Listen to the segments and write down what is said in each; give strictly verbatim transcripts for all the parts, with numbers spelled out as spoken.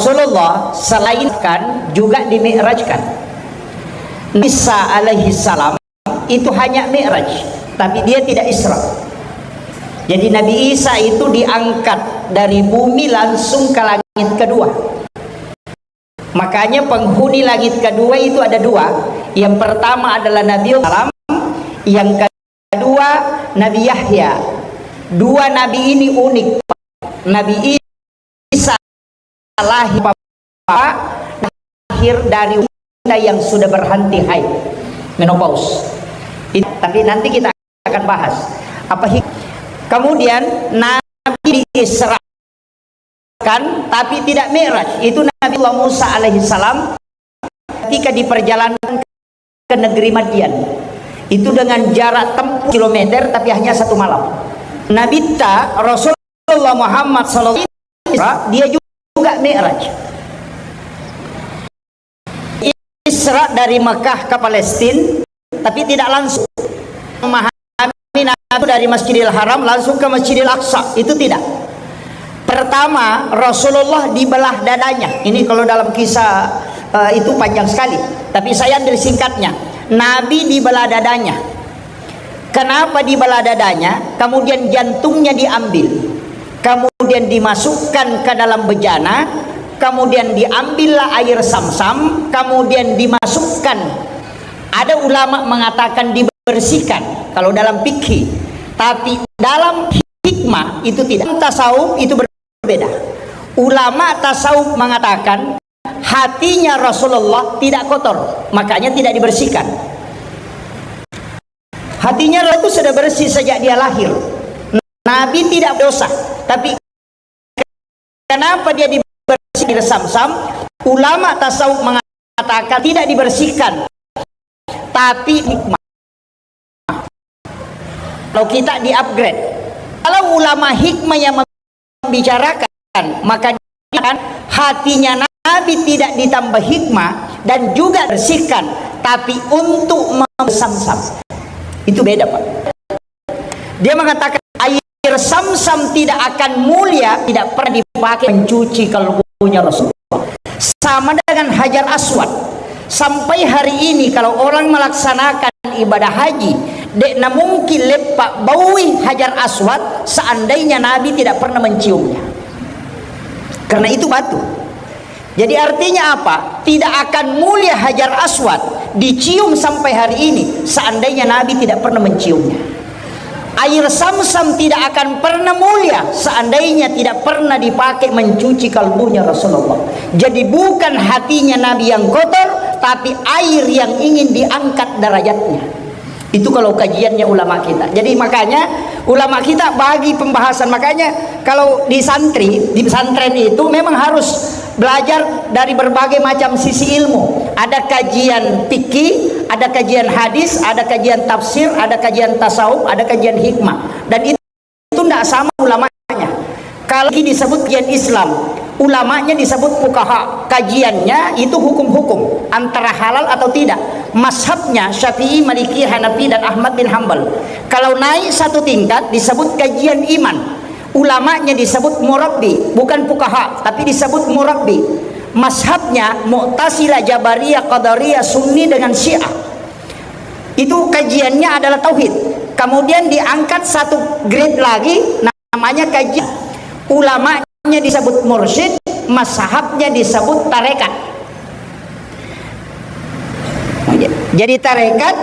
Rasulullah selain kan juga dimi'rajkan. Isa alaihi salam itu hanya mi'raj, tapi dia tidak Isra. Jadi Nabi Isa itu diangkat dari bumi langsung ke langit kedua. Makanya penghuni langit kedua itu ada dua. Yang pertama adalah Nabi Salam, yang kedua Nabi Yahya. Dua nabi ini unik. Nabi Isa lahir, lahir dari wanita yang sudah berhenti haid, menopause. It-, tapi nanti kita akan bahas apa hik-, kemudian Nabi diisrakan tapi tidak mi'raj. Itu Nabi Allah Musa alaihissalam ketika diperjalankan ke negeri Madian. Itu dengan jarak tempuh kilometer, tapi hanya satu malam. Nabi ta Rasulullah Muhammad sallallahu alaihi wasallam, dia juga mi'raj. Isra dari Mekah ke Palestina, tapi tidak langsung. Memahami Nabi dari Masjidil Haram langsung ke Masjidil Aqsa, itu tidak. Pertama, Rasulullah dibelah dadanya. Ini kalau dalam kisah, eh, itu panjang sekali, tapi saya ambil singkatnya. Nabi dibelah dadanya. Kenapa dibelah dadanya? Kemudian jantungnya diambil, kemudian dimasukkan ke dalam bejana, kemudian diambillah air samsam, kemudian dimasukkan. Ada ulama mengatakan dibersihkan kalau dalam fikih, tapi dalam hikmah itu tidak. Tasawuf itu berbeda. Ulama tasawuf mengatakan hatinya Rasulullah tidak kotor, makanya tidak dibersihkan. Hatinya Rasul itu sudah bersih sejak dia lahir. Nabi tidak dosa, tapi kenapa dia dibersih air samsam? Ulama tasawuf mengatakan tidak dibersihkan, tapi hikmah. Kalau kita di-upgrade, kalau ulama hikmah yang membicarakan, maka dia kan hatinya Nabi tidak ditambah hikmah dan juga bersihkan, tapi untuk mem-, samsam. Itu beda, Pak. Dia mengatakan air samsam tidak akan mulia, tidak pernah dipakai mencuci kalbunya Rasulullah. Sama dengan Hajar Aswad. Sampai hari ini kalau orang melaksanakan ibadah haji, dek na mungkin leppa baui Hajar Aswad seandainya Nabi tidak pernah menciumnya. Karena itu batu. Jadi artinya apa? Tidak akan mulia Hajar Aswad dicium sampai hari ini seandainya Nabi tidak pernah menciumnya. Air samsam tidak akan pernah mulia seandainya tidak pernah dipakai mencuci kalbunya Rasulullah. Jadi bukan hatinya Nabi yang kotor, tapi air yang ingin diangkat derajatnya. Itu kalau kajiannya ulama kita. Jadi makanya ulama kita bagi pembahasan. Makanya kalau di santri, di pesantren itu memang harus belajar dari berbagai macam sisi ilmu. Ada kajian fikih, ada kajian hadis, ada kajian tafsir, ada kajian tasawuf, ada kajian hikmah. Dan itu tidak sama ulamanya. Kalau fikih disebut kajian Islam, ulamanya disebut fuqaha. Kajiannya itu hukum-hukum, antara halal atau tidak. Mazhabnya Syafi'i, Maliki, Hanafi, dan Ahmad bin Hambal. Kalau naik satu tingkat disebut kajian iman. Ulamanya disebut murabbi, bukan fuqaha, tapi disebut murabbi. Mazhabnya Mu'tazilah, Jabariyah, Qadariyah, Sunni dengan Syiah. Itu kajiannya adalah tauhid. Kemudian diangkat satu grade lagi, namanya kajian. Ulamanya disebut mursyid, mazhabnya disebut tarekat. Jadi tarekat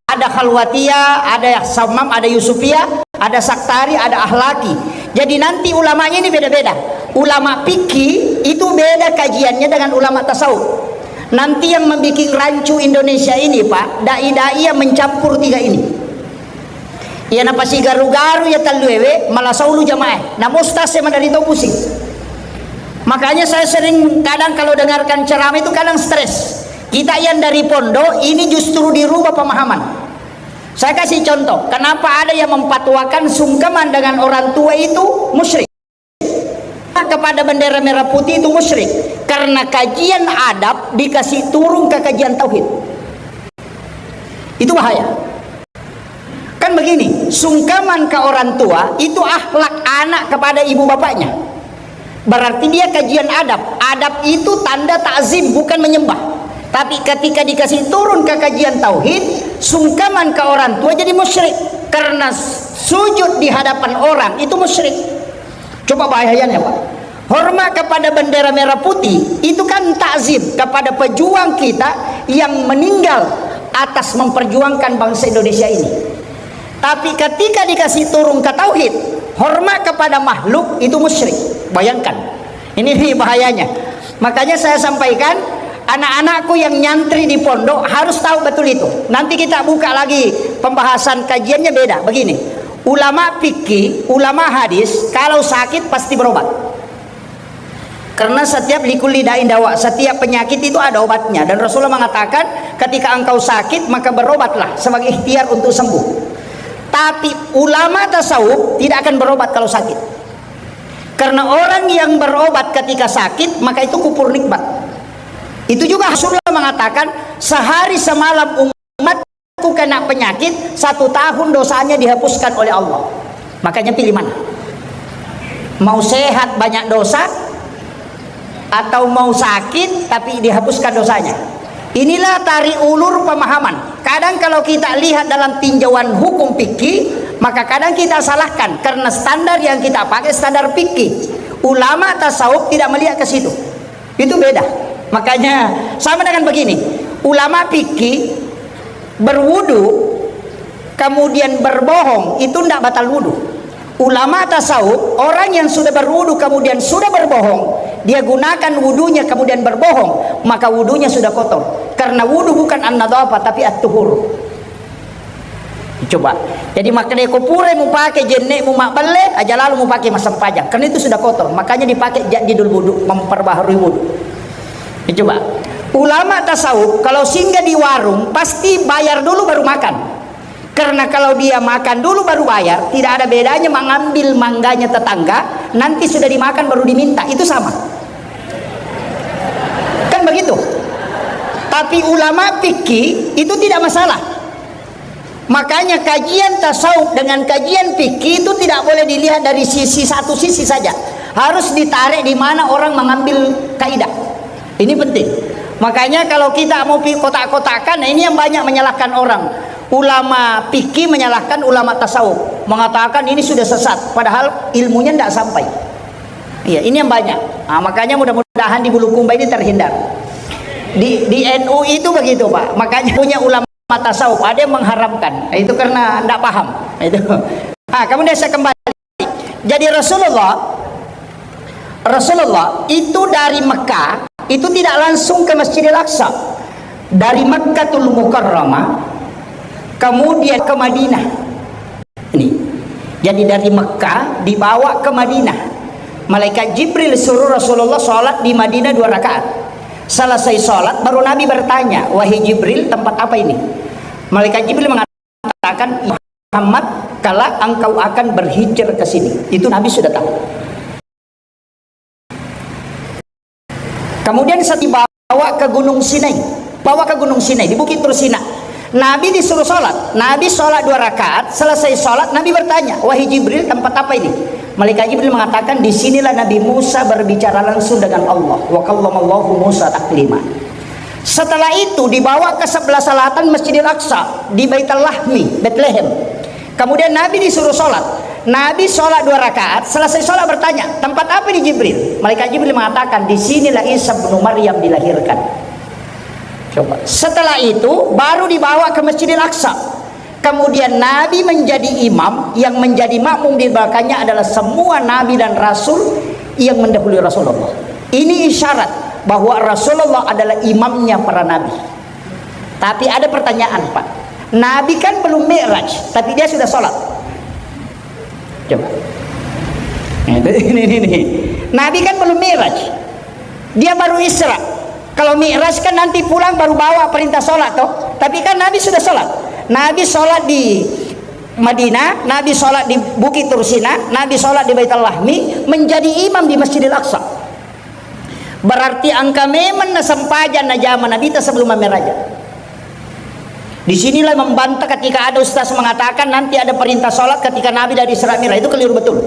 ada Khalwatiyah, ada Sammam, ada Yusufiyah, ada Saktari, ada Ahlaki. Jadi nanti ulamanya ini beda-beda. Ulama fikih itu beda kajiannya dengan ulama tasawuf. Nanti yang membuat rancu Indonesia ini, Pak, dai-dai yang mencampur tiga ini. Iya, napasigaru-garu iya talluewe, malasau lu jamaah. Namu ustaz saya madari to pusing. Makanya saya sering kadang kalau dengarkan ceramah itu kadang stres. Kita yang dari pondok ini justru dirubah pemahaman. Saya kasih contoh, kenapa ada yang memfatwakan sungkeman dengan orang tua itu musyrik? Kepada bendera merah putih itu musyrik. Karena kajian adab dikasih turun ke kajian tauhid. Itu bahaya. Kan begini, sungkeman ke orang tua itu akhlak anak kepada ibu bapaknya. Berarti dia kajian adab. Adab itu tanda takzim, bukan menyembah. Tapi ketika dikasih turun ke kajian tauhid, sungkeman ke orang tua jadi musyrik. Karena sujud di hadapan orang itu musyrik. Coba bahayanya, Pak. Hormat kepada bendera merah putih itu kan takzim kepada pejuang kita yang meninggal atas memperjuangkan bangsa Indonesia ini. Tapi ketika dikasih turun ke tauhid, hormat kepada makhluk itu musyrik. Bayangkan. Ini nih bahayanya. Makanya saya sampaikan, anak-anakku yang nyantri di pondok harus tahu betul itu. Nanti kita buka lagi pembahasan kajiannya beda. Begini, ulama fikih, ulama hadis, kalau sakit pasti berobat. Karena setiap likulli da'in dawa, setiap penyakit itu ada obatnya. Dan Rasulullah mengatakan, ketika engkau sakit, maka berobatlah sebagai ikhtiar untuk sembuh. Tapi ulama tasawuf tidak akan berobat kalau sakit. Karena orang yang berobat ketika sakit, maka itu kufur nikmat. Itu juga Rasulullah mengatakan, sehari semalam umatku kena penyakit, satu tahun dosanya dihapuskan oleh Allah. Makanya pilih mana? Mau sehat banyak dosa, atau mau sakit tapi dihapuskan dosanya? Inilah tarik ulur pemahaman. Kadang kalau kita lihat dalam tinjauan hukum fikih, maka kadang kita salahkan karena standar yang kita pakai standar fikih. Ulama tasawuf tidak melihat ke situ. Itu beda. Makanya sama dengan begini. Ulama fikih berwudu, kemudian berbohong, itu ndak batal wudu. Ulama tasawuf, orang yang sudah berwudu kemudian sudah berbohong, dia gunakan wudunya kemudian berbohong, maka wudunya sudah kotor. Karena wudu bukan an-nadhafah, tapi at-tuhur. Coba. Jadi, makkedai ko purai mupake jennekmu mabbelle, aja lalu mupake massempajang. Karena itu sudah kotor. Makanya dipakai jadidul wudu, memperbaharui wudu. Coba. Ulama tasawuf, kalau singgah di warung, pasti bayar dulu baru makan. Karena kalau dia makan dulu baru bayar, tidak ada bedanya mengambil mangganya tetangga, nanti sudah dimakan baru diminta. Itu sama. Kan begitu. Tapi ulama fikih itu tidak masalah. Makanya kajian tasawuf dengan kajian fikih itu tidak boleh dilihat dari sisi satu sisi saja. Harus ditarik di mana orang mengambil kaidah. Ini penting. Makanya kalau kita mau pi-, kotak-kotakan, nah ini yang banyak menyalahkan orang. Ulama fikih menyalahkan ulama tasawuf, mengatakan ini sudah sesat, padahal ilmunya tidak sampai. Iya, ini yang banyak. Nah, makanya mudah-mudahan di Bulukumba ini terhindar. Di, di N U itu begitu, Pak. Makanya punya ulama tasawuf, ada yang mengharamkan. Itu karena ndak paham. Itu. Ah, kemudian saya kembali. Jadi Rasulullah, Rasulullah itu dari Mekah, itu tidak langsung ke Masjidil Aqsa. Dari Makkatul Mukarramah, kemudian ke Madinah. Ini. Jadi dari Mekah dibawa ke Madinah. Malaikat Jibril suruh Rasulullah sholat di Madinah dua rakaat. Selesai sholat, baru Nabi bertanya, "Wahai Jibril, tempat apa ini?" Malaikat Jibril mengatakan, "Muhammad, kelak engkau akan berhijrah ke sini." Itu Nabi sudah tahu. Kemudian setelah dibawa ke Gunung Sinai, bawa ke Gunung Sinai, di Bukit Tursina. Nabi disuruh sholat. Nabi sholat dua rakaat, selesai sholat, Nabi bertanya, "Wahai Jibril, tempat apa ini?" Malaikat Jibril mengatakan, "Di sinilah Nabi Musa berbicara langsung dengan Allah. Wa kallamallahu Musa taklima." Setelah itu dibawa ke sebelah selatan Masjidil Aqsa, di Baitul Lahmi, Bethlehem. Kemudian Nabi disuruh sholat. Nabi sholat dua rakaat, selesai sholat bertanya, "Tempat apa ini Jibril?" Malaikat Jibril mengatakan, "Di sinilah Isa bin Maryam dilahirkan." Coba. Setelah itu baru dibawa ke Masjidil Aqsa. Kemudian Nabi menjadi imam, yang menjadi makmum di belakangnya adalah semua nabi dan rasul yang mendahului Rasulullah. Ini isyarat bahwa Rasulullah adalah imamnya para nabi. Tapi ada pertanyaan, Pak. Nabi kan belum mi'raj, tapi dia sudah sholat. Coba. Nah, itu, ini, ini, ini. Nabi kan belum mi'raj. Dia baru Isra. Kalau mi'raj kan nanti pulang baru bawa perintah sholat, toh. Tapi kan Nabi sudah sholat. Nabi sholat di Madinah, Nabi sholat di Bukit Tursina, Nabi sholat di Baitul Lahmi, menjadi imam di Masjidil Aqsa. Berarti engka memang nasempajang najama Nabita sebelum mammiraja. Di sinilah membantah ketika ada ustaz mengatakan nanti ada perintah sholat ketika Nabi dari Isra Mi'raj. Itu keliru betul.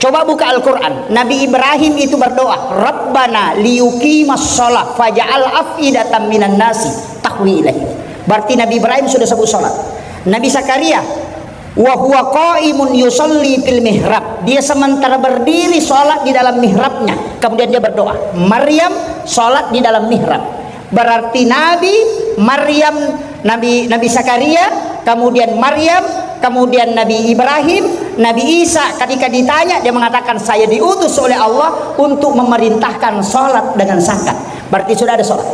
Coba buka Al-Quran. Nabi Ibrahim itu berdoa, "Rabbana liyuqimas shalah faj'al af'idatan minan nasi tahwi ilaih." Berarti Nabi Ibrahim sudah sebut sholat. Nabi Zakaria, "Wa huwa qaimun yusalli fil mihrab." Dia sementara berdiri sholat di dalam mihrabnya. Kemudian dia berdoa. Maryam sholat di dalam mihrab. Berarti Nabi, Maryam, Nabi, Nabi Zakaria, kemudian Maryam, kemudian Nabi Ibrahim, Nabi Isa, ketika ditanya, dia mengatakan, "Saya diutus oleh Allah untuk memerintahkan sholat dengan zakat." Berarti sudah ada sholat.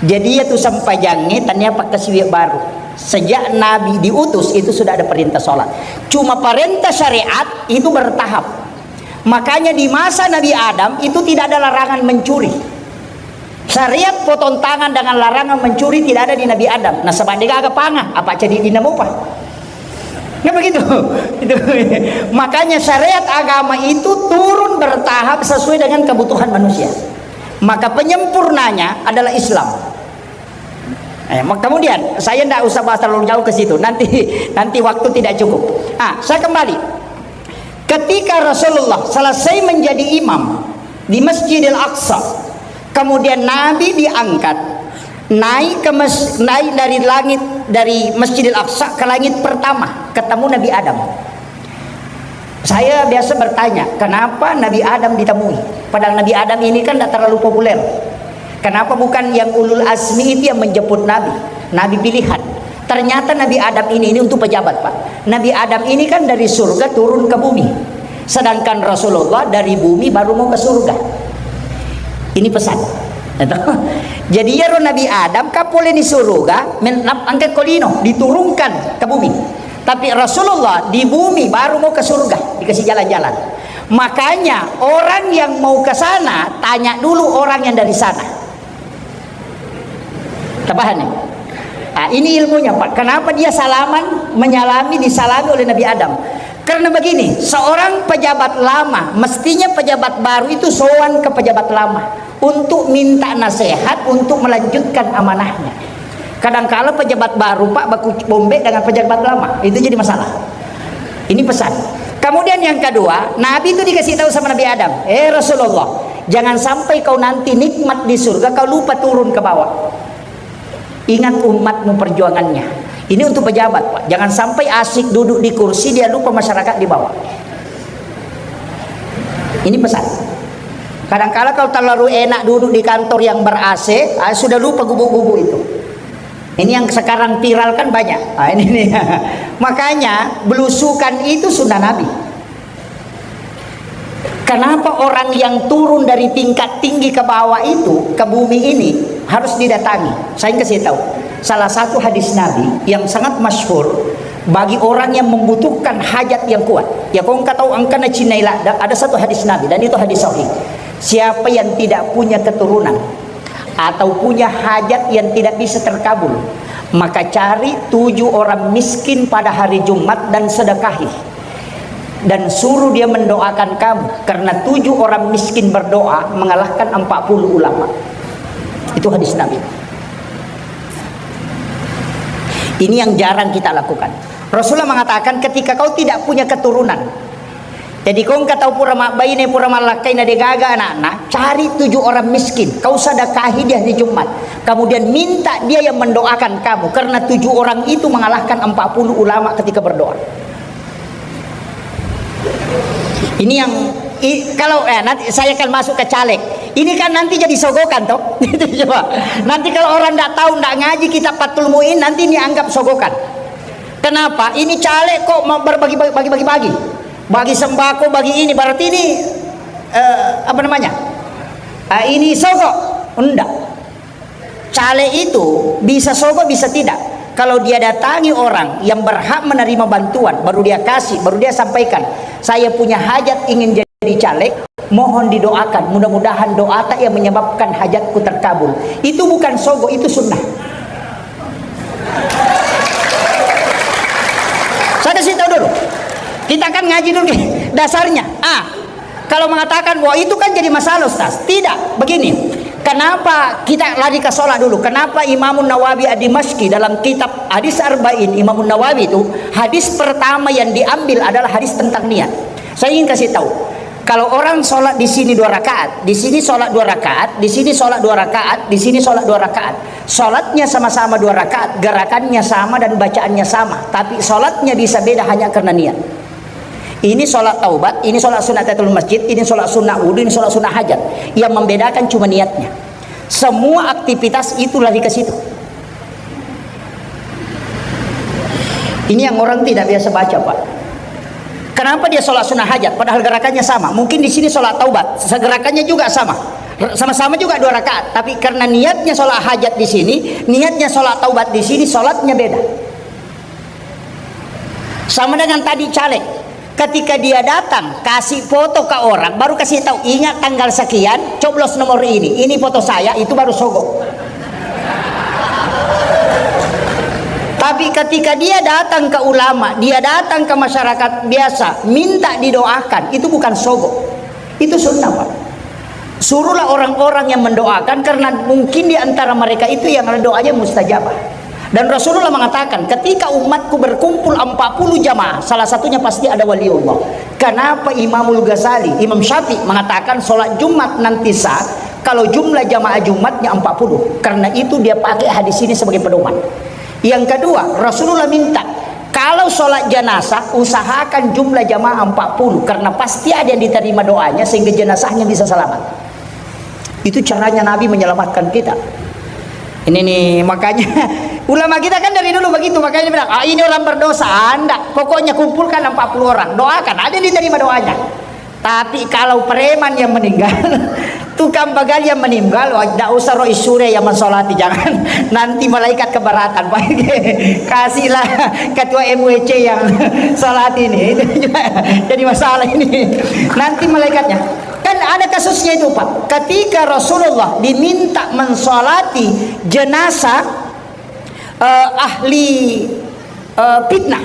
Jadi, itu sampajangnya, tania pakkasiwi baru. Sejak Nabi diutus, itu sudah ada perintah sholat. Cuma perintah syariat itu bertahap. Makanya di masa Nabi Adam itu tidak ada larangan mencuri. Syariat potong tangan dengan larangan mencuri tidak ada di Nabi Adam. Nasaba degaga panga, apa jadi dinamupa? Nah, begitu. Itu. Makanya syariat agama itu turun bertahap sesuai dengan kebutuhan manusia. Maka penyempurnanya adalah Islam. Eh, mak-, kemudian saya tidak usah bahas terlalu jauh ke situ. Nanti nanti waktu tidak cukup. Ah, saya kembali. Ketika Rasulullah selesai menjadi imam di Masjidil Aqsa, kemudian Nabi diangkat naik ke mes-, naik dari langit, dari Masjidil Aqsa ke langit pertama, ketemu Nabi Adam. Saya biasa bertanya, kenapa Nabi Adam ditemui? Padahal Nabi Adam ini kan tidak terlalu populer. Kenapa bukan yang ulul azmi itu yang menjemput Nabi? Nabi pilihan. Ternyata Nabi Adam ini, ini untuk pejabat, Pak. Nabi Adam ini kan dari surga turun ke bumi. Sedangkan Rasulullah dari bumi baru mau ke surga. Ini pesan. Jadi, iyaro Nabi Adam kapoleni suruga, men-, nap-, angka kolino, diturunkan ke bumi. Tapi Rasulullah di bumi baru mau ke surga, dikasih jalan-jalan. Makanya orang yang mau ke sana, tanya dulu orang yang dari sana. Tabahan nih. Ah, ini ilmunya, Pak. Kenapa dia salaman, menyalami, disalami oleh Nabi Adam? Karena begini, seorang pejabat lama, mestinya pejabat baru itu sowan ke pejabat lama untuk minta nasihat untuk melanjutkan amanahnya. Kadangkala pejabat baru, Pak, baku bombe dengan pejabat lama. Itu jadi masalah. Ini pesan. Kemudian yang kedua, Nabi itu dikasih tahu sama Nabi Adam, "Eh, Rasulullah, jangan sampai kau nanti nikmat di surga, kau lupa turun ke bawah. Ingat umatmu perjuangannya." Ini untuk pejabat, Pak. Jangan sampai asik duduk di kursi, dia lupa masyarakat di bawah. Ini pesan. Kadangkala kalau terlalu enak duduk di kantor yang ber-A C, ah, sudah lupa gubuk-gubuk itu. Ini yang sekarang viral kan banyak. Ah, ini nih. Makanya belusukan itu sunnah Nabi. Kenapa orang yang turun dari tingkat tinggi ke bawah itu, ke bumi ini, harus didatangi? Saya kasih tahu. Salah satu hadis Nabi yang sangat masyhur bagi orang yang membutuhkan hajat yang kuat. Ya, kau engka tahu, engka na cinai ladang, ada satu hadis Nabi, dan itu hadis sahih. Siapa yang tidak punya keturunan atau punya hajat yang tidak bisa terkabul, maka cari tujuh orang miskin pada hari Jumat dan sedekahi. Dan suruh dia mendoakan kamu, karena tujuh orang miskin berdoa mengalahkan empat puluh ulama. Itu hadis Nabi. Ini yang jarang kita lakukan. Rasulullah mengatakan, ketika kau tidak punya keturunan, jadi kau engka tau pura mabbaine, pura mallakkai, na degaga anakna, cari tujuh orang miskin, kau sedekahi di hari Jumat. Kemudian minta dia yang mendoakan kamu, karena tujuh orang itu mengalahkan empat puluh ulama ketika berdoa. Ini yang i-, kalau, eh, nanti saya akan masuk ke caleg. Ini kan nanti jadi sogokan, toh? Coba. Nanti kalau orang ndak tahu, ndak ngaji kitab Fathul Muin, nanti ini anggap sogokan. Kenapa? Ini caleg kok mau berbagi, bagi, bagi, bagi. Bagi sembako, bagi ini, berarti ini, eh, apa namanya? Ah, ini sogo. Enggak. Caleg itu bisa sogo, bisa tidak. Kalau dia datangi orang yang berhak menerima bantuan, baru dia kasih, baru dia sampaikan, "Saya punya hajat ingin jadi caleg, mohon didoakan, mudah-mudahan doa tak yang menyebabkan hajatku terkabul." Itu bukan sogo, itu sunnah. Saya kasih tahu dulu. Kita kan ngaji dulu nih, dasarnya. Ah, kalau mengatakan, "Wah, itu kan jadi masalah, Ustaz." Tidak, begini. Kenapa kita lari ke sholat dulu? Kenapa Imamun Nawawi Ad-Dimashqi dalam kitab Hadis Arba'in, Imamun Nawawi itu, hadis pertama yang diambil adalah hadis tentang niat. Saya ingin kasih tahu, kalau orang sholat di sini dua rakaat, di sini sholat dua rakaat, di sini sholat dua rakaat, di sini sholat dua rakaat, sholatnya sama-sama dua rakaat, gerakannya sama dan bacaannya sama, tapi sholatnya bisa beda hanya karena niat. Ini sholat taubat, ini sholat sunat tahiyatul masjid, ini sholat sunat wudhu, ini sholat sunat hajat. Yang membedakan cuma niatnya. Semua aktivitas itu lari ke situ. Ini yang orang tidak biasa baca, Pak. Kenapa dia sholat sunnah hajat, padahal gerakannya sama? Mungkin di sini sholat taubat, gerakannya juga sama. R-, sama-sama juga dua rakaat, tapi karena niatnya sholat hajat di sini, niatnya sholat taubat di sini, sholatnya beda. Sama dengan tadi caleg. Ketika dia datang, kasih foto ke orang, baru kasih tahu, "Ingat tanggal sekian, coblos nomor ini. Ini foto saya," itu baru sogok. Tapi ketika dia datang ke ulama, dia datang ke masyarakat biasa, minta didoakan, itu bukan sogok. Itu sunnah, Pak. Suruhlah orang-orang yang mendoakan, karena mungkin di antara mereka itu yang ada doanya mustajabah. Dan Rasulullah mengatakan, "Ketika umatku berkumpul empat puluh jamaah, salah satunya pasti ada waliullah." Kenapa Imamul Ghazali, Imam Syafi'i mengatakan sholat Jumat nanti sah, kalau jumlah jamaah Jumatnya empat puluh? Karena itu dia pakai hadis ini sebagai pedoman. Yang kedua, Rasulullah minta, kalau sholat jenazah, usahakan jumlah jamaah empat puluh, karena pasti ada yang diterima doanya sehingga jenazahnya bisa selamat. Itu caranya Nabi menyelamatkan kita. Ini nih, makanya ulama kita kan dari dulu begitu, makanya dia bilang, "Ah, ini orang berdosa." Anda, pokoknya kumpulkan empat puluh orang, doakan, ada yang diterima doanya. Tapi kalau preman yang meninggal, tukang begal yang meninggal, wah, tidak usah roh isure yang mensolati, jangan. Nanti malaikat keberatan, Pak. Kasihlah ketua M W C yang salat ini. Itu juga jadi masalah ini. Nanti malaikatnya. Kan ada kasusnya itu, Pak. Ketika Rasulullah diminta mensolati jenazah, eh, ahli, eh, fitnah.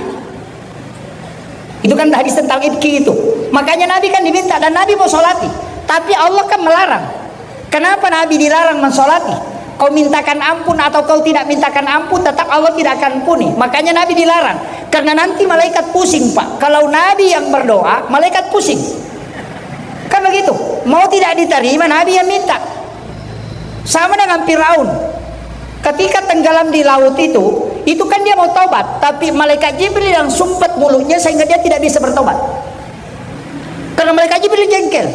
Itu kan hadis tentang ifki itu. Makanya Nabi kan diminta dan Nabi mau sholati. Tapi Allah kan melarang. Kenapa Nabi dilarang mensolati? Kau mintakan ampun atau kau tidak mintakan ampun, tetap Allah tidak akan ampuni. Makanya Nabi dilarang. Karena nanti malaikat pusing, Pak. Kalau Nabi yang berdoa, malaikat pusing. Kan begitu. Mau tidak diterima, Nabi yang minta. Sama dengan Firaun. Ketika tenggelam di laut itu, itu kan dia mau tobat, tapi malaikat Jibril yang sumpet mulutnya sehingga dia tidak bisa bertobat. Karena malaikat Jibril jengkel.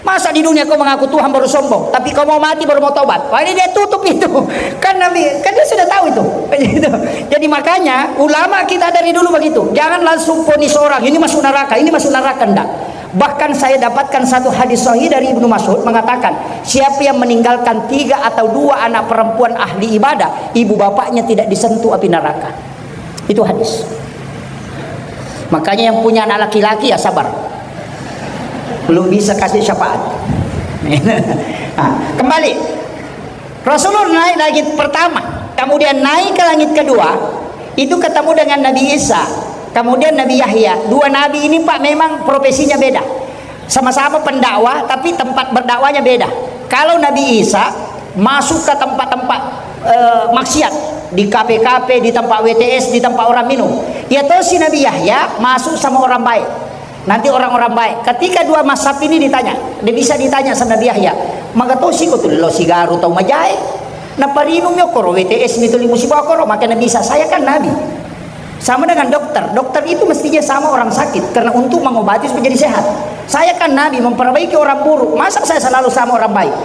"Masa di dunia kau mengaku Tuhan baru sombong, tapi kau mau mati baru mau tobat?" Wah, ini dia tutup itu. Kan Nabi, kan dia sudah tahu itu. Gitu. Jadi makanya ulama kita dari dulu begitu. Jangan langsung vonis orang, "Ini masuk neraka, ini masuk neraka." Enggak. Bahkan saya dapatkan satu hadis sahih dari Ibnu Mas'ud mengatakan, siapa yang meninggalkan tiga atau dua anak perempuan ahli ibadah, ibu bapaknya tidak disentuh api neraka. Itu hadis. Makanya yang punya anak laki-laki ya sabar. Belum bisa kasih syafaat. Nah, kembali. Rasulullah naik langit pertama, kemudian naik ke langit kedua, itu ketemu dengan Nabi Isa, kemudian Nabi Yahya. Dua nabi ini, Pak, memang profesinya beda. Sama-sama pendakwah, tapi tempat berdakwahnya beda. Kalau Nabi Isa masuk ke tempat-tempat, eh, maksiat, di kafe-kafe, di tempat W T S, di tempat orang minum. Ya toh, si Nabi Yahya masuk sama orang baik. Nanti orang-orang baik. Ketika dua mazhab ini ditanya, dia bisa ditanya sama Nabi Yahya, "Maga tosi ko tu lo sigaru tau majae? Naparinung mi okkoro W T S mi tuli musibah okkoro?" Maka Nabi Isa, "Saya kan Nabi." Sama dengan dokter. Dokter itu mestinya sama orang sakit, karena untuk mengobati supaya jadi sehat. Saya kan Nabi, memperbaiki orang buruk. Masa saya selalu sama orang baik?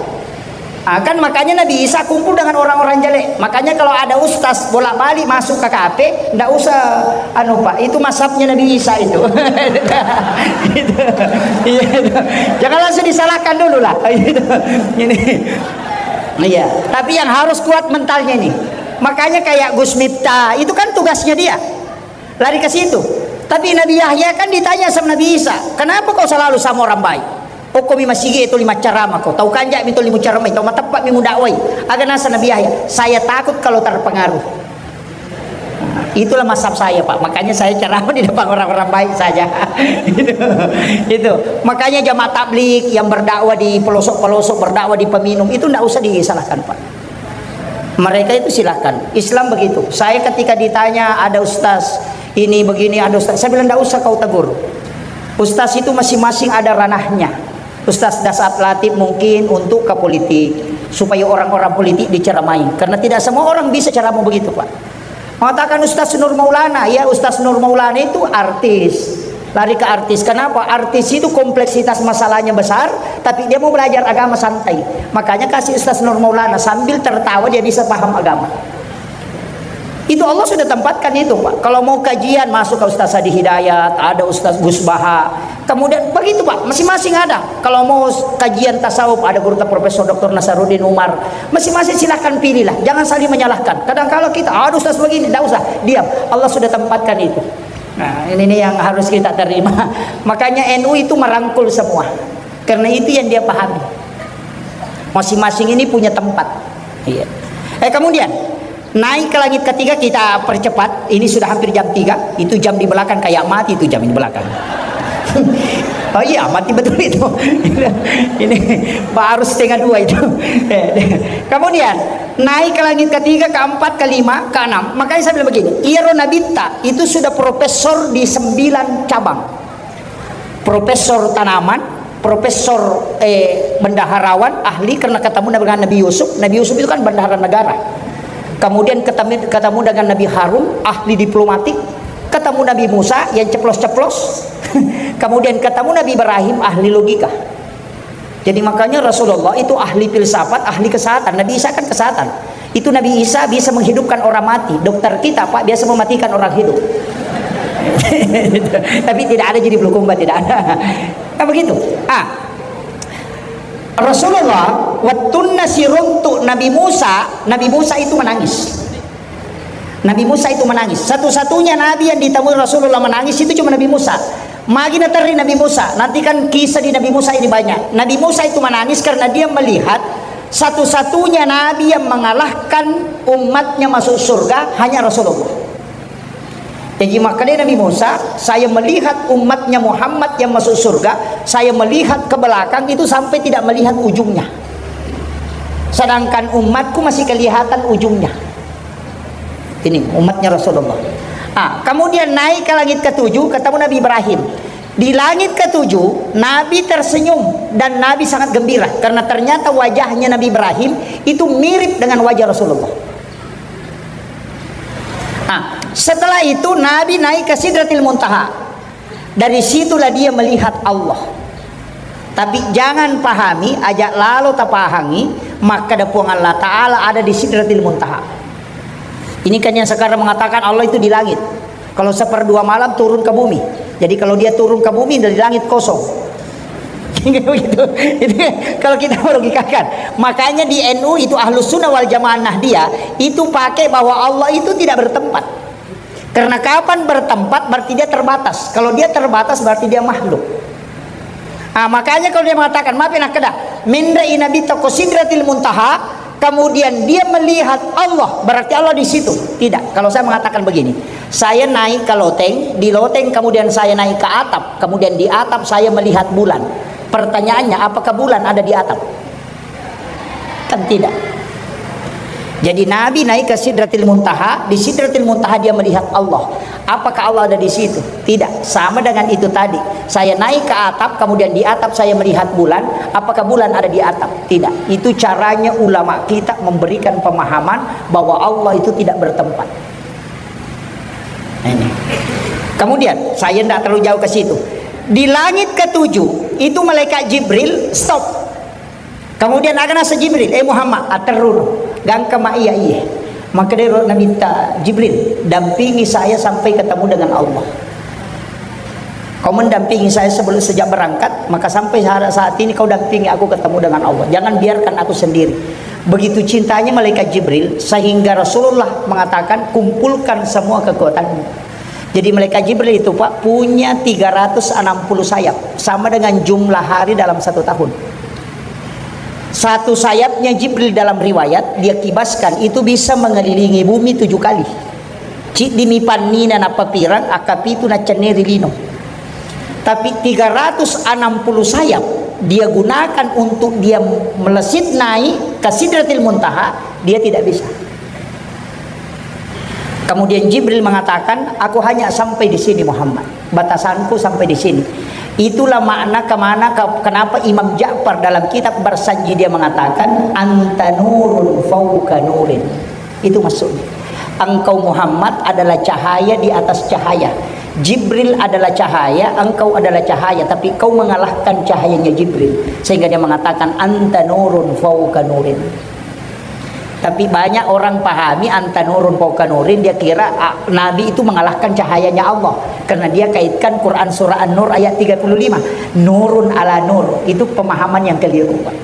Ah, kan makanya Nabi Isa kumpul dengan orang-orang jelek. Makanya kalau ada ustaz bolak-balik masuk ke kafe, ndak usah, anu, Pak, itu mazhabnya Nabi Isa itu. Itu. Iya, itu. Jangan langsung disalahkan dulu lah. Gitu. Ini. Iya, tapi yang harus kuat mentalnya ini. Makanya kayak Gus Miftah, itu kan tugasnya dia. Lari ke situ. Tapi Nabi Yahya kan ditanya sama Nabi Isa, "Kenapa kau selalu sama orang baik? Okko mi masigi itu lima ceramah kau. Tau kanja mi itu lima ceramah, tau mateppa mi mudakwai." Aga nasa Nabi Yahya, "Saya takut kalau terpengaruh." Itulah mazhab saya, Pak. Makanya saya ceramah di depan orang-orang baik saja. Itu. Itu. Makanya jamaah tabligh yang berdakwah di pelosok-pelosok, berdakwah di peminum, itu ndak usah disalahkan, Pak. Mereka itu silakan. Islam begitu. Saya ketika ditanya, ada ustaz ini begini, ada ustaz, saya bilang, "Ndak usah kau tegur. Ustaz itu masing-masing ada ranahnya. Ustaz Dasat Latif mungkin untuk ke politik, supaya orang-orang politik diceramai. Karena tidak semua orang bisa ceramah begitu, Pak. Mengatakan Ustaz Nur Maulana, ya, Ustaz Nur Maulana itu artis. Lari ke artis. Kenapa? Artis itu kompleksitas masalahnya besar, tapi dia mau belajar agama santai. Makanya kasih Ustaz Nur Maulana, sambil tertawa dia bisa paham agama. Itu Allah sudah tempatkan itu, Pak. Kalau mau kajian, masuk ke Ustaz Adi Hidayat, ada Ustaz Gus Baha. Kemudian begitu, Pak, masing-masing ada. Kalau mau kajian tasawuf, ada guru Profesor Doktor Nasaruddin Umar. Masing-masing silahkan pilihlah, jangan saling menyalahkan. Kadang kala kita, "Aduh, Ustaz begini," tidak usah, diam. Allah sudah tempatkan itu. Nah, ini nih yang harus kita terima. Makanya N U itu merangkul semua. Karena itu yang dia pahami. Masing-masing ini punya tempat. Iya. Eh, kemudian, naik ke langit ketiga, kita percepat. Ini sudah hampir jam tiga. Itu jam di belakang kayak mati itu jam di belakang. Oh iya, mati betul itu. Ini baru setengah dua itu. Eh, kemudian, naik ke langit ketiga, keempat, kelima, keenam. Makanya saya bilang begini, iyaro nabitta itu sudah profesor di sembilan cabang. Profesor tanaman, profesor, eh, bendaharawan, ahli karena ketemu dengan Nabi Yusuf. Nabi Yusuf itu kan bendahara negara. Kemudian ketemu, ketemu dengan Nabi Harun, ahli diplomatik. Ketemu Nabi Musa yang ceplos-ceplos. Kemudian ketemu Nabi Ibrahim, ahli logika. Jadi makanya Rasulullah itu ahli filsafat, ahli kesehatan. Nabi Isa kan kesehatan. Itu Nabi Isa bisa menghidupkan orang mati. Dokter kita, Pak, biasa mematikan orang hidup. Tapi tidak ada jadi bulukumba, tidak ada. Nah, begitu. Ah, Rasulullah, wettunna siruntuk Nabi Musa, Nabi Musa itu menangis. Nabi Musa itu menangis. Satu-satunya nabi yang ditemui Rasulullah menangis itu cuma Nabi Musa. Magi naterri Nabi Musa. Nanti kan kisah di Nabi Musa ini banyak. Nabi Musa itu menangis karena dia melihat satu-satunya nabi yang mengalahkan umatnya masuk surga hanya Rasulullah. Jadi makanya Nabi Musa, "Saya melihat umatnya Muhammad yang masuk surga, saya melihat ke belakang itu sampai tidak melihat ujungnya. Sedangkan umatku masih kelihatan ujungnya." Ini umatnya Rasulullah. Ah, kemudian naik ke langit ketujuh, ketemu Nabi Ibrahim. Di langit ketujuh, Nabi tersenyum dan Nabi sangat gembira karena ternyata wajahnya Nabi Ibrahim itu mirip dengan wajah Rasulullah. Nah, setelah itu Nabi naik ke Sidratil Muntaha. Dari situlah dia melihat Allah. Tapi jangan pahami, ajak lalo tapahangi, maka ada Puang Allah Ta'ala ada di Sidratil Muntaha. Ini kan yang sekarang mengatakan Allah itu di langit. Kalau seperdua malam turun ke bumi. Jadi kalau dia turun ke bumi, dari langit kosong. Begitu. Itu kalau kita melogikakan. Makanya di N U itu Ahlus Sunnah wal Jamaah Nahdiyah itu pakai bahwa Allah itu tidak bertempat. Karena kapan bertempat berarti dia terbatas. Kalau dia terbatas berarti dia makhluk. Ah, makanya kalau dia mengatakan, maaf ya, nakkeda, menre i Nabi toko Sidratil Muntaha, kemudian dia melihat Allah, berarti Allah di situ. Tidak. Kalau saya mengatakan begini, saya naik ke loteng, di loteng kemudian saya naik ke atap, kemudian di atap saya melihat bulan. Pertanyaannya, apakah bulan ada di atap? Kan tidak. Jadi Nabi naik ke Sidratil Muntaha, di Sidratil Muntaha dia melihat Allah. Apakah Allah ada di situ? Tidak. Sama dengan itu tadi. Saya naik ke atap, kemudian di atap saya melihat bulan. Apakah bulan ada di atap? Tidak. Itu caranya ulama kita memberikan pemahaman bahwa Allah itu tidak bertempat. Nah, ini. Kemudian, saya tidak terlalu jauh ke situ. Di langit ketujuh, itu malaikat Jibril stop. Kemudian aga nasa Jibril, "Eh Muhammad, aterruno, gangka ma iya iye." Maka dero Nabitta Jibril, "Dampingi saya sampai ketemu dengan Allah. Kau mendampingi saya sebelum, sejak berangkat, maka sampai saat, saat ini kau dampingi aku ketemu dengan Allah. Jangan biarkan aku sendiri." Begitu cintanya malaikat Jibril, sehingga Rasulullah mengatakan, "Kumpulkan semua kekuatanmu." Jadi malaikat Jibril itu, Pak, punya tiga ratus enam puluh sayap, sama dengan jumlah hari dalam satu tahun. Satu sayapnya Jibril dalam riwayat, dia kibaskan, itu bisa mengelilingi bumi tujuh kali. Ciddimi pannina napapirang, akkapitu naccenneri lino. Tapi tiga ratus enam puluh sayap dia gunakan untuk dia melesit naik ke Sidratil Muntaha, dia tidak bisa. Kemudian Jibril mengatakan, "Aku hanya sampai di sini, Muhammad. Batasanku sampai di sini." Itulah makna kemana ke-, kenapa Imam Ja'far dalam kitab Barsanji dia mengatakan, "Anta nurun fauqa nurin." Itu maksudnya. Engkau Muhammad adalah cahaya di atas cahaya. Jibril adalah cahaya, engkau adalah cahaya, tapi kau mengalahkan cahayanya Jibril. Sehingga dia mengatakan, "Anta nurun fauqa nurin." Tapi banyak orang pahami anta nurun fauqa nurin, dia kira, ah, Nabi itu mengalahkan cahayanya Allah. Karena dia kaitkan Quran surah An-Nur ayat tiga puluh lima. Nurun ala nur. Itu pemahaman yang keliru, Pak.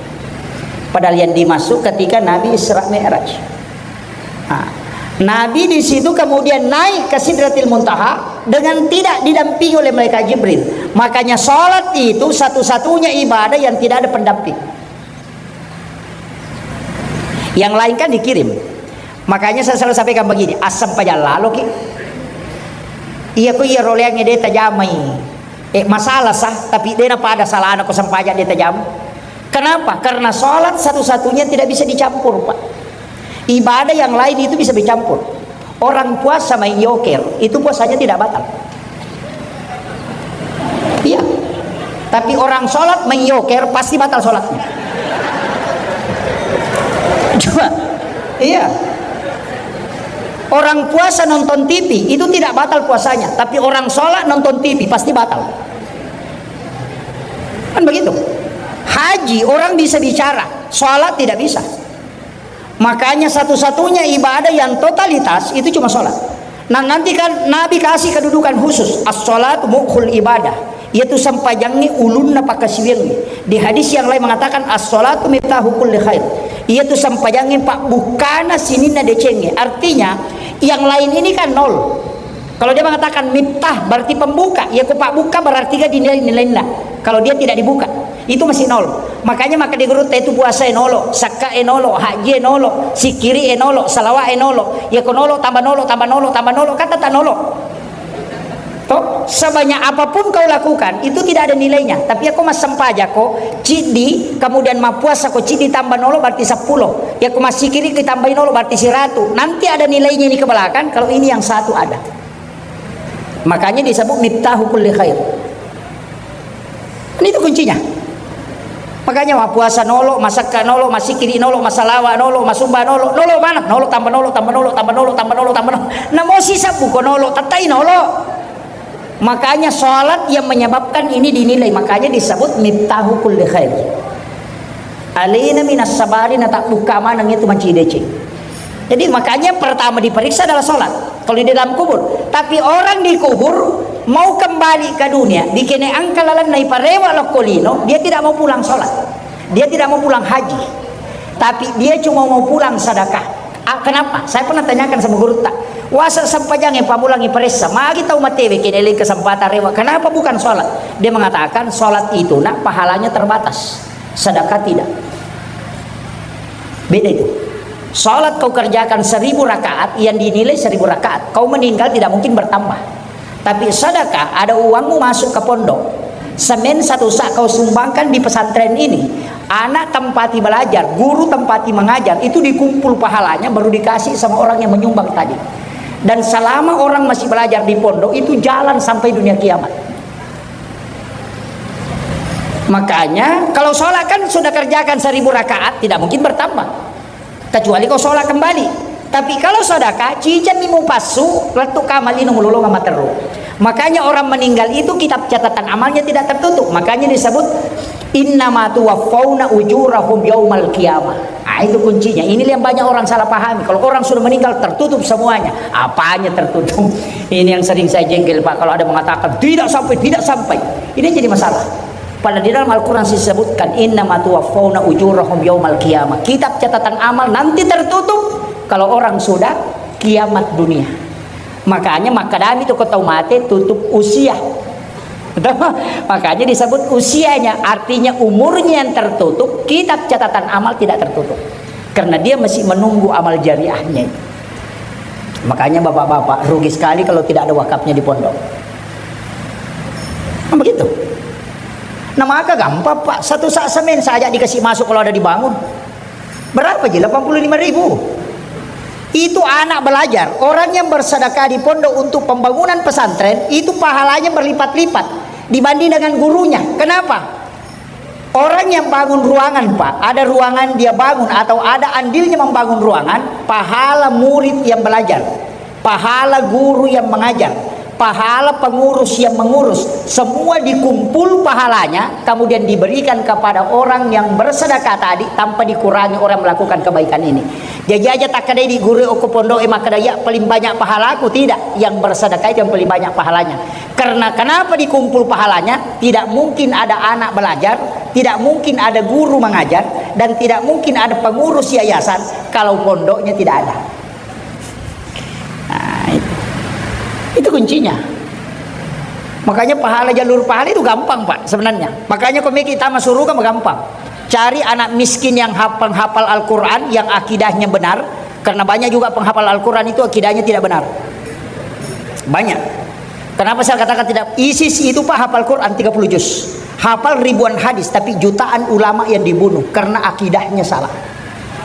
Padahal yang dimaksud ketika Nabi Isra Mi'raj. Nah, Nabi di situ kemudian naik ke Sidratil Muntaha dengan tidak didampingi oleh malaikat Jibril. Makanya sholat itu satu-satunya ibadah yang tidak ada pendamping. Yang lain kan dikirim. Makanya saya selalu sampaikan begini, assempajang lalo ki. Iya ko iya roleang de tajamai. Eh, masalah sah, tapi de pada salahna ko sempajang de tajamai. Kenapa? Karena sholat satu-satunya tidak bisa dicampur, Pak. Ibadah yang lain itu bisa dicampur. Orang puasa main yoker, itu puasanya tidak batal. Iya. Tapi orang sholat main yoker, pasti batal sholatnya. Coba. Iya. Orang puasa nonton T V, itu tidak batal puasanya. Tapi orang sholat nonton T V, pasti batal. Kan begitu. Haji, orang bisa bicara, sholat tidak bisa. Makanya satu-satunya ibadah yang totalitas itu cuma sholat. Nah, nanti kan Nabi kasih kedudukan khusus, as-sholatu mukhul ibadah, yaitu sempajangnge ulunna pakasiwiangnge. Di hadis yang lain mengatakan, "As-sholatu miftahu kulli khair," yaitu sempajangnge pabbukkana sininna decengnge. Artinya, yang lain ini kan nol. Kalau dia mengatakan miftah, berarti pembuka. Ya, ku pabbuka berarti kan dinilai nilainya. Kalau dia tidak dibuka, itu masih nol. Makanya maka di gurutta itu puasa e nolo, sakka e nolo, haji e nolo, sikiri e nolo, salawa e nolo. Ya, ku nolo tambah nolo, tambah nolo, tambah nolo, kata tak nolo. Toh, sebanyak apapun kau lakukan, itu tidak ada nilainya. Tapi aku massempajako, ciddi, kemudian mappuasako, ciddi tambah nolo, berarti sepuluh. Ya, aku massikiri, ditambahi nolo, berarti siratu. Nanti ada nilainya ini ke belakang, kalau ini yang satu ada. Makanya disebut miftahu kulli khair. Ini itu kuncinya. Makanya mappuasa nolo, masakka nolo, masikiri nolo, masalawa nolo, masumba nolo, nolo mana? Nolo tambah nolo, tambah nolo, tambah nolo, tambah nolo, tambah nolo. Namo sisebbu ko nolo, tettai nolo. Makanya sholat yang menyebabkan ini dinilai, makanya disebut miftahu kulli khair. Alaina minas sabari, na tak buka maneng itu manci deceng. Jadi makanya pertama diperiksa adalah sholat. Kalau di dalam kubur. Tapi orang di kubur mau kembali ke dunia, dikene angka lalenna iparewa lokko lino, dia tidak mau pulang sholat. Dia tidak mau pulang haji. Tapi dia cuma mau pulang sedekah. Ah, kenapa? Saya pernah tanyakan sama gurutta. Wasa sempajangnge pamulangi paressa. Magi tau matewe kene leng kesempatan rewa. Kenapa bukan sholat? Dia mengatakan sholat itu nak pahalanya terbatas. Sedekah tidak. Beda itu. Sholat kau kerjakan seribu rakaat, yang dinilai seribu rakaat. Kau meninggal tidak mungkin bertambah. Tapi sedekah, ada uangmu masuk ke pondok. Semen satu sak kau sumbangkan di pesantren ini. Anak tempati belajar, guru tempati mengajar, itu dikumpul pahalanya baru dikasih sama orang yang menyumbang tadi. Dan selama orang masih belajar di pondok, itu jalan sampai dunia kiamat. Makanya, kalau sholat kan sudah kerjakan seribu rakaat, tidak mungkin bertambah. Kecuali kau sholat kembali. Tapi kalau sedekah, ciceng mi mupassu, lettu ka malino mulolongang materru. Makanya orang meninggal itu kitab catatan amalnya tidak tertutup. Makanya disebut, "Innama tuwaffauna ujurahum yaumal qiyamah." Ah, itu kuncinya. Ini yang banyak orang salah pahami. Kalau orang sudah meninggal, tertutup semuanya. Apanya tertutup? Ini yang sering saya jengkel, Pak. Kalau ada mengatakan, "Tidak sampai, tidak sampai." Ini jadi masalah. Padahal di dalam Al-Quran disebutkan, "Innama tuwaffauna ujurahum yaumal qiyamah." Kitab catatan amal nanti tertutup kalau orang sudah kiamat dunia. Makanya, makkadami tu ko tau mate tutup usia. Makanya disebut usianya, artinya umurnya yang tertutup, kitab catatan amal tidak tertutup. Karena dia masih menunggu amal jariahnya itu. Makanya bapak-bapak, rugi sekali kalau tidak ada wakafnya di pondok. Kan begitu. Nah, maka gampang, Pak. Satu sak semen saja dikasih masuk kalau ada dibangun. Berapa ji? Delapan puluh lima ribu. Itu anak belajar. Orang yang bersedekah di pondok untuk pembangunan pesantren, itu pahalanya berlipat-lipat. dibanding dengan gurunya. Kenapa? Orang yang bangun ruangan, Pak, ada ruangan dia bangun atau ada andilnya membangun ruangan, pahala murid yang belajar, pahala guru yang mengajar, pahala pengurus yang mengurus, semua dikumpul pahalanya, kemudian diberikan kepada orang yang bersedekah tadi tanpa dikurangi orang melakukan kebaikan ini. Jadi aja tak ada di guru oko pondok, eh, maka dia paling banyak pahalaku, tidak. Yang bersedekah itu yang paling banyak pahalanya. Karena kenapa dikumpul pahalanya? Tidak mungkin ada anak belajar, tidak mungkin ada guru mengajar, dan tidak mungkin ada pengurus yayasan kalau pondoknya tidak ada. Nah, itu. Itu kuncinya. Makanya pahala, jalur pahala itu gampang, Pak, sebenarnya. Makanya kau mikir tama suruga mah gampang. Cari anak miskin yang hap-, penghafal Al-Quran, yang akidahnya benar. Karena banyak juga penghafal Al-Quran itu akidahnya tidak benar. Banyak. Kenapa saya katakan tidak? ISIS itu, Pak, hafal Quran tiga puluh juz. Hafal ribuan hadis, tapi jutaan ulama yang dibunuh karena akidahnya salah.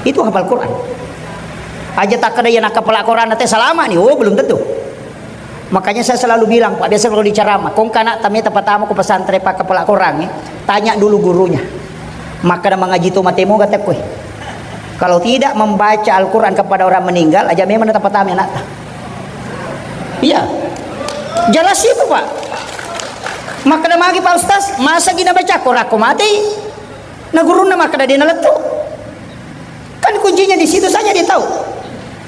Itu hafal Quran. Aja tak ada yang nakapala Quran, nanti selama nih, oh, belum tentu. Makanya saya selalu bilang, Pak, biasa kalau diceramah, kong kana tame tapatama ke pesantren, Pak, kepala Quran, eh, tanya dulu gurunya. Maka ada mengaji tu matemo kata kue. Kalau tidak membaca Al-Quran kepada orang meninggal, aja memang tetap pertama anak. Iya. Jelas itu, Pak. Maka ada magi, Pak Ustaz, masa gina baca Quran ko mati? Nah, gurunna maka ada di nalettu. Kan kuncinya di situ saja dia tahu.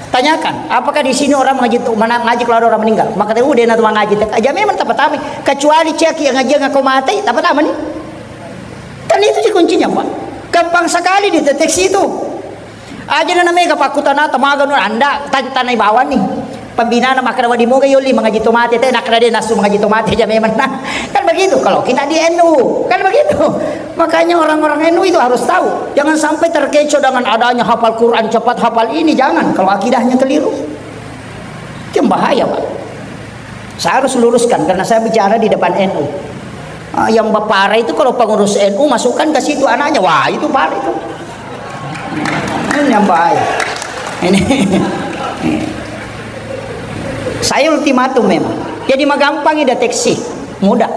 Tanyakan, apakah di sini orang mengaji, mana ngaji kalau ada orang meninggal? Maka dia udah nanti mengaji. Aja memang tetap pertama. Kecuali cek yang ngaji yang kau mati, tetap pertama nih. Kan itu sih kuncinya, Pak. Gampang sekali dideteksi itu. Aja na mega pakkutana tamaga nu anda tan-, tanai bawang nih. Pembinana makkeda wedding moga yolli mangaji tomate, te nakkeda de nasu mangaji tomate aja memang. Nah, kan begitu kalau kita di NU, kan begitu. Makanya orang-orang NU itu harus tahu. Jangan sampai terkecoh dengan adanya hafal Quran cepat, hafal ini, jangan kalau akidahnya keliru. Itu yang bahaya, Pak. Saya harus luruskan karena saya bicara di depan NU. Ah, yang parah itu kalau pengurus NU masukkan ke situ anaknya, wah, itu parah itu. Ini yang bahaya. Ini. Saya ultimatum memang. Jadi magampang deteksi, mudah.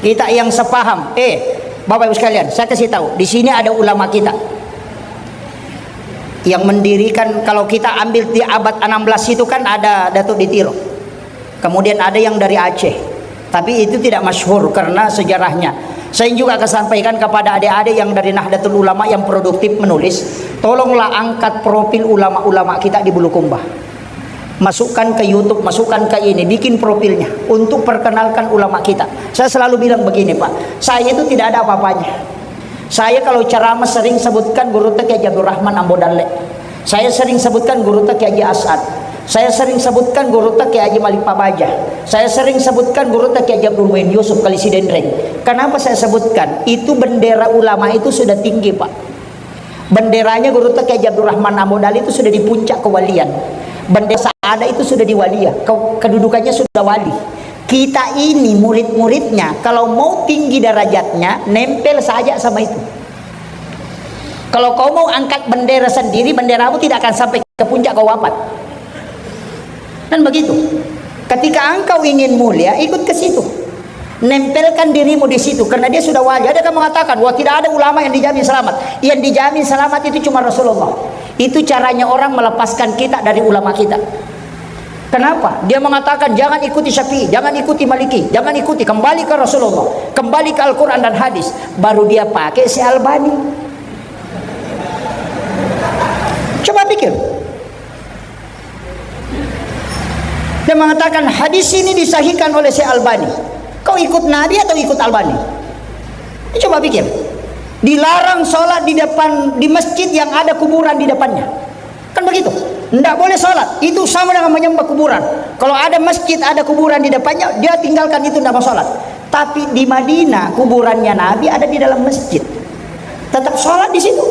Kita yang sepaham, eh, Bapak Ibu sekalian, saya kasih tahu, di sini ada ulama kita yang mendirikan, kalau kita ambil di abad enam belas itu kan ada Datuk di Tiro. Kemudian ada yang dari Aceh. Tapi itu tidak masyhur karena sejarahnya. Saya juga akan sampaikan kepada adik-adik yang dari Nahdlatul Ulama yang produktif menulis, tolonglah angkat profil ulama-ulama kita di Bulukumba. Masukkan ke YouTube, masukkan ke ini, bikin profilnya untuk perkenalkan ulama kita. Saya selalu bilang begini, Pak, saya itu tidak ada apa-apanya. Saya kalau ceramah sering sebutkan Gurutta Kiai Haji Abdurrahman Ambo Dalle. Saya sering sebutkan Gurutta Kiai Haji As'ad. Saya sering sebutkan Gurutta Kiai Haji Malik Pabaja. Saya sering sebutkan Gurutta Kiai Haji Abdul Muin Yusuf Kali Sidenreng. Kenapa saya sebutkan? Itu bendera ulama itu sudah tinggi, Pak. Benderanya Gurutta Kiai Haji Abdurrahman Ambo Dalle itu sudah di puncak kewalian. Bendera Saada itu sudah di walia, ke-, kedudukannya sudah wali. Kita ini murid-muridnya, kalau mau tinggi derajatnya, nempel saja sama itu. Kalau kau mau angkat bendera sendiri, benderamu tidak akan sampai ke puncak kau wafat. Kan begitu. Ketika engkau ingin mulia, ikut ke situ. Nempelkan dirimu di situ, karena dia sudah wali. Ada yang mengatakan, "Wah, tidak ada ulama yang dijamin selamat." Yang dijamin selamat itu cuma Rasulullah. Itu caranya orang melepaskan kita dari ulama kita. Kenapa? Dia mengatakan, "Jangan ikuti Syafi'i, jangan ikuti Maliki, jangan ikuti, kembali ke Rasulullah, kembali ke Al-Quran dan hadis." Baru dia pakai si Albani. Coba pikir. Dia mengatakan, "Hadis ini disahihkan oleh Syekh Albani." Kau ikut Nabi atau ikut Albani? Coba pikir. Dilarang sholat di depan, di masjid yang ada kuburan di depannya. Kan begitu? Ndak boleh sholat. Itu sama dengan menyembah kuburan. Kalau ada masjid, ada kuburan di depannya, dia tinggalkan itu, ndak mau sholat. Tapi di Madinah, kuburannya Nabi ada di dalam masjid. Tetap sholat di situ.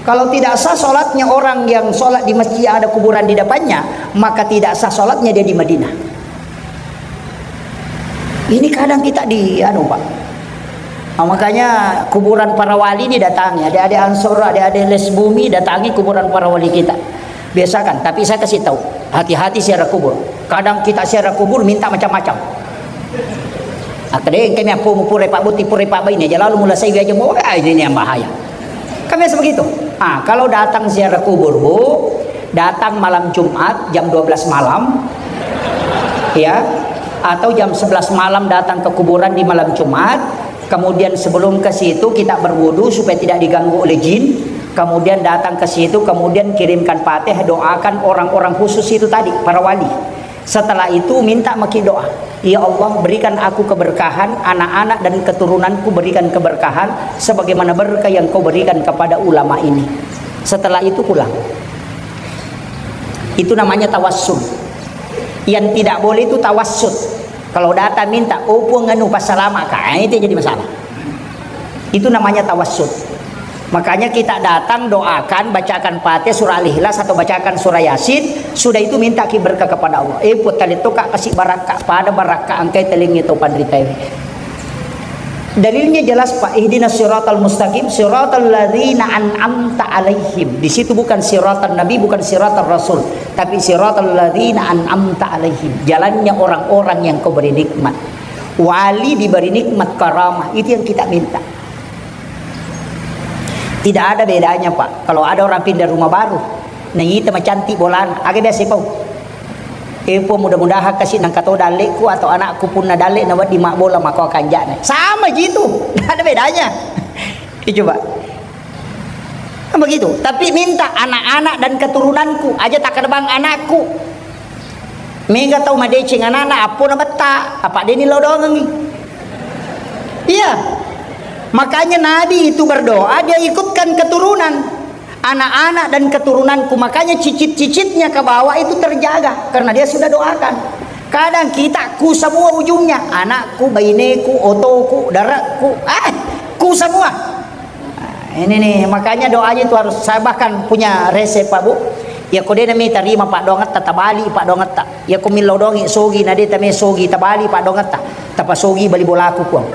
Kalau tidak sah sholatnya orang yang sholat di masjid yang ada kuburan di depannya, maka tidak sah sholatnya dia di Madinah. Ini kadang kita di, anu, Pak. Nah, makanya kuburan para wali ini datangi, adik-adik Ansor, adik-adik les bumi, datangi kuburan para wali kita. Biasakan, tapi saya kasih tahu, hati-hati ziarah kubur. Kadang kita ziarah kubur minta macam-macam. Akkeda engkami appomu pura pabbuti, pura pabbaine aja, lalu mula saiwi aja, mau, ah, ini yang bahaya. Kan biasa begitu. Ah, kalau datang ziarah kubur, Bu, datang malam Jumat jam dua belas malam, ya, atau jam sebelas malam datang ke kuburan di malam Jumat, kemudian sebelum ke situ kita berwudu supaya tidak diganggu oleh jin, kemudian datang ke situ, kemudian kirimkan Fatihah, doakan orang-orang khusus itu tadi, para wali. Setelah itu minta maki doa, "Ya Allah, berikan aku keberkahan, anak-anak dan keturunanku berikan keberkahan sebagaimana berkah yang kau berikan kepada ulama ini." Setelah itu pulang. Itu namanya tawassul. Yang tidak boleh itu tawassut. Kalau datang minta, "Oh, Puang, anu, passalama ka," itu jadi masalah. Itu namanya tawassul. Makanya kita datang, doakan, bacakan Fatihah, surah Al-Ikhlas, atau bacakan surah Yasin, sudah itu minta ki berkah kepada Allah. "Eh, Puang, taletto ka kasi barakka, pada barakka engkai talengnge to panritae." Dalilnya jelas, Pak. "Ihdinas siratal mustaqim, siratal ladzina an'amta alaihim." Di situ bukan siratal Nabi, bukan siratal Rasul, tapi siratal ladzina an'amta alaihim. Jalannya orang-orang yang kau beri nikmat. Wali diberi nikmat karamah, itu yang kita minta. Tidak ada bedanya, Pak. Kalau ada orang pindah rumah baru, naita macantik bolana, aga biasa pau? "Eh, Puang, mudah-mudahan kasi nangka to dallekku atau anakku punna dalle na wedding mabbola mako kanjana." Sama ji itu. Tidak ada bedanya. Iya, coba. Kan begitu. Tapi minta anak-anak dan keturunanku, aja tak bang anakku. Mega tau madeceng anakna, appona betta, apa deni lo doangengi. Iya. Makanya Nabi itu berdoa, dia ikutkan keturunan. Anak-anak dan keturunanku, makanya cicit-cicitnya ke bawah itu terjaga karena dia sudah doakan. Kadang kita ku semua ujungnya, anakku, baineku, otoku, darakku, ah, ku semua. Nah, ini nih, makanya doanya itu harus, saya bahkan punya resep, Pak, Bu. Ya, ko dena mi tarima Pak dongetta, tabali Pak dongetta. Ya, ko millau dongi sogi, na deta me sogi, tabali Pak dongetta. Tapasogi bali bolaku, Puang.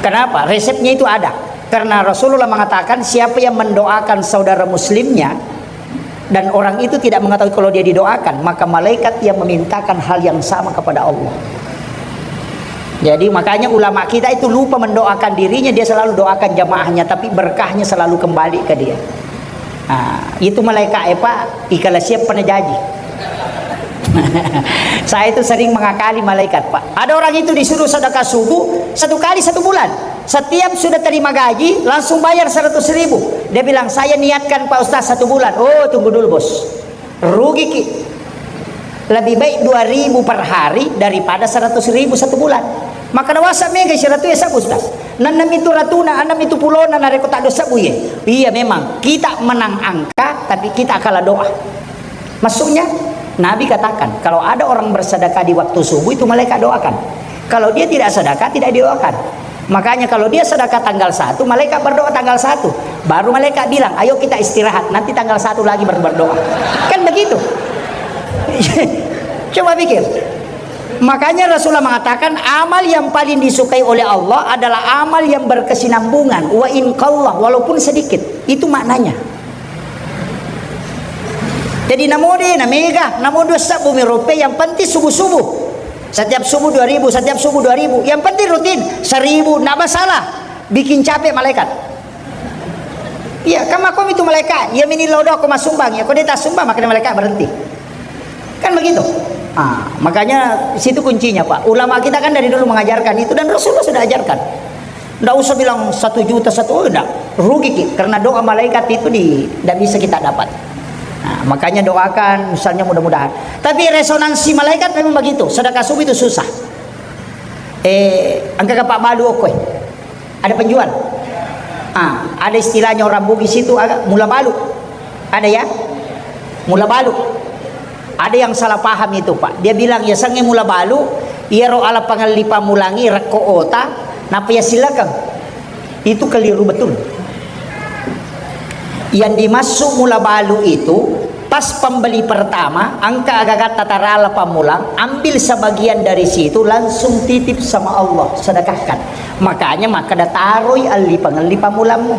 Kenapa? Resepnya itu ada. Karena Rasulullah mengatakan, siapa yang mendoakan saudara muslimnya, dan orang itu tidak mengetahui kalau dia didoakan, maka malaikat yang memintakan hal yang sama kepada Allah. Jadi, makanya ulama kita itu lupa mendoakan dirinya, dia selalu doakan jamaahnya, tapi berkahnya selalu kembali ke dia. Nah, itu malaikat, eh, Pak, ikala siap pernah jaji. Saya itu sering mengakali malaikat, Pak. Ada orang itu disuruh sedekah subuh satu kali satu bulan. Setiap sudah terima gaji, langsung bayar seratus ribu. Dia bilang, "Saya niatkan, Pak Ustaz, satu bulan." "Oh, tunggu dulu, Bos. Rugi ki. Lebih baik dua ribu per hari daripada seratus ribu satu bulan." Maka nawasa mega seratus ya sabu, Ustaz. Nanna mitu ratuna, anna mitu pulona, narekko tak dosa buye. Iya, memang. Kita menang angka, tapi kita kalah doa. Maksudnya, Nabi katakan, kalau ada orang bersedekah di waktu subuh, itu malaikat doakan. Kalau dia tidak sedekah, tidak didoakan. Makanya kalau dia sedekah tanggal satu, malaikat berdoa tanggal satu. Baru malaikat bilang, "Ayo kita istirahat, nanti tanggal satu lagi baru berdoa." Kan begitu. Coba pikir. Makanya Rasulullah mengatakan, amal yang paling disukai oleh Allah adalah amal yang berkesinambungan. Wa in qalla, walaupun sedikit. Itu maknanya. Jadi, namo de, na mega, namo dua sebbu mi rupe, yang penting subuh-subuh. Setiap subuh dua ribu, setiap subuh dua ribu. Yang penting rutin, seribu, ndak masalah. Bikin capek malaikat. Iya, kan makko mitu malaikat, iya mini lodo ko masumbang, ya ko de tasumbang, makanya malaikat berhenti. Kan begitu. Ah, makanya situ kuncinya, Pak. Ulama kita kan dari dulu mengajarkan itu dan Rasulullah sudah ajarkan. Ndak usah bilang satu juta, satu, oh, ndak. Rugi ki, karena doa malaikat itu di, ndak bisa kita dapat. Nah, makanya doakan, misalnya mudah-mudahan. Tapi resonansi malaikat memang begitu. Sedekah subuh itu susah. Eh, engka ka Pak Balu okko e. Ada penjual? Ah, ada istilahnya orang Bugis itu, aga, mula balu. Ada ya? Mula balu. Ada yang salah paham itu, Pak. Dia bilang, ya, sange mula balu, iyaro ala pangelli pamulangi rekko ota, napa ya silakan. Itu keliru betul. Yang dimaksud mula balu itu, pas pembeli pertama, engka agagatta tarala pammulang, ambil sebagian dari situ, langsung titip sama Allah, sedekahkan. Makanya makkeda taroi alli pangelli pammulangmu.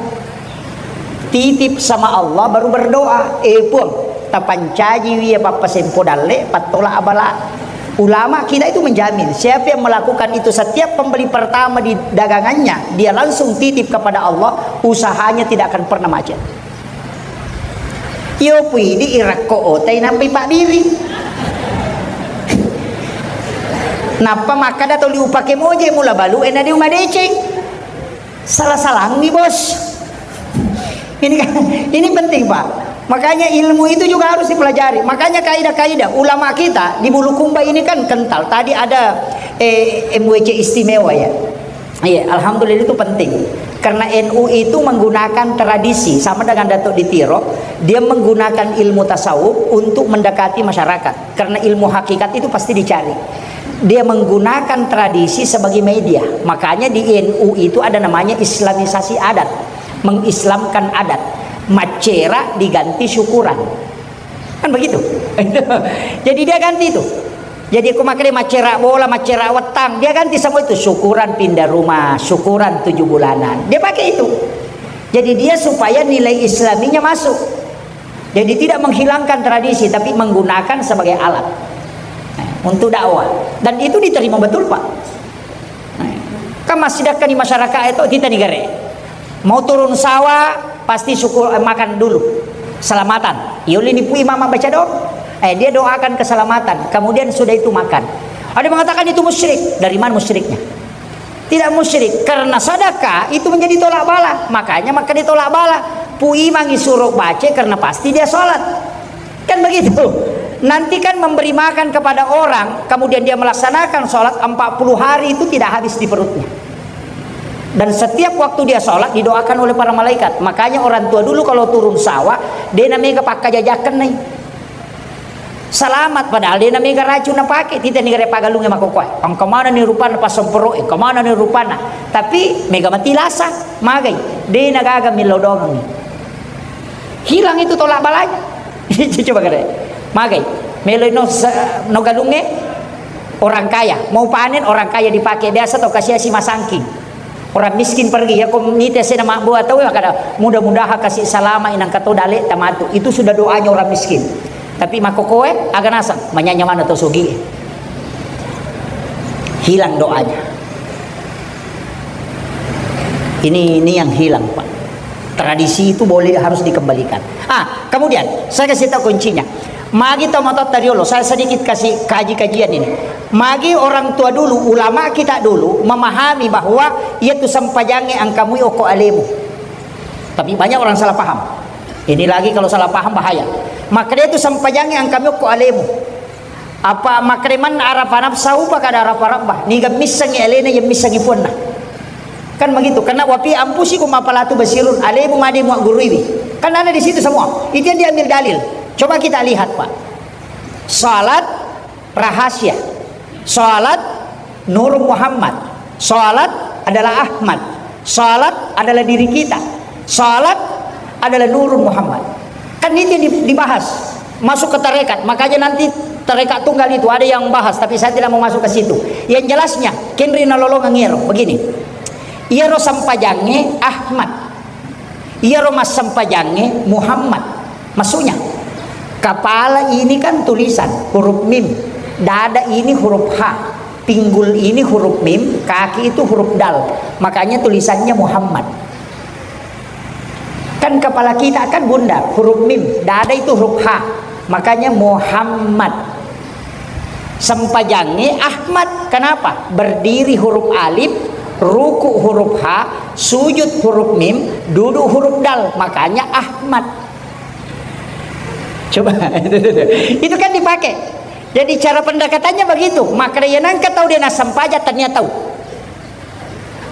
Titip sama Allah, baru berdoa, "Eh, Puang, tapancajiwi ya pappasempo dalle, pattola abala." Ulama kita itu menjamin, siapa yang melakukan itu setiap pembeli pertama di dagangannya, dia langsung titip kepada Allah, usahanya tidak akan pernah macet. Iyo pui di irakko otai nampai Pak Biri. Nappa makkada toli upake moje mula balu ena di uma deceng. Salah-salangi, Bos. Ini kan, ini penting, Pak. Makanya ilmu itu juga harus dipelajari. Makanya kaidah-kaidah ulama kita di Bulukumba ini kan kental. Tadi ada, eh, M W C istimewa ya. Iya, alhamdulillah itu penting. Karena N U itu menggunakan tradisi, sama dengan Datuk di Tiro, dia menggunakan ilmu tasawuf untuk mendekati masyarakat. Karena ilmu hakikat itu pasti dicari. Dia menggunakan tradisi sebagai media. Makanya di N U itu ada namanya islamisasi adat. Mengislamkan adat. Macera diganti syukuran. Kan begitu? Jadi dia ganti itu. Jadi aku makkeda macera bola, macera wettang. Dia ganti semua itu. Syukuran pindah rumah, syukuran tujuh bulanan. Dia pakai itu. Jadi dia supaya nilai islaminya masuk. Jadi tidak menghilangkan tradisi, tapi menggunakan sebagai alat, eh, untuk dakwah. Dan itu diterima betul, Pak. Eh, kan masih dekat di masyarakat itu, kita negara. Mau turun sawah, pasti syukur, eh, makan dulu. Selamatan. Yuli nipui mama baca doa. Eh, dia doakan keselamatan. Kemudian sudah itu makan. Ada mengatakan itu musyrik. Dari mana musyriknya? Tidak musyrik, karena sedekah itu menjadi tolak bala. Makanya maka ditolak bala. Puimangi suruh baca karena pasti dia sholat. Kan begitu. Nanti kan memberi makan kepada orang, kemudian dia melaksanakan sholat empat puluh hari itu tidak habis di perutnya. Dan setiap waktu dia sholat didoakan oleh para malaikat. Makanya orang tua dulu kalau turun sawah, dia namanya pakkajajakan nih. Salamat, padahal dia namanya racun napake, tita ni gare pagalunge makokoe. Engka mana ni rupanna pasempero, engka mana ni rupanna. Tapi mega mati lasa, magai. De nagaga millau doangengi. Hilang itu tolak balanya. Coba gare. Magai. Melo no se-, no galunge orang kaya. Mau panen orang kaya dipake. Biasa tau kasiasi masangking. Orang miskin pergi, ya, ko mite sena mabbua tau, ya, kada, "Mudah-mudahan kasih salama inang kato dale tamatu." Itu sudah doanya orang miskin. Tapi makokoe, aga nasang, manyanya mana to sogi. Hilang doanya. Ini, ini yang hilang, Pak. Tradisi itu boleh, harus dikembalikan. Ah, kemudian, saya kasih tahu kuncinya. Magi tomatoatta riolo, saya sedikit kasih kaji-kajian ini. Magi orang tua dulu, ulama kita dulu memahami bahwa iyatu sempajangnge engkamui okko alemu. Tapi banyak orang salah paham. Ini lagi kalau salah paham bahaya. Maka dia itu sempajangnge engkamui okko alemu. Apa makreman arafa nafsahu, apa kada arafa rabbah. Niga missengi alena, yang missengi puanna. Kan begitu, karena wafi anfusikum afala tubsirun, alemu made muagguruiwi. Kan ada di situ semua. Itu yang diambil dalil. Coba kita lihat, Pak. Salat rahasia. Salat Nur Muhammad. Salat adalah Ahmad. Salat adalah diri kita. Salat adalah Nurun Muhammad. Kan itu yang di-, dibahas. Masuk ke tarekat. Makanya nanti tarekat tunggal itu ada yang bahas, tapi saya tidak mau masuk ke situ. Yang jelasnya, kenri nalolongeng iyaro. Begini. Iyaro sempajangnge Ahmad. Iyaro massempajangnge Muhammad. Maksudnya, kepala ini kan tulisan huruf mim, dada ini huruf ha, pinggul ini huruf mim, kaki itu huruf dal. Makanya tulisannya Muhammad. Kan kepala kita kan bundar, huruf mim, dada itu huruf ha. Makanya Muhammad. Sempajangnge Ahmad. Kenapa? Berdiri huruf alif, ruku huruf ha, sujud huruf mim, duduk huruf dal. Makanya Ahmad. Coba. Itu kan dipakai. Jadi cara pendekatannya begitu. Maka dia nangka tahu dia nasempajang, tania tahu.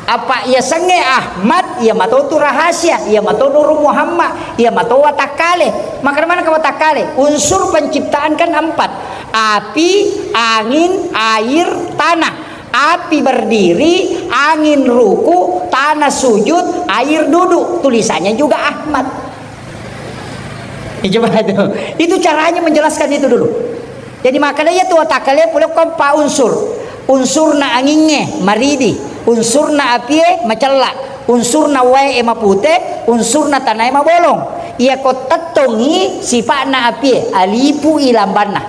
Apa iya sengnge Ahmad, iya mato tu rahasia, iya mato Nurul Muhammad, iya mato watakkale. Makana maneng ka watakkale? Unsur penciptaan kan empat. Api, angin, air, tanah. Api berdiri, angin ruku, tanah sujud, air duduk. Tulisannya juga Ahmad. Ya, coba itu. Itu caranya menjelaskan itu dulu. Jadi, makanya iya tu watakkale pole ko empat unsur. Unsurna angingnge, maridi. Unsurna apie, macella. Unsurna wae, mapute. Unsurna tanae, mabolong. Iya ko tettongi sipa'na apie, alipu i lambanna.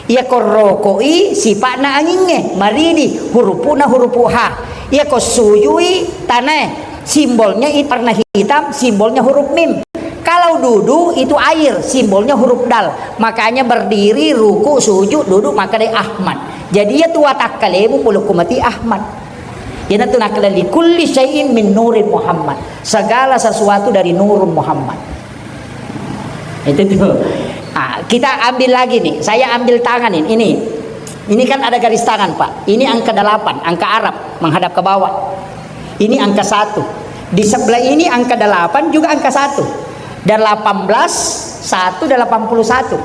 Iya ko rokoi sipa'na angingnge, maridi, hurupu'na hurupu ha. Iya ko sujui tanae, simbolnya it-, warna hitam, simbolnya huruf mim. Kalau duduk itu air, simbolnya huruf dal. Makanya berdiri, ruku, sujud, duduk, maka dai Ahmad. Jadi iya tu watakkalemu pulukku mati Ahmad. Iyanatu nakkeda, "Likulli syai'in min nurin Muhammad." Segala sesuatu dari nurun Muhammad. Itu tuh. Ah, kita ambil lagi nih. Saya ambil tangan ini. Ini, ini kan ada garis tangan, Pak. Ini angka delapan, angka Arab menghadap ke bawah. Ini angka satu. Di sebelah ini angka delapan juga angka satu. Delapan belas, satu, delapan puluh satu.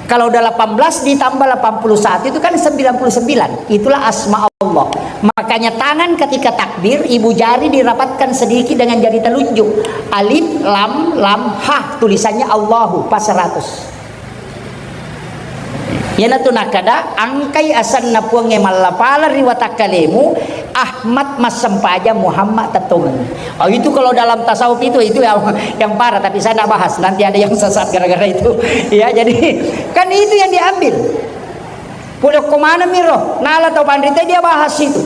Kalau delapan belas ditambah delapan puluh satu itu kan sembilan puluh sembilan. Itulah asma Allah. Makanya tangan ketika takbir, ibu jari dirapatkan sedikit dengan jari telunjuk. Alif, lam, lam, ha, tulisannya Allahu, pas seratus. Iyanatu nakkeda, angkai asenna Puangnge mallapala ri watakkalemu, Ahmad massempajang, Muhammad tettongeng. Oh, itu kalau dalam tasawuf itu, itu yang, yang parah, tapi saya nggak bahas. Nanti ada yang sesat gara-gara itu. Ya, jadi kan itu yang diambil. Pole okko maneng miro, nala tau panrita dia bahas itu.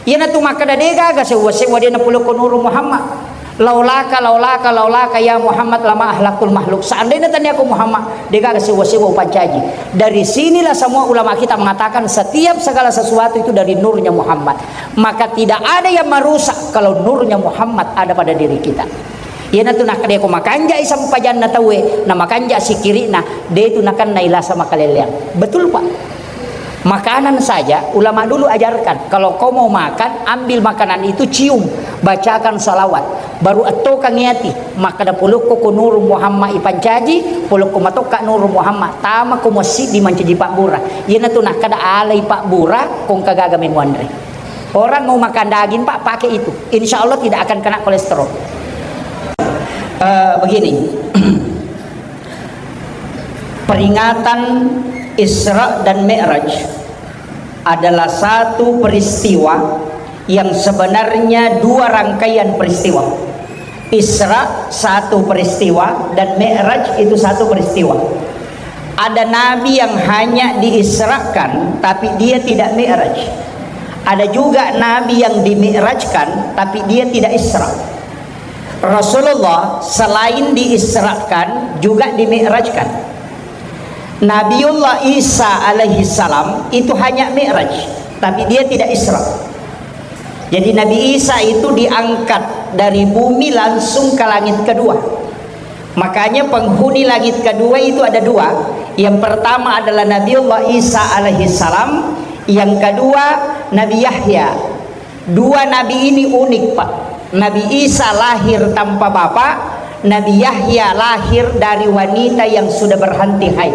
Iyanatu makkeda, degaga sewwa-sewwa de napolokko Nurun Muhammad. Laulaka, laulaka, laulaka ya Muhammad lama ahlaktul makhluk. Seandainya tania ko Muhammad, degaga sewwa-sewwa upancaji. Dari sinilah semua ulama kita mengatakan setiap segala sesuatu itu dari nurnya Muhammad. Maka tidak ada yang merusak kalau nurnya Muhammad ada pada diri kita. Iyanatu nakkeda ko makanjai sempajanna tauwe, na makanja sikiri'na, de tu nakennai lasa makaleleang. Betul, Pak? Makanan saja, ulama dulu ajarkan, kalau kau mau makan, ambil makanan itu, cium, bacakan salawat, baru ettokan ati, makkeda polokko ko Nurun Muhammad ipancaji, polokko matokka Nurun Muhammad, tama ko masjid di mancaji pabbura. Iyanatu nakkeda alai pabbura, ko engka gaga memuanre. Orang mau makan daging, Pak, pakai itu. Insya Allah tidak akan kena kolesterol. Eh, begini, peringatan Isra dan Mi'raj adalah satu peristiwa yang sebenarnya dua rangkaian peristiwa. Isra satu peristiwa dan Mi'raj itu satu peristiwa. Ada nabi yang hanya diisrakan, tapi dia tidak mi'raj. Ada juga nabi yang dimi'rajkan, tapi dia tidak isra. Rasulullah selain diisrakan, juga dimi'rajkan. Nabiullah Isa alaihi salam itu hanya mi'raj, tapi dia tidak isra. Jadi Nabi Isa itu diangkat dari bumi langsung ke langit kedua. Makanya penghuni langit kedua itu ada dua. Yang pertama adalah Nabiullah Isa alaihi salam, yang kedua Nabi Yahya. Dua nabi ini unik, Pak. Nabi Isa lahir tanpa bapak, Nabi Yahya lahir dari wanita yang sudah berhenti haid,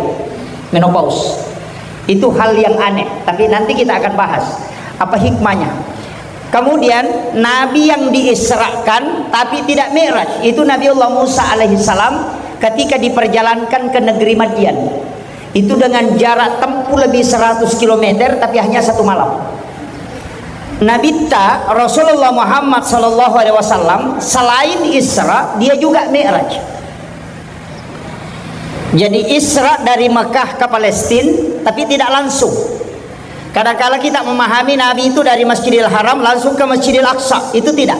menopause. Itu hal yang aneh, tapi nanti kita akan bahas apa hikmahnya. Kemudian, nabi yang diisrakan tapi tidak mi'raj, itu Nabiullah Musa alaihissalam ketika diperjalankan ke negeri Madian. Itu dengan jarak tempuh lebih seratus kilometer, tapi hanya satu malam. Nabitta Rasulullah Muhammad sallallahu alaihi wasallam selain Isra, dia juga Mi'raj. Jadi Isra dari Mekah ke Palestina, tapi tidak langsung. Kadangkala kita memahami Nabi itu dari Masjidil Haram langsung ke Masjidil Aqsa, itu tidak.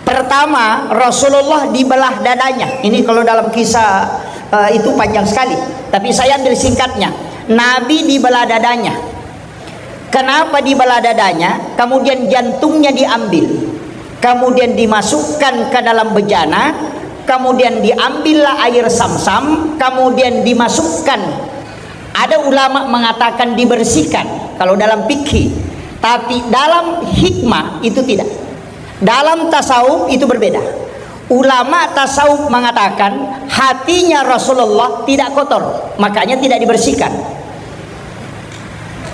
Pertama, Rasulullah dibelah dadanya. Ini kalau dalam kisah, eh, itu panjang sekali. Tapi saya ambil singkatnya. Nabi dibelah dadanya. Kenapa dibelah dadanya? Kemudian jantungnya diambil. Kemudian dimasukkan ke dalam bejana. Kemudian diambillah air samsam. Kemudian dimasukkan. Ada ulama mengatakan dibersihkan. Kalau dalam fikih. Tapi dalam hikmah itu tidak. Dalam tasawuf itu berbeda. Ulama tasawuf mengatakan hatinya Rasulullah tidak kotor, makanya tidak dibersihkan.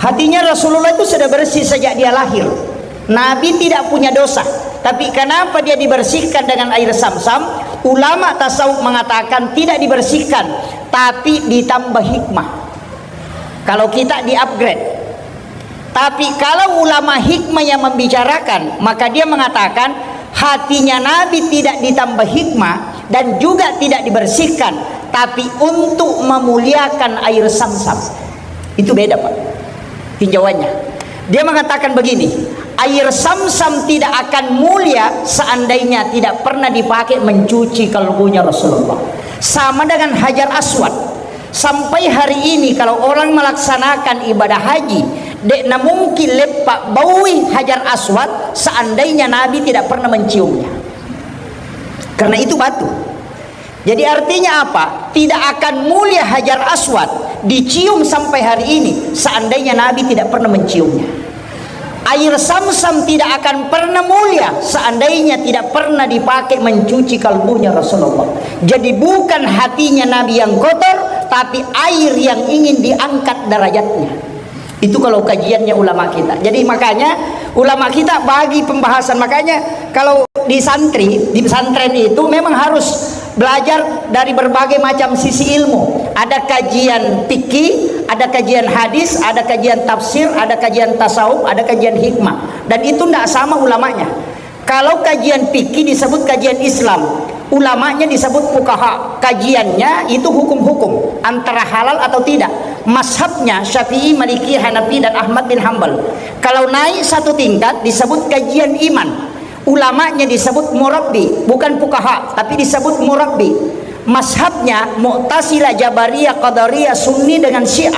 Hatinya Rasulullah itu sudah bersih sejak dia lahir. Nabi tidak punya dosa. Tapi kenapa dia dibersihkan dengan air samsam? Ulama tasawuf mengatakan tidak dibersihkan, tapi ditambah hikmah. Kalau kita di-upgrade. Tapi kalau ulama hikmah yang membicarakan, maka dia mengatakan hatinya Nabi tidak ditambah hikmah dan juga tidak dibersihkan, tapi untuk memuliakan air samsam. Itu beda, Pak, tinjauannya. Dia mengatakan begini, air Samsam tidak akan mulia seandainya tidak pernah dipakai mencuci kalbunya Rasulullah. Sama dengan Hajar Aswad. Sampai hari ini kalau orang melaksanakan ibadah haji, dek na mungkin leppa baui Hajar Aswad seandainya Nabi tidak pernah menciumnya. Karena itu batu. Jadi artinya apa? Tidak akan mulia Hajar Aswad dicium sampai hari ini seandainya Nabi tidak pernah menciumnya. Air Samsam tidak akan pernah mulia seandainya tidak pernah dipakai mencuci kalbunya Rasulullah. Jadi bukan hatinya Nabi yang kotor, tapi air yang ingin diangkat derajatnya. Itu kalau kajiannya ulama kita. Jadi makanya ulama kita bagi pembahasan. Makanya kalau di santri, di pesantren itu memang harus belajar dari berbagai macam sisi ilmu. Ada kajian fikih, ada kajian hadis, ada kajian tafsir, ada kajian tasawuf, ada kajian hikmah. Dan itu ndak sama ulamanya. Kalau kajian fikih disebut kajian Islam, ulamanya disebut fuqaha. Kajiannya itu hukum-hukum, antara halal atau tidak. Mazhabnya Syafi'i, Maliki, Hanafi, dan Ahmad bin Hambal. Kalau naik satu tingkat disebut kajian iman. Ulamanya disebut murabbi, bukan fuqaha, tapi disebut murabbi. Mazhabnya Mu'tazilah, Jabariyah, Qadariyah, Sunni dengan Syiah.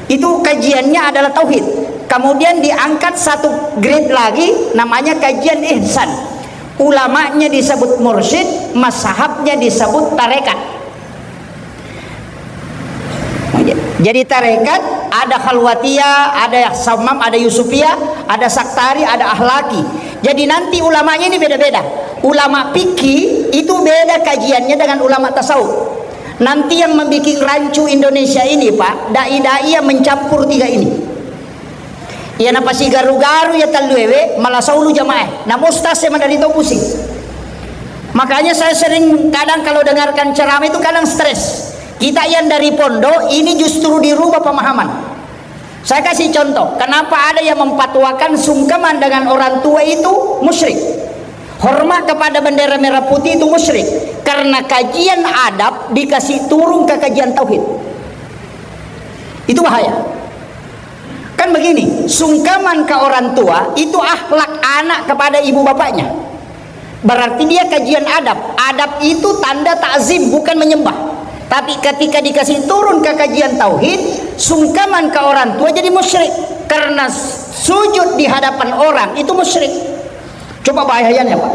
Itu kajiannya adalah tauhid. Kemudian diangkat satu grade lagi, namanya kajian ihsan. Ulamanya disebut mursyid, mazhabnya disebut tarekat. Jadi tarekat ada Khalwatiyah, ada Sammam, ada Yusufiyah, ada Saktari, ada Ahlaki. Jadi nanti ulamanya ini beda-beda. Ulama fikih itu beda kajiannya dengan ulama tasawuf. Nanti yang membuat rancu Indonesia ini, Pak, dai-dai yang mencampur tiga ini. Iya, napasigaru-garu ya talluewe, malah saulu jamaah. Namo ustaz saya madari to pusing. Makanya saya sering kadang kalau dengarkan ceramah itu kadang stres. Kita yang dari pondok ini justru dirubah pemahaman. Saya kasih contoh, kenapa ada yang memfatwakan sungkeman dengan orang tua itu musyrik. Hormat kepada bendera merah putih itu musyrik. Karena kajian adab dikasih turun ke kajian tauhid. Itu bahaya. Kan begini, sungkeman ke orang tua itu akhlak anak kepada ibu bapaknya. Berarti dia kajian adab. Adab itu tanda takzim, bukan menyembah. Tapi ketika dikasih turun ke kajian tauhid, sungkeman ke orang tua jadi musyrik. Karena sujud di hadapan orang itu musyrik. Coba bahayanya, Pak.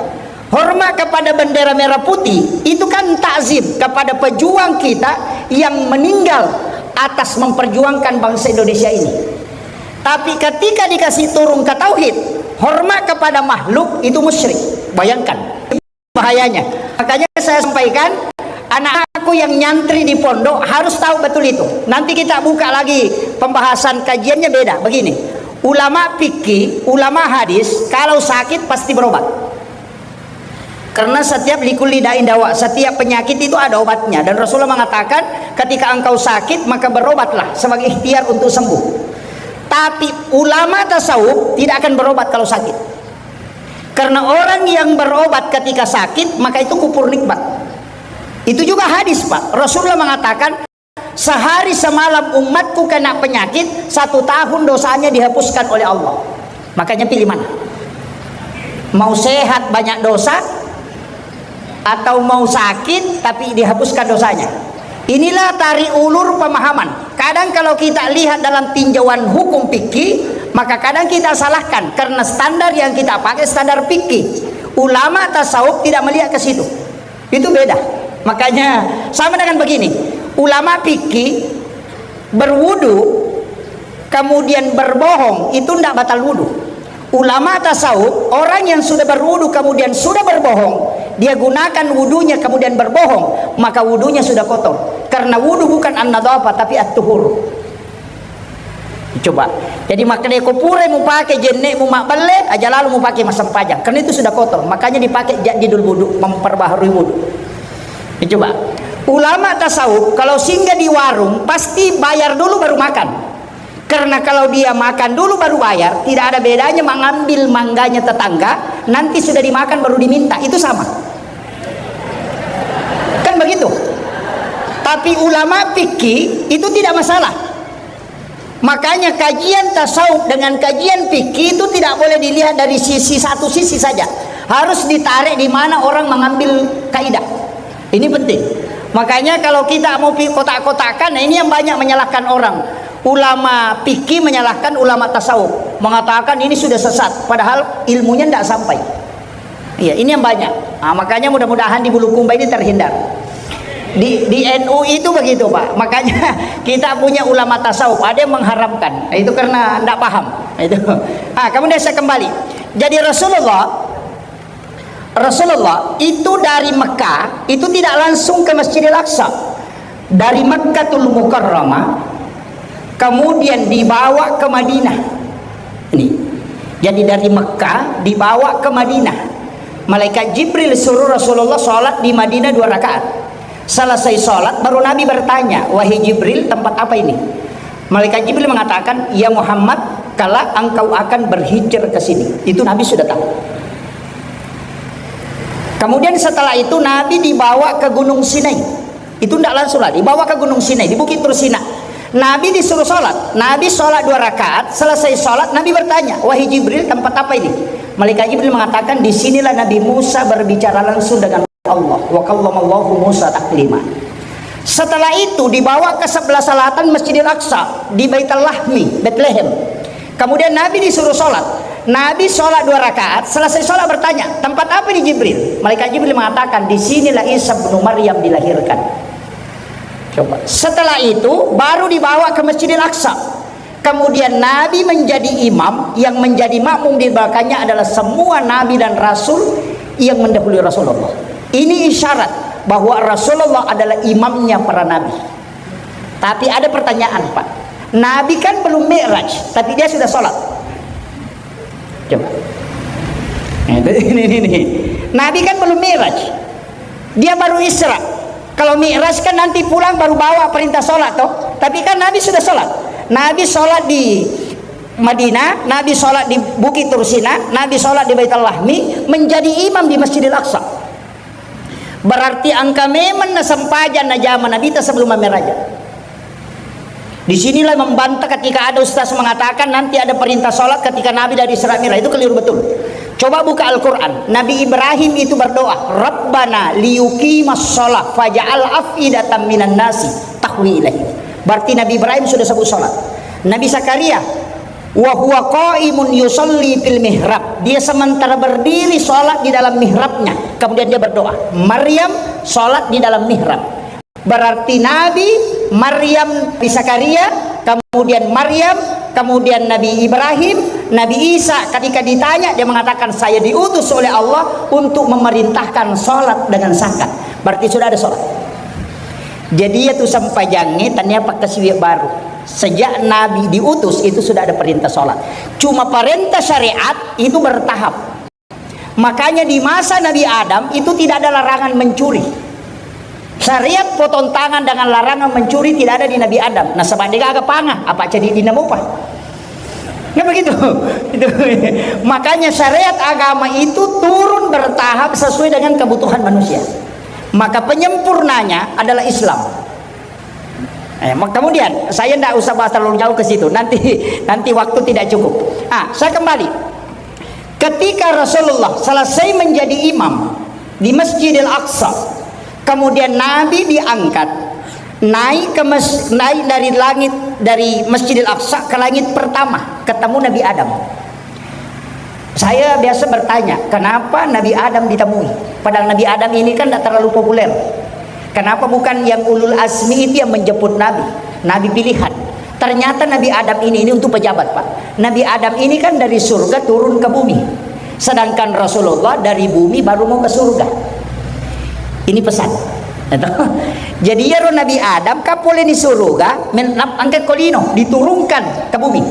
Hormat kepada bendera merah putih itu kan takzim kepada pejuang kita yang meninggal atas memperjuangkan bangsa Indonesia ini. Tapi ketika dikasih turun ke tauhid, hormat kepada makhluk itu musyrik. Bayangkan bahayanya. Makanya saya sampaikan, anak-anakku yang nyantri di pondok harus tahu betul itu. Nanti kita buka lagi pembahasan kajiannya beda. Begini, ulama fikih, ulama hadis, kalau sakit pasti berobat. Karena setiap likulli da'in dawa, setiap penyakit itu ada obatnya. Dan Rasulullah mengatakan, ketika engkau sakit, maka berobatlah sebagai ikhtiar untuk sembuh. Tapi ulama tasawuf tidak akan berobat kalau sakit. Karena orang yang berobat ketika sakit, maka itu kupur nikmat. Itu juga hadis, Pak. Rasulullah mengatakan, sehari semalam umatku kena penyakit, satu tahun dosanya dihapuskan oleh Allah. Makanya pilih mana? Mau sehat banyak dosa, atau mau sakit tapi dihapuskan dosanya? Inilah tarik ulur pemahaman. Kadang kalau kita lihat dalam tinjauan hukum fikih, maka kadang kita salahkan karena standar yang kita pakai standar fikih. Ulama tasawuf tidak melihat ke situ. Itu beda. Makanya sama dengan begini. Ulama fikih berwudu kemudian berbohong itu tidak batal wudu. Ulama tasawuf, orang yang sudah berwudu kemudian sudah berbohong, dia gunakan wudunya kemudian berbohong, maka wudunya sudah kotor. Karena wudu bukan an-nadhafah tapi at-tuhur. Coba. Jadi makanya ko pura mupake jenne mu mabbelle, aja lalu mupake massempajang. Karena itu sudah kotor. Makanya dipakai jadidul wudu, memperbaharui wudu. Coba. Ulama tasawuf kalau singgah di warung pasti bayar dulu baru makan. Karena kalau dia makan dulu baru bayar, tidak ada bedanya mengambil mangganya tetangga, nanti sudah dimakan baru diminta. Itu sama. Kan begitu. Tapi ulama fikih itu tidak masalah. Makanya kajian tasawuf dengan kajian fikih itu tidak boleh dilihat dari sisi, satu sisi saja. Harus ditarik di mana orang mengambil kaidah. Ini penting. Makanya kalau kita mau pi-, kotak-kotakan, nah ini yang banyak menyalahkan orang. Ulama fikih menyalahkan ulama tasawuf, mengatakan ini sudah sesat, padahal ilmunya ndak sampai. Iya, ini yang banyak. Nah, makanya mudah-mudahan di Bulukumba ini terhindar. Di, di N U itu begitu, Pak. Makanya kita punya ulama tasawuf, ada yang mengharamkan. Itu karena ndak paham. Itu. Ah, kemudian saya kembali. Jadi Rasulullah, Rasulullah itu dari Mekah, itu tidak langsung ke Masjidil Aqsa. Dari Mekkatul Mukarramah, kemudian dibawa ke Madinah. Ini. Jadi dari Mekah dibawa ke Madinah. Malaikat Jibril suruh Rasulullah sholat di Madinah dua rakaat. Selesai sholat, baru Nabi bertanya, "Wahai Jibril, tempat apa ini?" Malaikat Jibril mengatakan, "Ya Muhammad, kelak engkau akan berhijrah ke sini." Itu Nabi sudah tahu. Kemudian setelah itu Nabi dibawa ke Gunung Sinai. Itu ndak langsung lah, dibawa ke Gunung Sinai, di Bukit Tursina. Nabi disuruh sholat. Nabi sholat dua rakaat, selesai sholat, Nabi bertanya, "Wahai Jibril, tempat apa ini?" Malaikat Jibril mengatakan, "Di sinilah Nabi Musa berbicara langsung dengan Allah. Wa kallamallahu Musa taklima." Setelah itu dibawa ke sebelah selatan Masjidil Aqsa, di Baitul Lahmi, Bethlehem. Kemudian Nabi disuruh sholat. Nabi sholat dua rakaat, selesai sholat bertanya, "Tempat apa ini Jibril?" Malaikat Jibril mengatakan, "Di sinilah Isa bin Maryam dilahirkan." Coba. Setelah itu baru dibawa ke Masjidil Aqsa. Kemudian Nabi menjadi imam, yang menjadi makmum di belakangnya adalah semua nabi dan rasul yang mendahului Rasulullah. Ini isyarat bahwa Rasulullah adalah imamnya para nabi. Tapi ada pertanyaan, Pak. Nabi kan belum mi'raj, tapi dia sudah sholat. Coba. Nah, itu, ini, ini, ini. Nabi kan belum mi'raj. Dia baru Isra. Kalau mi'raj kan nanti pulang baru bawa perintah sholat, toh. Tapi kan Nabi sudah sholat. Nabi sholat di Madinah, Nabi sholat di Bukit Tursina, Nabi sholat di Baitul Lahmi, menjadi imam di Masjidil Aqsa. Berarti engka memang nasempajang najama Nabita sebelum mammeraja. Di sinilah membantah ketika ada ustaz mengatakan nanti ada perintah sholat ketika Nabi dari Isra Mi'raj. Itu keliru betul. Coba buka Al-Quran. Nabi Ibrahim itu berdoa, "Rabbana liyuqimas sholat faja'al af'idatan minan nasi tahwi ilaih." Berarti Nabi Ibrahim sudah sebut sholat. Nabi Zakaria, "Wa huwa qaimun yusalli fil mihrab." Dia sementara berdiri sholat di dalam mihrabnya. Kemudian dia berdoa. Maryam sholat di dalam mihrab. Berarti Nabi, Maryam, Nabi Zakaria, kemudian Maryam, kemudian Nabi Ibrahim, Nabi Isa, ketika ditanya, dia mengatakan, "Saya diutus oleh Allah untuk memerintahkan sholat dengan zakat." Berarti sudah ada sholat. Jadi, ya tu sampajangnge, tania pakkasiwi baru. Sejak Nabi diutus, itu sudah ada perintah sholat. Cuma perintah syariat itu bertahap. Makanya di masa Nabi Adam itu tidak ada larangan mencuri. Syariat potong tangan dengan larangan mencuri tidak ada di Nabi Adam. Nasaba degaga panga, apa jadi dinamupa. Nah begitu. Itu. Makanya syariat agama itu turun bertahap sesuai dengan kebutuhan manusia. Maka penyempurnanya adalah Islam. Eh, mak-, kemudian saya ndak usah bahas terlalu jauh ke situ. Nanti, nanti waktu tidak cukup. Ah, saya kembali. Ketika Rasulullah selesai menjadi imam di Masjidil Aqsa, kemudian Nabi diangkat, naik ke mes-, naik dari langit, dari Masjidil Aqsa ke langit pertama, ketemu Nabi Adam. Saya biasa bertanya, kenapa Nabi Adam ditemui? Padahal Nabi Adam ini kan tidak terlalu populer. Kenapa bukan yang ulul azmi itu yang menjemput Nabi? Nabi pilihan. Ternyata Nabi Adam ini, ini untuk pejabat, Pak. Nabi Adam ini kan dari surga turun ke bumi. Sedangkan Rasulullah dari bumi baru mau ke surga. Ini pesan. Jadi, iyaro Nabi Adam kapoleni suruga, men-, nap-, angka kolino, diturunkan ke bumi.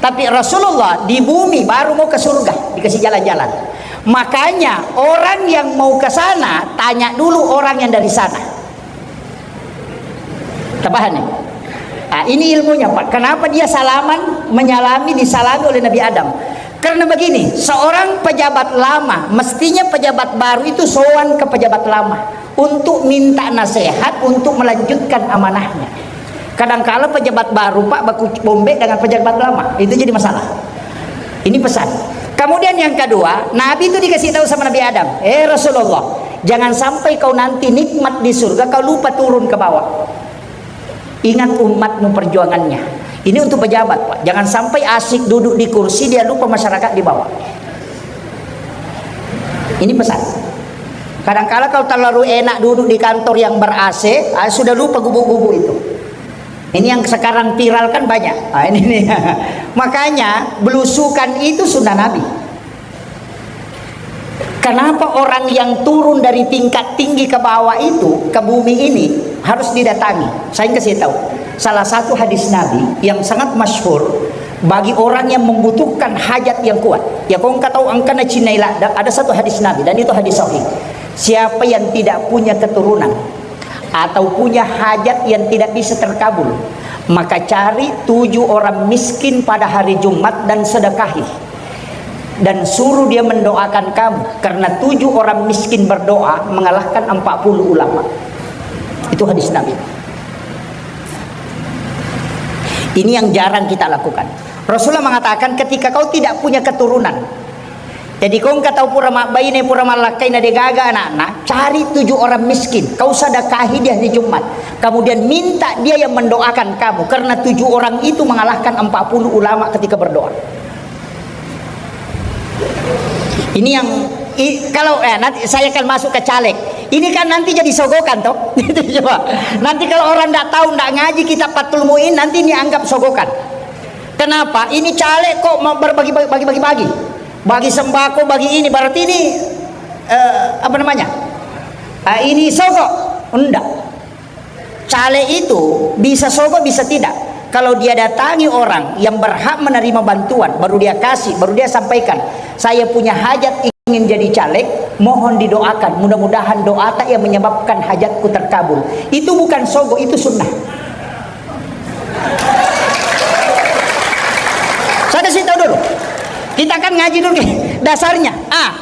Tapi Rasulullah di bumi baru mau ke surga, dikasih jalan-jalan. Makanya orang yang mau ke sana, tanya dulu orang yang dari sana. Tapahan nih? Ah, ini ilmunya, Pak. Kenapa dia salaman, menyalami, disalami oleh Nabi Adam? Karena begini, seorang pejabat lama, mestinya pejabat baru itu sowan ke pejabat lama untuk minta nasihat, untuk melanjutkan amanahnya. Kadangkala pejabat baru, Pak, baku bombe dengan pejabat lama. Itu jadi masalah. Ini pesan. Kemudian yang kedua, Nabi itu dikasih tahu sama Nabi Adam, "Eh Rasulullah, jangan sampai kau nanti nikmat di surga, kau lupa turun ke bawah. Ingat umatmu perjuangannya." Ini untuk pejabat, Pak. Jangan sampai asik duduk di kursi, dia lupa masyarakat di bawah. Ini pesan. Kadangkala kau terlalu enak duduk di kantor yang ber-A C, ah, sudah lupa gubuk-gubuk itu. Ini yang sekarang viral kan banyak. Ah, ini nih. Makanya belusukan itu sunnah Nabi. Kenapa orang yang turun dari tingkat tinggi ke bawah itu, ke bumi ini, harus didatangi? Saya kasih tahu. Salah satu hadis Nabi yang sangat masyhur bagi orang yang membutuhkan hajat yang kuat. Ya, kau engka tahu, engka na cinai ladda, ada satu hadis Nabi, dan itu hadis sahih. Siapa yang tidak punya keturunan atau punya hajat yang tidak bisa terkabul, maka cari tujuh orang miskin pada hari Jumat dan sedekahi. Dan suruh dia mendoakan kamu, karena tujuh orang miskin berdoa mengalahkan empat puluh ulama. Itu hadis Nabi. Ini yang jarang kita lakukan. Rasulullah mengatakan, ketika kau tidak punya keturunan, jadi kau engka tau pura mabbaine, pura mallakkaina, de gaga anakna, cari tujuh orang miskin, kau sedekahi di hari Jumat, kemudian minta dia yang mendoakan kamu, karena tujuh orang itu mengalahkan empat puluh ulama ketika berdoa. Ini yang i- kalau eh, nanti saya akan masuk ke caleg. Ini kan nanti jadi sogokan toh. Coba. Nanti kalau orang ndak tahu, ndak ngaji kitab Fathul Muin, nanti ini anggap sogokan. Kenapa? Ini caleg kok mau berbagi, bagi, bagi, bagi, bagi sembako, bagi ini, berarti ini eh, apa namanya? Ah, ini sogok? Enggak. Caleg itu bisa sogok, bisa tidak. Kalau dia datangi orang yang berhak menerima bantuan, baru dia kasih, baru dia sampaikan, "Saya punya hajat ingin jadi caleg, mohon didoakan, mudah-mudahan doa tak yang menyebabkan hajatku terkabul." Itu bukan sogok, itu sunnah. Saya kasih tahu dulu. Kita kan ngaji dulu nih, dasarnya. Ah,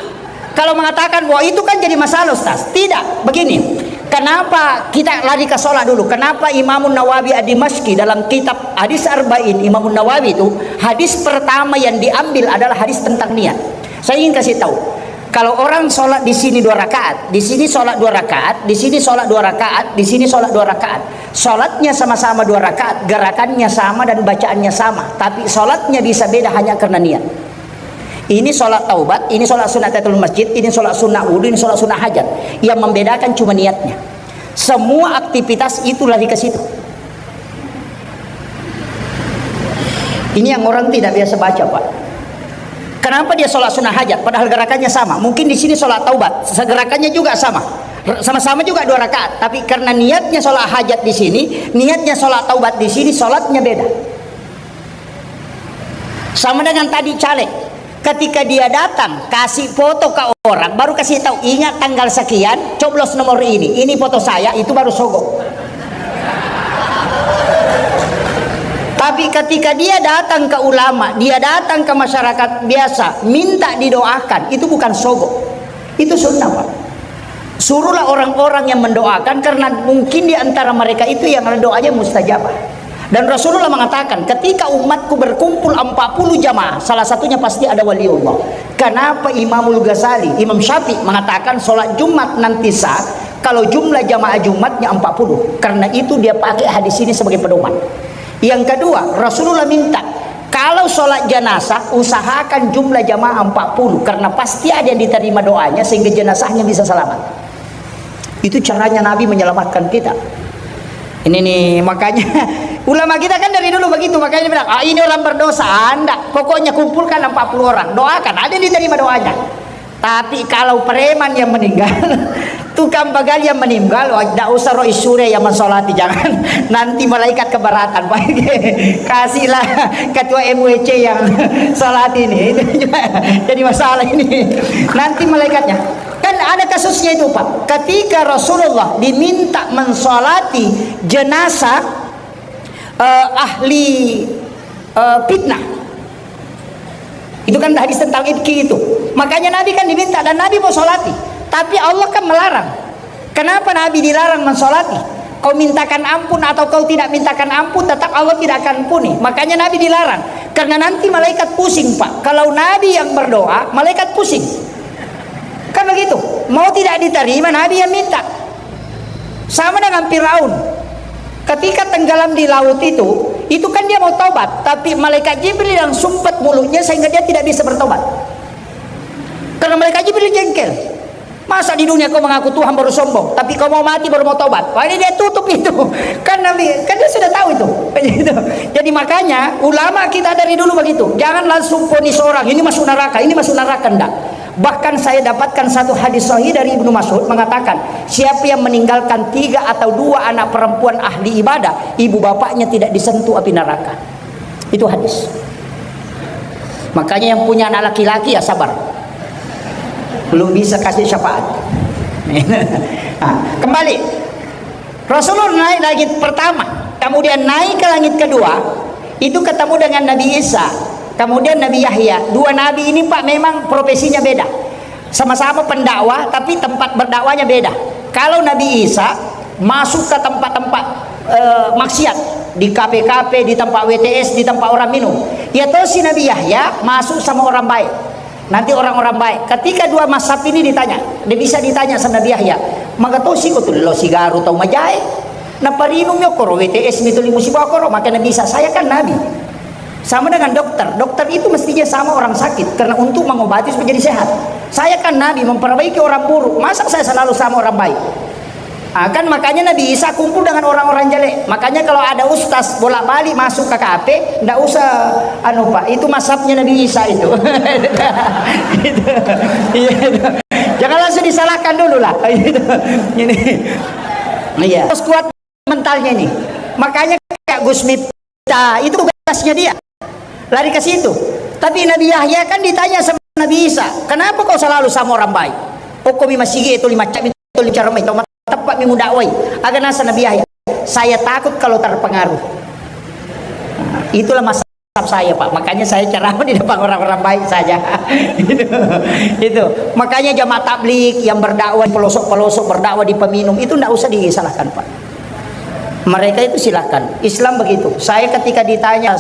kalau mengatakan, "Wah, itu kan jadi masalah, Ustaz." Tidak, begini. Kenapa kita lari ke sholat dulu? Kenapa Imamun Nawawi Ad-Dimashqi dalam kitab Hadis Arba'in, Imamun Nawawi itu, hadis pertama yang diambil adalah hadis tentang niat. Saya ingin kasih tahu, kalau orang sholat di sini dua rakaat, di sini sholat dua rakaat, di sini sholat dua rakaat, di sini sholat dua rakaat, sholatnya sama-sama dua rakaat, gerakannya sama dan bacaannya sama, tapi sholatnya bisa beda hanya karena niat. Ini sholat taubat, ini sholat sunat tahiyatul masjid, ini sholat sunat wudhu, ini sholat sunat hajat. Yang membedakan cuma niatnya. Semua aktivitas itu lari ke situ. Ini yang orang tidak biasa baca, Pak. Kenapa dia sholat sunnah hajat, padahal gerakannya sama? Mungkin di sini sholat taubat, gerakannya juga sama. R- sama-sama juga dua rakaat, tapi karena niatnya sholat hajat di sini, niatnya sholat taubat di sini, sholatnya beda. Sama dengan tadi caleg. Ketika dia datang, kasih foto ke orang, baru kasih tahu, "Ingat tanggal sekian, coblos nomor ini. Ini foto saya," itu baru sogok. Tapi ketika dia datang ke ulama, dia datang ke masyarakat biasa, minta didoakan, itu bukan sogok. Itu sunnah, Pak. Suruhlah orang-orang yang mendoakan, karena mungkin di antara mereka itu yang ada doanya mustajabah. Dan Rasulullah mengatakan, "Ketika umatku berkumpul empat puluh jamaah, salah satunya pasti ada waliullah." Kenapa Imamul Ghazali, Imam Syafi'i mengatakan sholat Jumat nanti sah kalau jumlah jamaah Jumatnya empat puluh? Karena itu dia pakai hadis ini sebagai pedoman. Yang kedua, Rasulullah minta, kalau sholat jenazah, usahakan jumlah jamaah empat puluh, karena pasti ada yang diterima doanya sehingga jenazahnya bisa selamat. Itu caranya Nabi menyelamatkan kita. Ini nih, makanya ulama kita kan dari dulu begitu, makanya dia bilang, "Ah, ini orang berdosa." Anda, pokoknya kumpulkan empat puluh orang, doakan, ada yang diterima doanya. Tapi kalau preman yang meninggal, tukang begal yang meninggal, wah, tidak usah roh isure yang mensolati, jangan. Nanti malaikat keberatan, Pak. Kasihlah ketua M W C yang salat ini. Itu juga jadi masalah ini. Nanti malaikatnya. Kan ada kasusnya itu, Pak. Ketika Rasulullah diminta mensolati jenazah eh, ahli eh, fitnah. Itu kan hadis tentang ifki itu. Makanya Nabi kan diminta dan Nabi mau solati. Tapi Allah kan melarang. Kenapa Nabi dilarang mensolati? Kau mintakan ampun atau kau tidak mintakan ampun, tetap Allah tidak akan ampuni. Makanya Nabi dilarang. Karena nanti malaikat pusing, Pak. Kalau Nabi yang berdoa, malaikat pusing. Kan begitu. Mau tidak diterima, Nabi yang minta. Sama dengan Firaun. Ketika tenggelam di laut itu, itu kan dia mau taubat, tapi malaikat Jibril yang sumpet mulutnya sehingga dia tidak bisa bertobat. Karena malaikat Jibril jengkel. Masa di dunia kau mengaku Tuhan baru sombong, tapi kau mau mati baru mau taubat? Wah, ini dia tutup itu. Kan Nabi, kan dia sudah tahu itu. Jadi makanya ulama kita dari dulu begitu. Jangan langsung vonis orang, ini masuk neraka, ini masuk neraka, enggak. Bahkan saya dapatkan satu hadis sahih dari Ibnu Mas'ud mengatakan, siapa yang meninggalkan tiga atau dua anak perempuan ahli ibadah, ibu bapaknya tidak disentuh api neraka. Itu hadis. Makanya yang punya anak laki-laki ya sabar. Belum bisa kasih syafaat. Nah, kembali. Rasulullah naik langit pertama, kemudian naik ke langit kedua, itu ketemu dengan Nabi Isa, kemudian Nabi Yahya. Dua nabi ini, Pak, memang profesinya beda. Sama-sama pendakwah, tapi tempat berdakwahnya beda. Kalau Nabi Isa masuk ke tempat-tempat, eh, maksiat, di kafe-kafe, di tempat W T S, di tempat orang minum. Ya toh, si Nabi Yahya masuk sama orang baik. Nanti orang-orang baik. Ketika dua mazhab ini ditanya, dia bisa ditanya sama Nabi Yahya, "Maga tosi ko tu lo sigaru tau majae? Naparinum yo koro W T S mi tuli musibah koro?" Maka Nabi Isa, "Saya kan nabi." Sama dengan dokter. Dokter itu mestinya sama orang sakit, karena untuk mengobati supaya jadi sehat. Saya kan nabi, memperbaiki orang buruk. Masa saya selalu sama orang baik? Ah, kan makanya Nabi Isa kumpul dengan orang-orang jelek. Makanya kalau ada ustaz bolak-balik masuk ke kafe, ndak usah, anu, Pak, itu mazhabnya Nabi Isa itu. Itu. Iya, itu. Jangan langsung disalahkan dulu lah. Gitu. Ini. Iya. Terus kuat mentalnya ini. Makanya kayak Gus Miftah, itu tugasnya dia. Lari ke situ. Tapi Nabi Yahya kan ditanya sama Nabi Isa, "Kenapa kau selalu sama orang baik? Okko mi masigi itu lima cak mi, itu lima cara mi, tau mateppang mi mudakwai." Aga nasa Nabi Yahya, "Saya takut kalau terpengaruh." Itulah masalah saya, Pak. Makanya saya ceramah di depan orang-orang baik saja. Itu. Itu. Makanya jamaah tabligh yang berdakwah di pelosok-pelosok, berdakwah di peminum, itu ndak usah disalahkan, Pak. Mereka itu silahkan. Islam begitu. Saya ketika ditanya,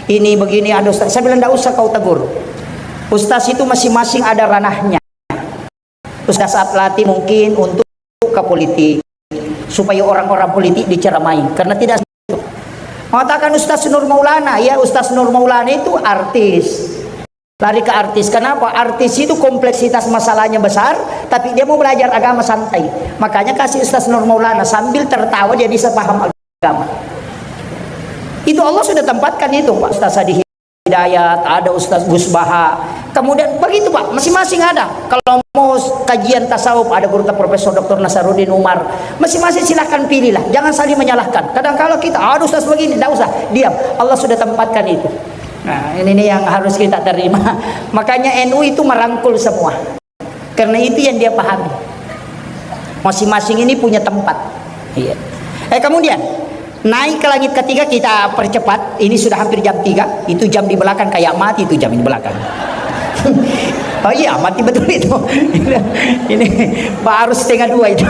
"Ini begini, ada ustaz." Saya bilang, "Ndak usah kau tegur. Ustaz itu masing-masing ada ranahnya." Ustaz Aplati mungkin untuk ke politik, supaya orang-orang politik diceramai. Karena tidak mengatakan Ustaz Nur Maulana, ya, Ustaz Nur Maulana itu artis. Lari ke artis. Kenapa? Artis itu kompleksitas masalahnya besar, tapi dia mau belajar agama santai. Makanya kasih Ustaz Nur Maulana sambil tertawa dia bisa paham agama. Itu Allah sudah tempatkan itu, Pak. Ustaz Sadi Hidayat, ada Ustaz Gus Baha. Kemudian begitu, Pak, masing-masing ada. Kalau mau kajian tasawuf, ada guru Profesor Doktor Nasaruddin Umar. Masing-masing silahkan pilihlah, jangan saling menyalahkan. Kadang kalau kita, "Aduh, Ustaz begini," tidak usah, diam. Allah sudah tempatkan itu. Nah, ini nih yang harus kita terima. Makanya N U itu merangkul semua. Karena itu yang dia pahami. Masing-masing ini punya tempat. Iya. Eh, kemudian naik ke langit ketiga, kita percepat. Ini sudah hampir jam tiga. Itu jam di belakang kayak mati itu jam di belakang. Oh iya, mati betul itu. Ini baru setengah dua itu.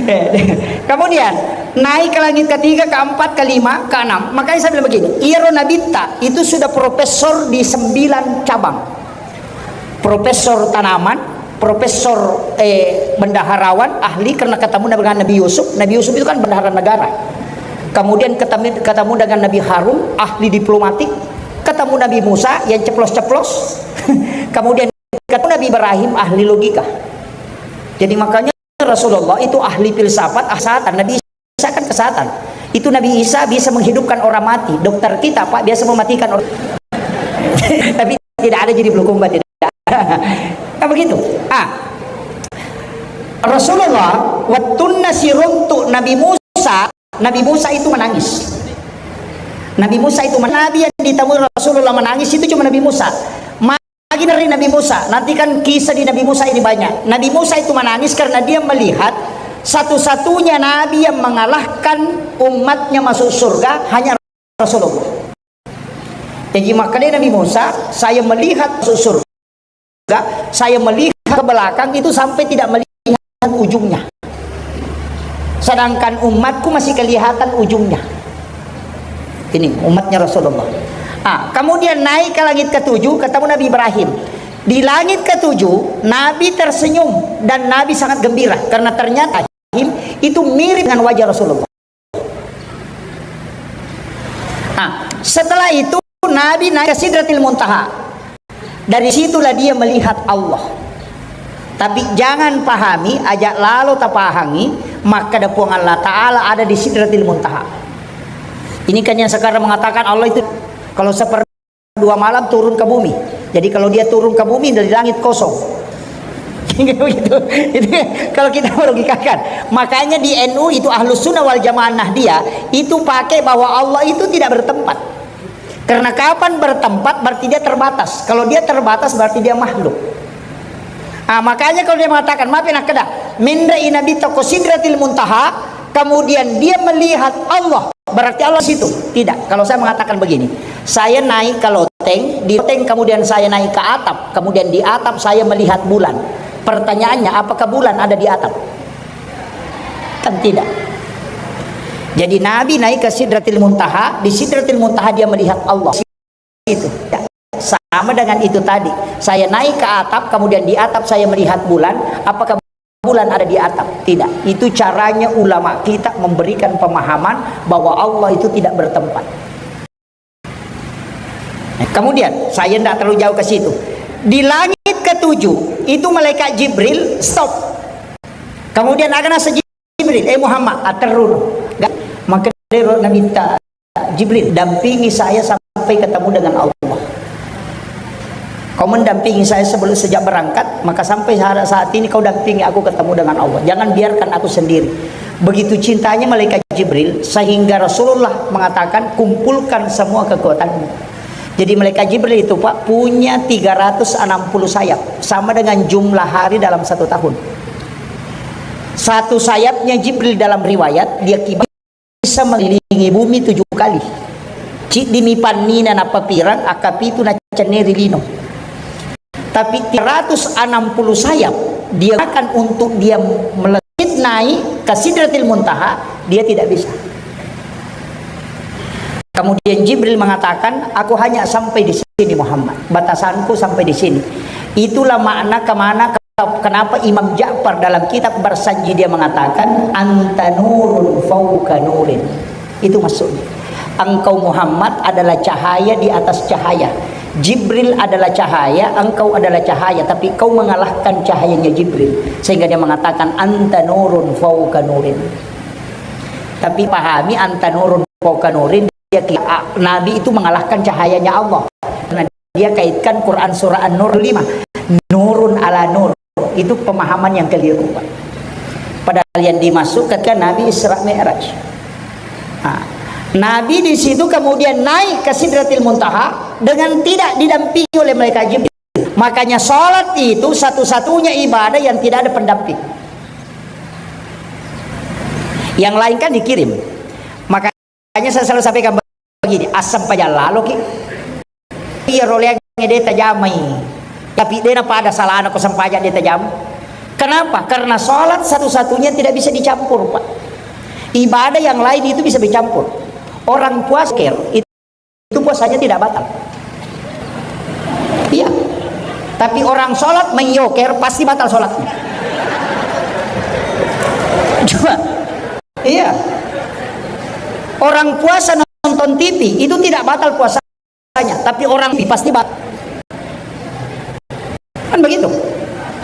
Eh, kemudian naik ke langit ketiga, keempat, kelima, keenam. Makanya saya bilang begini, iyaro nabitta itu sudah profesor di sembilan cabang. Profesor tanaman, profesor, eh, bendaharawan, ahli karena ketemu dengan Nabi Yusuf. Nabi Yusuf itu kan bendahara negara. Kemudian ketemu, ketemu dengan Nabi Harun, ahli diplomatik. Ketemu Nabi Musa yang ceplos-ceplos. Kemudian ketemu Nabi Ibrahim, ahli logika. Jadi makanya Rasulullah itu ahli filsafat, ah, kesehatan. Nabi Isa kan kesehatan. Itu Nabi Isa bisa menghidupkan orang mati. Dokter kita, Pak, biasa mematikan orang. Tapi tidak ada jadi bulukumba, tidak. Nah, begitu. Ah. Rasulullah, wettunna siruntuk Nabi Musa, Nabi Musa itu menangis. Nabi Musa itu men-, Nabi yang ditemui Rasulullah menangis itu cuma Nabi Musa. Lagi dari Nabi Musa, nanti kan kisah di Nabi Musa ini banyak. Nabi Musa itu menangis karena dia melihat satu-satunya nabi yang mengalahkan umatnya masuk surga hanya Rasulullah. Jadi makanya Nabi Musa, "Saya melihat masuk surga, saya melihat ke belakang itu sampai tidak melihat ujungnya." Sedangkan umatku masih kelihatan ujungnya. Ini umatnya Rasulullah. Ah, kemudian naik ke langit ketujuh, ketemu Nabi Ibrahim. Di langit ketujuh, Nabi tersenyum dan Nabi sangat gembira karena ternyata Ibrahim itu mirip dengan wajah Rasulullah. Nah, setelah itu Nabi naik ke Sidratil Muntaha. Dari situlah dia melihat Allah. Tapi jangan pahami, aja lalo tapahangi, maka ada Puang Allah Ta'ala ada di Sidratil Muntaha. Ini kan yang sekarang mengatakan Allah itu kalau seper- dua malam turun ke bumi. Jadi kalau dia turun ke bumi dari langit kosong. Begitu. Jadi kalau kita melogikakan, makanya di N U itu Ahlus Sunnah wal Jamaah Nahdiyah itu pakai bahwa Allah itu tidak bertempat. Karena kapan bertempat berarti dia terbatas. Kalau dia terbatas berarti dia makhluk. Ah, makanya kalau dia mengatakan, maaf ya, nakkeda, menre i Nabi toko Sidratil Muntaha, kemudian dia melihat Allah, berarti Allah situ. Tidak. Kalau saya mengatakan begini, saya naik ke loteng, di loteng kemudian saya naik ke atap, kemudian di atap saya melihat bulan. Pertanyaannya, apakah bulan ada di atap? Kan tidak. Jadi Nabi naik ke Sidratil Muntaha, di Sidratil Muntaha dia melihat Allah. Itu. Sama dengan itu tadi. Saya naik ke atap, kemudian di atap saya melihat bulan. Apakah bulan ada di atap? Tidak. Itu caranya ulama kita memberikan pemahaman bahwa Allah itu tidak bertempat. Kemudian, saya tidak terlalu jauh ke situ. Di langit ketujuh, itu malaikat Jibril stop. Kemudian, agana Jibril, "Eh Muhammad, aterru." Gak, maka Nabi ta Jibril, dampingi saya sampai ketemu dengan Allah. Kau mendampingi saya sebelum, sejak berangkat, maka sampai saat, saat ini kau dampingi aku ketemu dengan Allah. Jangan biarkan aku sendiri. Begitu cintanya malaikat Jibril, sehingga Rasulullah mengatakan, "Kumpulkan semua kekuatanmu." Jadi malaikat Jibril itu, Pak, punya tiga ratus enam puluh sayap, sama dengan jumlah hari dalam satu tahun. Satu sayapnya Jibril dalam riwayat, dia kibar bisa mengelilingi bumi tujuh kali. Ciddimi pannina napapirang, akkapitu nacenneri lino. Tapi tiga ratus enam puluh sayap dia akan untuk dia melesat naik ke Sidratil Muntaha, dia tidak bisa. Kemudian Jibril mengatakan, "Aku hanya sampai di sini, Muhammad. Batasanku sampai di sini." Itulah makna kemana Kenapa Imam Ja'far dalam kitab Barsanji dia mengatakan, "Anta nurun fauqa nurin." Itu maksudnya. Engkau Muhammad adalah cahaya di atas cahaya. Jibril adalah cahaya, engkau adalah cahaya, tapi kau mengalahkan cahayanya Jibril. Sehingga dia mengatakan, "Anta nurun fauqa nurin." Tapi pahami, "Anta nurun fauqa nurin", dia kira, ah, Nabi itu mengalahkan cahayanya Allah. Karena dia kaitkan Quran surah An-Nur lima. Nurun ala nur. Itu pemahaman yang keliru, Pak. Padahal yang dimaksud ketika Nabi Isra Mi'raj. Nah, Nabi di situ kemudian naik ke Sidratil Muntaha dengan tidak didampingi oleh malaikat Jibril. Makanya sholat itu satu-satunya ibadah yang tidak ada pendamping. Yang lain kan dikirim. Makanya saya selalu sampaikan begini, assempajang laloki. Iya, roleang de tajamai. Tapi de napada salana ko sempajang de tajama. Kenapa? Karena sholat satu-satunya tidak bisa dicampur, Pak. Ibadah yang lain itu bisa dicampur. Orang puasa, itu puasanya tidak batal. Iya. Tapi orang sholat menyoker, pasti batal sholatnya. Coba. Iya. Orang puasa nonton T V, itu tidak batal puasanya. Tapi orang T V pasti batal. Kan begitu.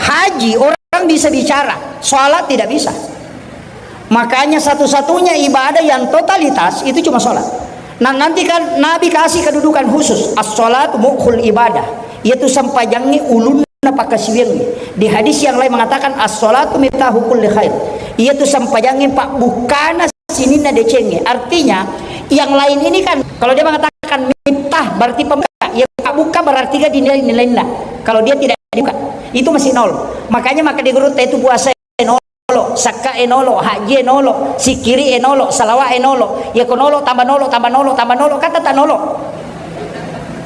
Haji, orang bisa bicara, sholat tidak bisa. Makanya satu-satunya ibadah yang totalitas itu cuma sholat. Nah, nanti kan Nabi kasih kedudukan khusus, "As-sholatu mukhul ibadah." Yaitu sempajangnge ulunna pakkasiwiangnge. Di hadis yang lain mengatakan, "As-sholatu miftahu kulli khair." Yaitu sempajangnge pabbukkana sininna decengnge. Artinya, yang lain ini kan, kalau dia mengatakan miftah, berarti pembuka. Ya, pabbuka berarti kan dinilai nilainya. Kalau dia tidak dibuka, itu masih nol. Makanya maka di guru itu puasa nolo, sakka e nolo, haji e nolo, sikiri e nolo, salawa e nolo. Ya ko nolo, tambah nolo, tambah nolo, tambah nolo, kata tak nolo.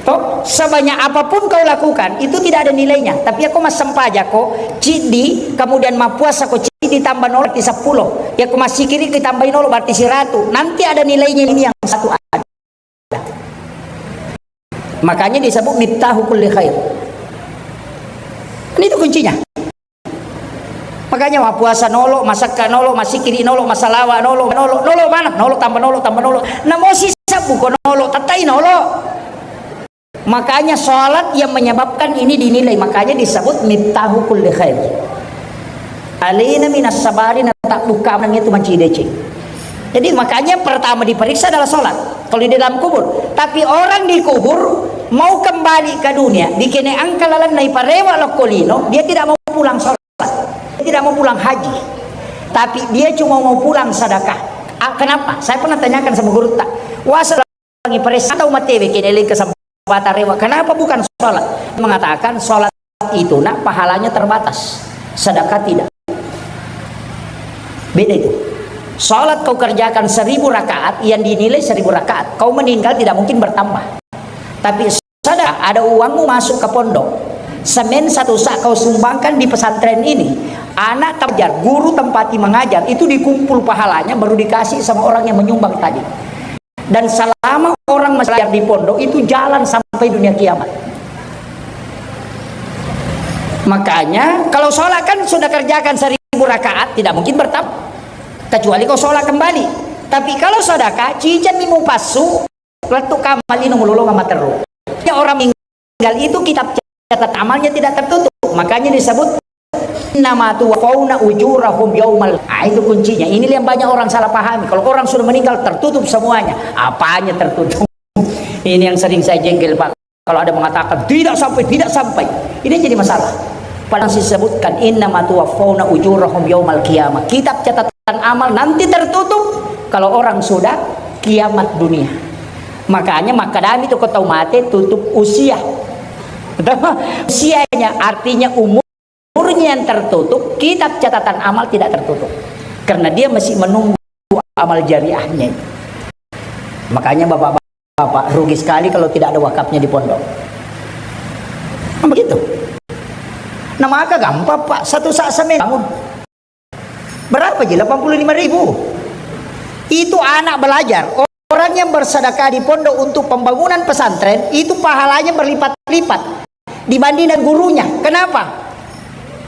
Toh, sebanyak apapun kau lakukan, itu tidak ada nilainya. Tapi aku massempajako, ciddi, kemudian mappuasako, ciddi tambah nolo, berarti sepuluh. Ya, ku massikiri ditambahi nolo berarti siratu. Nanti ada nilainya ini yang satu ada. Makanya disebut miftahu kulli khair. Ini itu kuncinya. Makanya mappuasa nolo, masakka nolo, massikiri nolo, masalawa nolo, nolo, nolo mana? Nolo tambah nolo, tambah nolo. Namo sisa buko nolo, tatai nolo. Makanya sholat yang menyebabkan ini dinilai. Makanya disebut miftahu kulli khair. Alaina minas sabari, natabbuka menang itu manci deceng. Jadi makanya pertama diperiksa adalah sholat. Kalau di dalam kubur. Tapi orang dikubur mau kembali ke dunia, dikene angka lalenna iparewa lokko lino, dia tidak mau pulang sholat. Dia tidak mau pulang haji. Tapi dia cuma mau pulang sedekah. Ah, kenapa? Saya pernah tanyakan sama guru tak. Wasa lagi periksa tau matewe kene lengka kesempatan rewa. Kenapa bukan sholat? Mengatakan sholat itu nak pahalanya terbatas. Sedekah tidak. Beda itu. Sholat kau kerjakan seribu rakaat, yang dinilai seribu rakaat. Kau meninggal tidak mungkin bertambah. Tapi sadar, ada uangmu masuk ke pondok. Semen satu sak kau sumbangkan di pesantren ini. Anak terpelajar, guru tempati mengajar, itu dikumpul pahalanya baru dikasih sama orang yang menyumbang tadi. Dan selama orang masih belajar di pondok itu jalan sampai dunia kiamat. Makanya kalau sholat kan sudah kerjakan seribu rakaat, tidak mungkin bertambah. Kecuali kau sholat kembali. Tapi kalau sedekah, cicen mi mupassu, lettu kamali no mulolong amaterru. Ya, orang meninggal itu kitab catatan amalnya tidak tertutup. Makanya disebut, "Innama tuwaffauna ujurahum yaumal." Ah, itu kuncinya. Ini yang banyak orang salah pahami. Kalau orang sudah meninggal, tertutup semuanya. Apanya tertutup? Ini yang sering saya jengkel, Pak. Kalau ada mengatakan, "Tidak sampai, tidak sampai." Ini yang jadi masalah. Padahal disebutkan, "Innama tuwaffauna ujurahum yaumal qiyamah." Kitab catatan amal nanti tertutup kalau orang sudah kiamat dunia. Makanya makkadami tu ko tau mate tutup usia. Usianya artinya umurnya yang tertutup, kitab catatan amal tidak tertutup. Karena dia masih menunggu amal jariahnya itu. Makanya bapak-bapak, rugi sekali kalau tidak ada wakafnya di pondok. Kan begitu. Nah, maka gampang, Pak. Satu sak semen bangun. Berapa ji? Delapan puluh lima ribu. Itu anak belajar. Orang yang bersedekah di pondok untuk pembangunan pesantren, itu pahalanya berlipat-lipat dibanding dengan gurunya. Kenapa?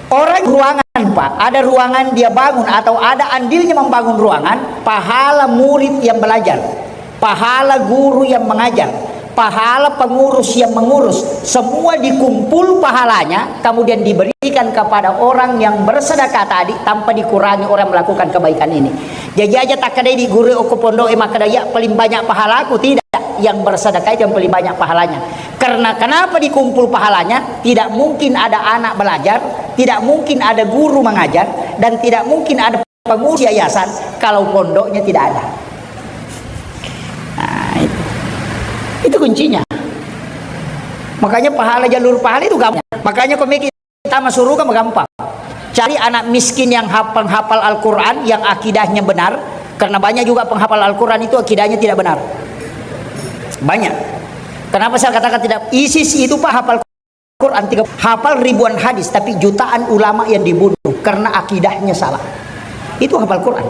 Orang ruangan, Pak, ada ruangan dia bangun atau ada andilnya membangun ruangan, pahala murid yang belajar, pahala guru yang mengajar, pahala pengurus yang mengurus, semua dikumpul pahalanya, kemudian diberikan kepada orang yang bersedekah tadi tanpa dikurangi orang melakukan kebaikan ini. Jadi aja tak ada di guru oko pondok e makkeda, "Ya, paling banyak pahalaku." Tidak, yang bersedekah itu yang paling banyak pahalanya. Karena kenapa dikumpul pahalanya? Tidak mungkin ada anak belajar, tidak mungkin ada guru mengajar, dan tidak mungkin ada pengurus yayasan kalau pondoknya tidak ada. Nah, itu. Itu kuncinya. Makanya pahala, jalur pahala itu gampang. Makanya komiki tama suruga mah gampang. Cari anak miskin yang hap-, penghafal Al-Quran, yang akidahnya benar. Karena banyak juga penghafal Al-Quran itu akidahnya tidak benar. Banyak. Kenapa saya katakan tidak? ISIS itu, Pak, hafal Quran tiga, hafal ribuan hadis, tapi jutaan ulama yang dibunuh karena akidahnya salah. Itu hafal Quran.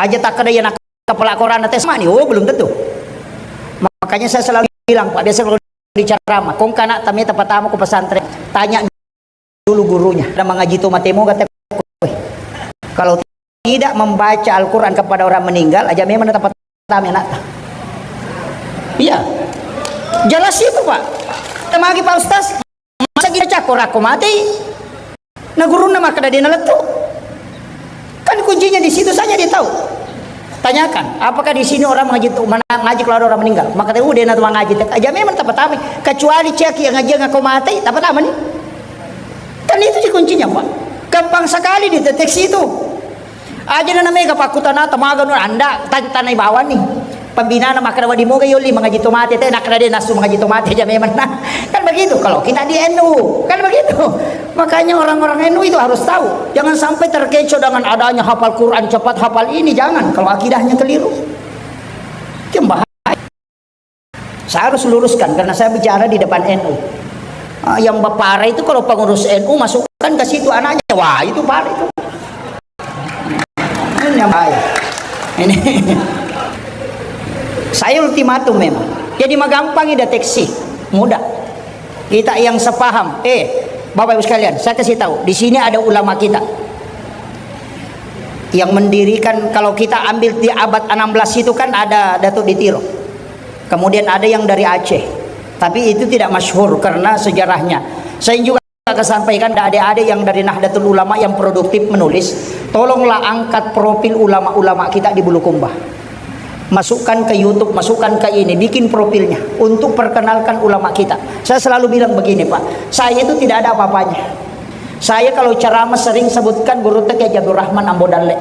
Aja tak ada yang kepala Quran tes mani, oh, belum tentu. Makanya saya selalu bilang, Pak, biasa kalau di ceramah, "Kong kana tameta pertama ke pesantren, tanya dulu gurunya, ada mengaji to matemo kata." Kalau tidak membaca Al-Quran kepada orang meninggal, aja memang tetap tame anak. Iya. Jelas itu, Pak. Temagi, Pak Ustaz, masa kita cakor aku mati? Nah, gurunna maka dia lettu. Kan kuncinya di situ saja dia tahu. Tanyakan, "Apakah di sini orang mengaji, mana, ngaji kalau ada orang meninggal?" Maka dia, "Udah, nanti ngaji." Aja memang tetap tame. Kecuali cek yang ngaji ngaku mati, tetap tame nih. Kan itu sih kuncinya, Pak. Gampang sekali dideteksi itu. Aja na mega pakkutana tamaga nu anda tan-, tanai bawang nih. Pembinaan makkeda wedding moga yolli mengaji to mate, te nakkeda de nasu mengaji to mate aja memang. Nah, kan begitu kalau kita di NU, kan begitu. Makanya orang-orang NU itu harus tahu. Jangan sampai terkecoh dengan adanya hafal Quran cepat, hafal ini, jangan kalau akidahnya keliru. Itu yang bahaya. Saya harus luruskan karena saya bicara di depan NU. Ah, yang parah itu kalau pengurus NU masukkan ke situ anaknya, wah, itu parah itu. yang bahaya. Ini saya ultimatum memang. Jadi magampangi deteksi, mudah. Kita yang sepaham, eh, Bapak Ibu sekalian, saya kasih tahu, di sini ada ulama kita yang mendirikan, kalau kita ambil di abad enam belas itu kan ada Datuk di Tiro. Kemudian ada yang dari Aceh. Tapi itu tidak masyhur karena sejarahnya. Saya juga akan sampaikan, ada adik-adik yang dari Nahdlatul Ulama yang produktif menulis, tolonglah angkat profil ulama-ulama kita di Bulukumba. Masukkan ke YouTube, masukkan ke ini, bikin profilnya untuk perkenalkan ulama kita. Saya selalu bilang begini, Pak, saya itu tidak ada apa-apanya. Saya kalau ceramah sering sebutkan Gurutta Kiai Haji Abdurrahman Ambo Dalle.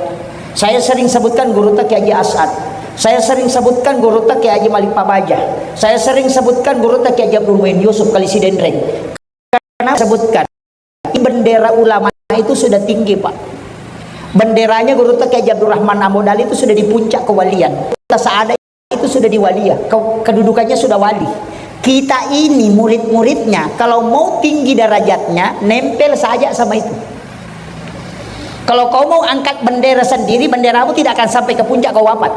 Saya sering sebutkan Gurutta Kiai Haji As'ad. Saya sering sebutkan Gurutta Kiai Haji Malik Pabaja. Saya sering sebutkan Gurutta Kiai Haji Abdul Muin Yusuf Kalisi Denreng. Karena sebutkan, bendera ulama itu sudah tinggi, Pak. Benderanya Gurutta Kiai Haji Abdurrahman Ambo Dalle itu sudah di puncak kewalian. Kota Saada itu sudah di walia, ke-, kedudukannya sudah wali. Kita ini murid-muridnya, kalau mau tinggi derajatnya, nempel saja sama itu. Kalau kau mau angkat bendera sendiri, benderamu tidak akan sampai ke puncak kau wafat.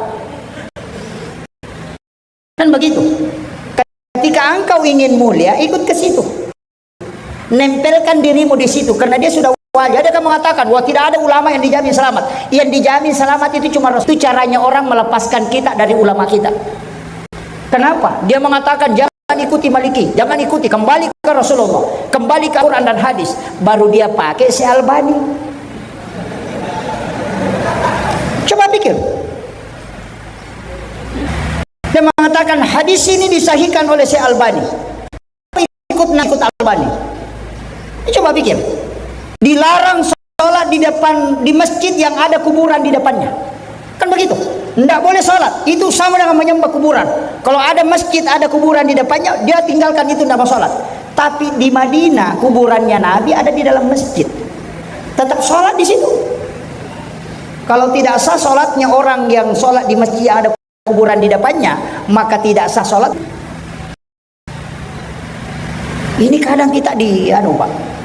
Kan begitu. Ketika engkau ingin mulia, ikut ke situ. Nempelkan dirimu di situ, karena dia sudah wali. Ada yang mengatakan, "Wah, tidak ada ulama yang dijamin selamat." Yang dijamin selamat itu cuma Rasul. Itu caranya orang melepaskan kita dari ulama kita. Kenapa? Dia mengatakan, "Jangan ikuti Maliki, jangan ikuti, kembali ke Rasulullah, kembali ke Quran dan hadis." Baru dia pakai si Albani. Coba pikir. Dia mengatakan, "Hadis ini disahihkan oleh Syekh Albani." Ikut, ikut Albani. Coba pikir. Dilarang sholat di depan, di masjid yang ada kuburan di depannya. Kan begitu. Ndak boleh sholat. Itu sama dengan menyembah kuburan. Kalau ada masjid, ada kuburan di depannya, dia tinggalkan itu, ndak mau sholat. Tapi di Madinah, kuburannya Nabi ada di dalam masjid. Tetap sholat di situ. Kalau tidak sah sholatnya orang yang sholat di masjid yang ada kuburan di depannya, maka tidak sah sholat. Ini kadang kita di, anu, Pak.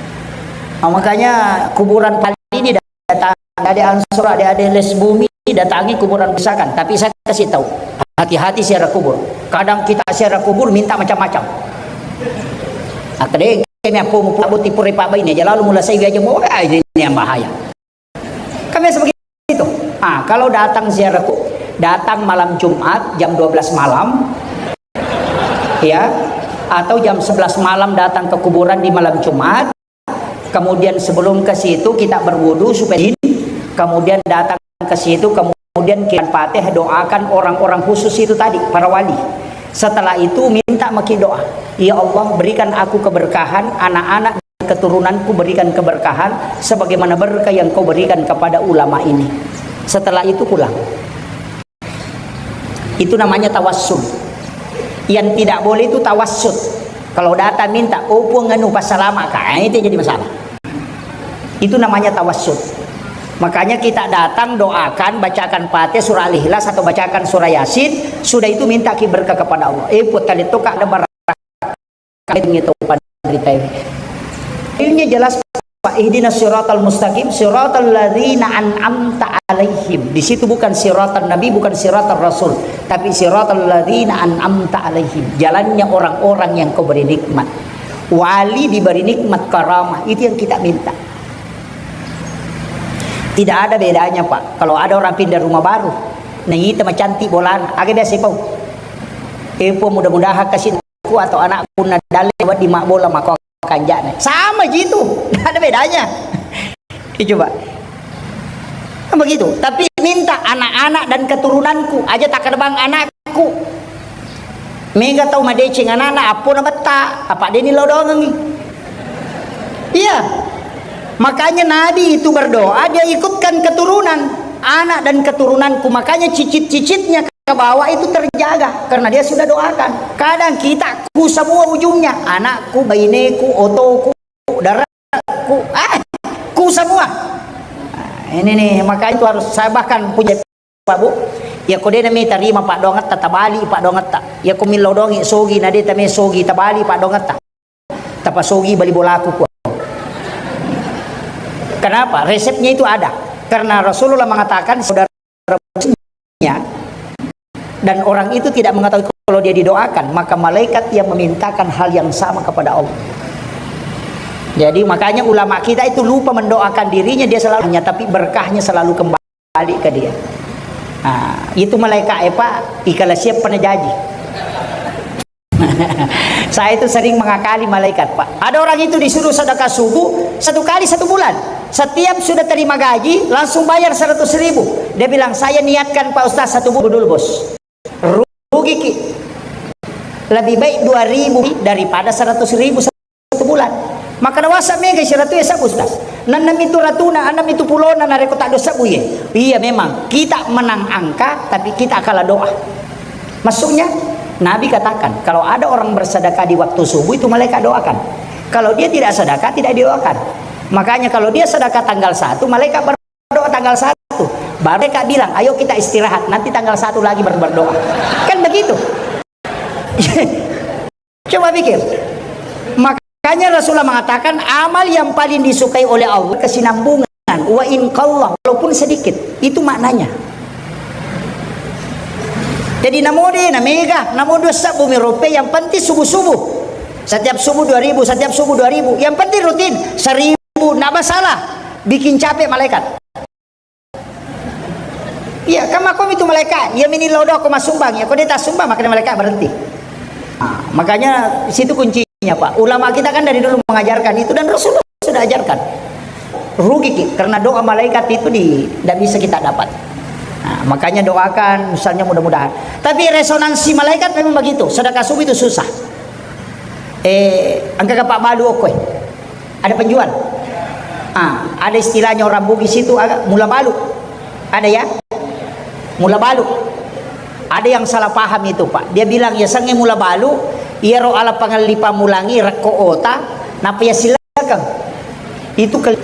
Nah, makanya kuburan Pali ini datang, ada Ansor, ada, ada les bumi, datangi kuburan misalkan. Tapi saya kasih tahu, hati-hati ziarah kubur. Kadang kita ziarah kubur minta macam-macam. Nah, kedeng, kami apa mau paboti pure Pak Baine aja, lalu mulai saya aja mau, ah, ini yang bahaya. Kan biasa begitu. Ah, kalau datang ziarah ku, datang malam Jumat jam dua belas malam, ya, atau jam sebelas malam datang ke kuburan di malam Jumat. Kemudian sebelum ke situ kita berwudu supaya izin. Kemudian datang ke situ, kemudian kirim Fatihah, doakan orang-orang khusus itu tadi, para wali. Setelah itu minta maki doa, "Ya Allah, berikan aku keberkahan, anak-anak keturunanku berikan keberkahan sebagaimana berkah yang kau berikan kepada ulama ini." Setelah itu pulang. Itu namanya tawassul. Yang tidak boleh itu tawassut. Kalau datang minta, "Oh, Puang, anu, passalama ka." Ah, itu jadi masalah. Itu namanya tawassul. Makanya kita datang, doakan, bacakan Fatihah, surah Al-Ikhlas, atau bacakan surah Yasin. Sudah itu minta ki berkah kepada Allah. Eh, Puang, tadi tu ka ada bar- Kalengnge tau panritae. Ilmunya jelas, Pak. Ihdinas siratal mustaqim, siratal ladzina an'amta alaihim. Di situ bukan siratal Nabi, bukan siratal Rasul, tapi siratal ladzina an'amta alaihim. Jalannya orang-orang yang kau beri nikmat. Wali diberi nikmat karamah, itu yang kita minta. Tidak ada bedanya, Pak. Kalau ada orang pindah rumah baru, nah, itu macantik bolana. Aga biasa, Pak? Eh, Puang, mudah-mudahan kasih ku atau anakku na dalle wedding mabbola mako kanja'na. Sama ji itu. Nggak ada bedanya. Ya, coba. Kan begitu. Tapi minta anak-anak dan keturunanku, aja tak kerbang anakku. Mega tau madeceng anakna, appo na betta, apa deni lo dongengi. Iya. Makanya Nabi itu berdoa, dia ikutkan keturunan, anak dan keturunanku. Makanya cicit-cicitnya ke bawah itu terjaga karena dia sudah doakan. Kadang kita ku semua ujungnya, anakku, baineku, otoku, daraku, ah, ku semua. Nah, ini nih, makanya itu harus saya bahkan punya, Pak, Bu. Ya ko dena mi tarima paddoangetta, tabali paddoangetta. Ya ko millau dongi sogi, na de tame sogi, tabali paddoangetta. Tapasogi bali bolaku, ku. Kenapa? Resepnya itu ada. Karena Rasulullah mengatakan, saudara berbuatnya, dan orang itu tidak mengetahui kalau dia didoakan, maka malaikat yang memintakan hal yang sama kepada Allah. Jadi makanya ulama kita itu lupa mendoakan dirinya, dia selalu hanya, tapi berkahnya selalu kembali ke dia. Nah, itu malaikat, eh, Pak, ikala siap pernah jaji. Saya itu sering mengakali malaikat, Pak. Ada orang itu disuruh sedekah subuh satu kali satu bulan. Setiap sudah terima gaji, langsung bayar seratus ribu. Dia bilang, "Saya niatkan, Pak Ustaz, satu bulan dulu, Bos." Rugi ki. Lebih baik dua ribu daripada seratus ribu satu bulan. Maka nawasa mega siratu ya, Ustaz. Nanna mitu ratuna, anna mitu pulona, nareko tak dosa buye. Iya, memang. Kita menang angka, tapi kita kalah doa. Maksudnya, Nabi katakan, kalau ada orang bersedekah di waktu subuh, itu malaikat doakan. Kalau dia tidak sedekah, tidak didoakan. Makanya kalau dia sedekah tanggal satu, malaikat berdoa tanggal satu. Baru malaikat bilang, "Ayo kita istirahat, nanti tanggal satu lagi baru berdoa." Kan begitu. Coba pikir. Makanya Rasulullah mengatakan, amal yang paling disukai oleh Allah, kesinambungan, wa in qalla, walaupun sedikit. Itu maknanya. Jadi, namo de na mega, namo dua sebbu mi rupiah, yang penting subuh-subuh. Setiap subuh dua ribu, setiap subuh dua ribu. Yang penting rutin, seribu, ndak masalah. Bikin capek malaikat. Iya, kan makko mitu malaikat, iya mini lodo ko masumbang, ya ko de tasumbang, makanya malaikat berhenti. Nah, makanya situ kuncinya, Pak. Ulama kita kan dari dulu mengajarkan itu dan Rasulullah sudah ajarkan. Rugi ki, karena doa malaikat itu di, tidak bisa kita dapat. Nah, makanya doakan, misalnya, mudah-mudahan. Tapi resonansi malaikat memang begitu. Sedekah subuh itu susah. Eh, angka Pak Balu okko, eh. Ada penjual. Ah, ada istilahnya orang Bugis itu, agak mula balu. Ada ya? Mula balu. Ada yang salah paham itu, Pak. Dia bilang, ya, sange mula balu, iyaro ala pangallipa mulangi rekko ota, napa ya silakan. Itu ke-,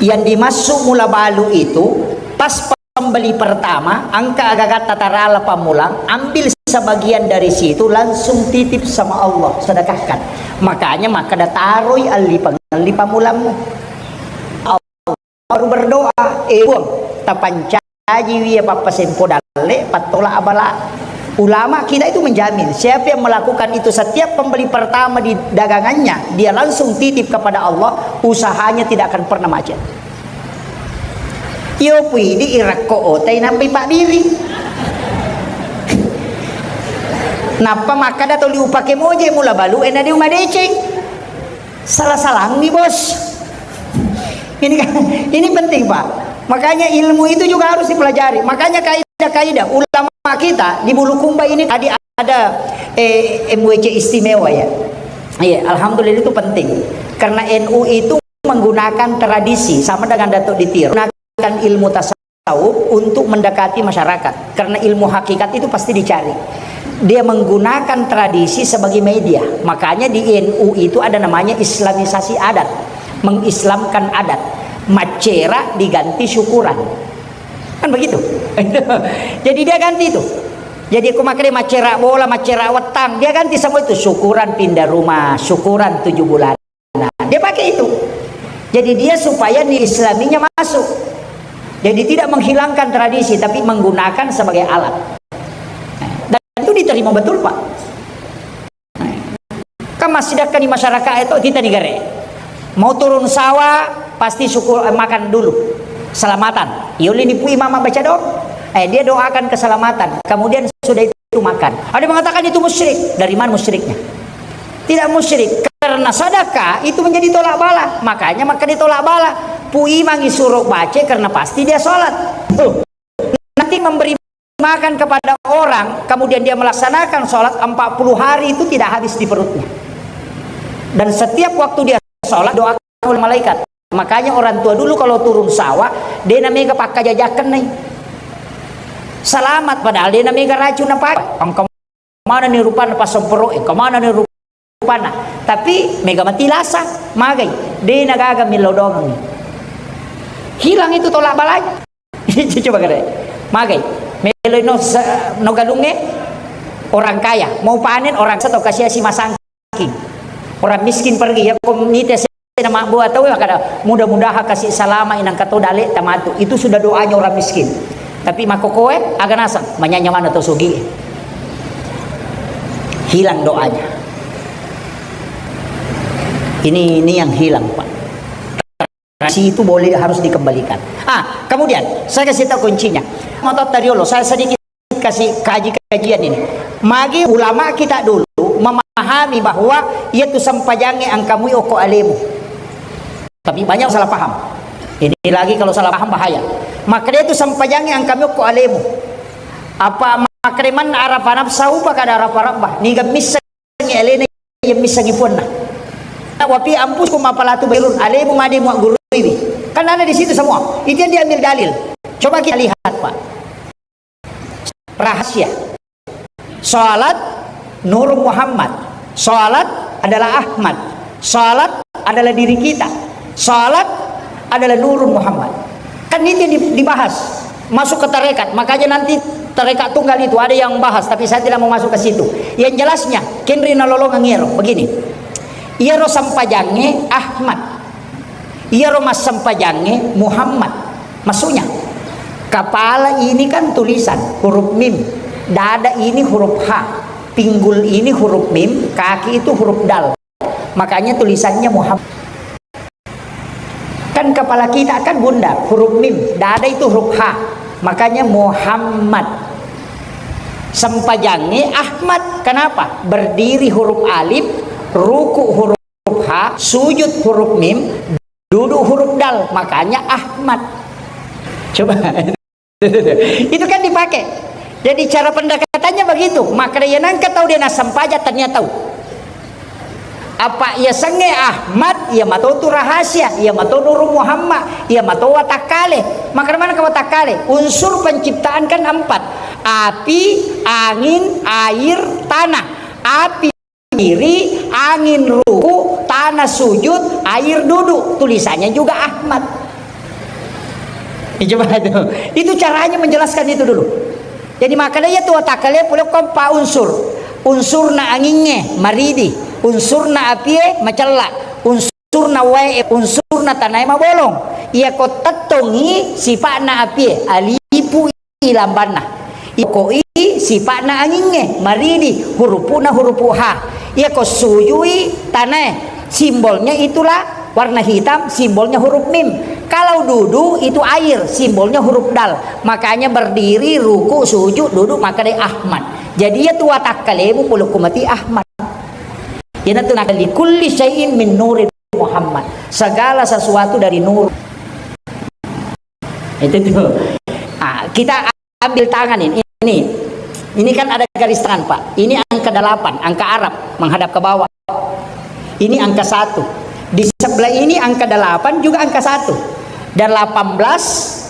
yang dimaksud mula balu itu pas pembeli pertama, angka agagatta tarala pammulang, ambil sebagian dari situ, langsung titip sama Allah, sedekahkan. Makanya makkeda taroi allipa-, allipa mulammu. Allah baru berdoa, eh, Puang, tapancaji wi ya pappasempo dalle, pattola abala. Ulama kita itu menjamin, siapa yang melakukan itu setiap pembeli pertama di dagangannya, dia langsung titip kepada Allah, usahanya tidak akan pernah macet. Iyo pui di irakko otai nampai pabbiri. Nappa makkada toli upake moje mula balu ena di uma deceng. Salah-salangni, Bos. Ini kan, ini penting, Pak. Makanya ilmu itu juga harus dipelajari. Makanya kaidah-kaidah ulama kita di Bulukumba ini tadi ada, eh, M W C istimewa ya. Iya, alhamdulillah itu penting. Karena N U itu menggunakan tradisi sama dengan Datuk di Tiro. Menggunakan ilmu tasawuf untuk mendekati masyarakat. Karena ilmu hakikat itu pasti dicari. Dia menggunakan tradisi sebagai media. Makanya di N U itu ada namanya islamisasi adat, mengislamkan adat. Macera diganti syukuran. Kan begitu. Jadi dia ganti itu. Jadi aku makkeda macera bola, macera wettang, dia ganti semua itu, syukuran pindah rumah, syukuran tujuh bulan. Nah, dia pakai itu. Jadi dia supaya nilai Islaminya masuk. Jadi tidak menghilangkan tradisi, tapi menggunakan sebagai alat. Dan itu diterima betul, Pak. Kan masih dekat di masyarakat itu, kita negara. Mau turun sawah, pasti syukur, eh, makan dulu. Selamatan. Yuli nipu imam baca doa. Eh, dia doakan keselamatan. Kemudian sudah itu makan. Ada mengatakan itu musyrik. Dari mana musyriknya? Tidak musyrik. Karena sedekah itu menjadi tolak bala. Makanya maka ditolak bala. Pu imangi suruh baca karena pasti dia sholat. Tuh. Nanti memberi makan kepada orang, kemudian dia melaksanakan sholat empat puluh hari itu tidak habis di perutnya. Dan setiap waktu dia sholat, doakan oleh malaikat. Makanya orang tua dulu kalau turun sawah, dia namanya pakkajajakan nih. Selamat, padahal dia namanya racun apa? Engkau mana nih rupanya pas sempero, engkau mana nih rupanya. Tapi mega mati lasa, magai. Dia nagaga milodong. Hilang itu tolak balanya. Coba kare. Magai. Melo no se-, no galunge orang kaya. Mau panen orang seto kasih si masangking. Orang miskin pergi ya, komite se-, mabbua tau makkada, "Mudah-mudahan kasih salama inang kato dale tamatu." Itu sudah doanya orang miskin. Tapi makokoe aga naseng, manyanya mana to sugi. Hilang doanya. Ini ini yang hilang, Pak. Kasih itu boleh harus dikembalikan. Ah, kemudian saya kasih tahu kuncinya. Motor tadi dulu, saya sedikit kasih kaji-kajian ini. Magi ulama kita dulu memahami bahwa yaitu sempajangnge angkamui oko alemu. Tapi banyak salah paham. Ini lagi kalau salah paham bahaya. Maka dia itu sempajangnge angkamui oko alemu. Apa makreman arafa nafsahu pakada arafa rabbah. Niga missengngi alena, iya missengngi puanna. Wafi anfusikum afala tubsirun. Alemu made muagguruiwi. Kan ada di situ semua. Itu yang diambil dalil. Coba kita lihat, Pak. Rahasia. Salat Nur Muhammad. Salat adalah Ahmad. Salat adalah diri kita. Salat adalah Nurun Muhammad. Kan itu yang di- dibahas. Masuk ke tarekat. Makanya nanti tarekat tunggal itu ada yang bahas, tapi saya tidak mau masuk ke situ. Yang jelasnya, kenri nalolongeng iyaro. Begini. Iyaro sempajangnge Ahmad. Iyaro massempajangnge Muhammad. Maksudnya, kepala ini kan tulisan huruf mim, dada ini huruf ha, pinggul ini huruf mim, kaki itu huruf dal. Makanya tulisannya Muhammad. Kan kepala kita kan bunda, huruf mim, dada itu huruf ha. Makanya Muhammad. Sempajangnge Ahmad. Kenapa? Berdiri huruf alif, ruku huruf ha, sujud huruf mim, duduk huruf dal, makanya Ahmad. Coba. Itu kan dipakai. Jadi cara pendekatannya begitu. Maka dia nangka tahu dia nasempajang tania tahu. Apa iya sengnge Ahmad, iya mato tu rahasia, iya mato Nurul Muhammad, iya mato watakkale. Maka mana ke watakkale? Unsur penciptaan kan empat. Api, angin, air, tanah. Api diri, angin ruku, tanah sujud, air duduk. Tulisannya juga Ahmad. Ya, coba itu. Itu caranya menjelaskan itu dulu. Jadi makanya ya tu watakkale pole kompa unsur. Unsurna angingnge maridi, unsurna apie macella, unsurna wae, unsurna tanae mabolong. Iya ko tettongi sipa'na apie, alipu lambanna. Iko i sipa'na angingnge, maridi, hurupu'na hurupu ha. Iyako sujui tanae, simbolnya itulah warna hitam, simbolnya huruf mim. Kalau dudu itu air, simbolnya huruf dal. Makanya berdiri, ruku, sujud, duduk, maka dia Ahmad. Jadi ya tu watakkalemu pulukku mati Ahmad. Yana tu nak likulli syai'in min nurin Muhammad. Segala sesuatu dari nur. Itu tuh. Ah, kita ambil tangan ini. Ini, ini kan ada garis tangan, Pak. Ini angka delapan, angka Arab menghadap ke bawah. Ini angka satu. Di sebelah ini angka delapan juga angka satu. Delapan belas,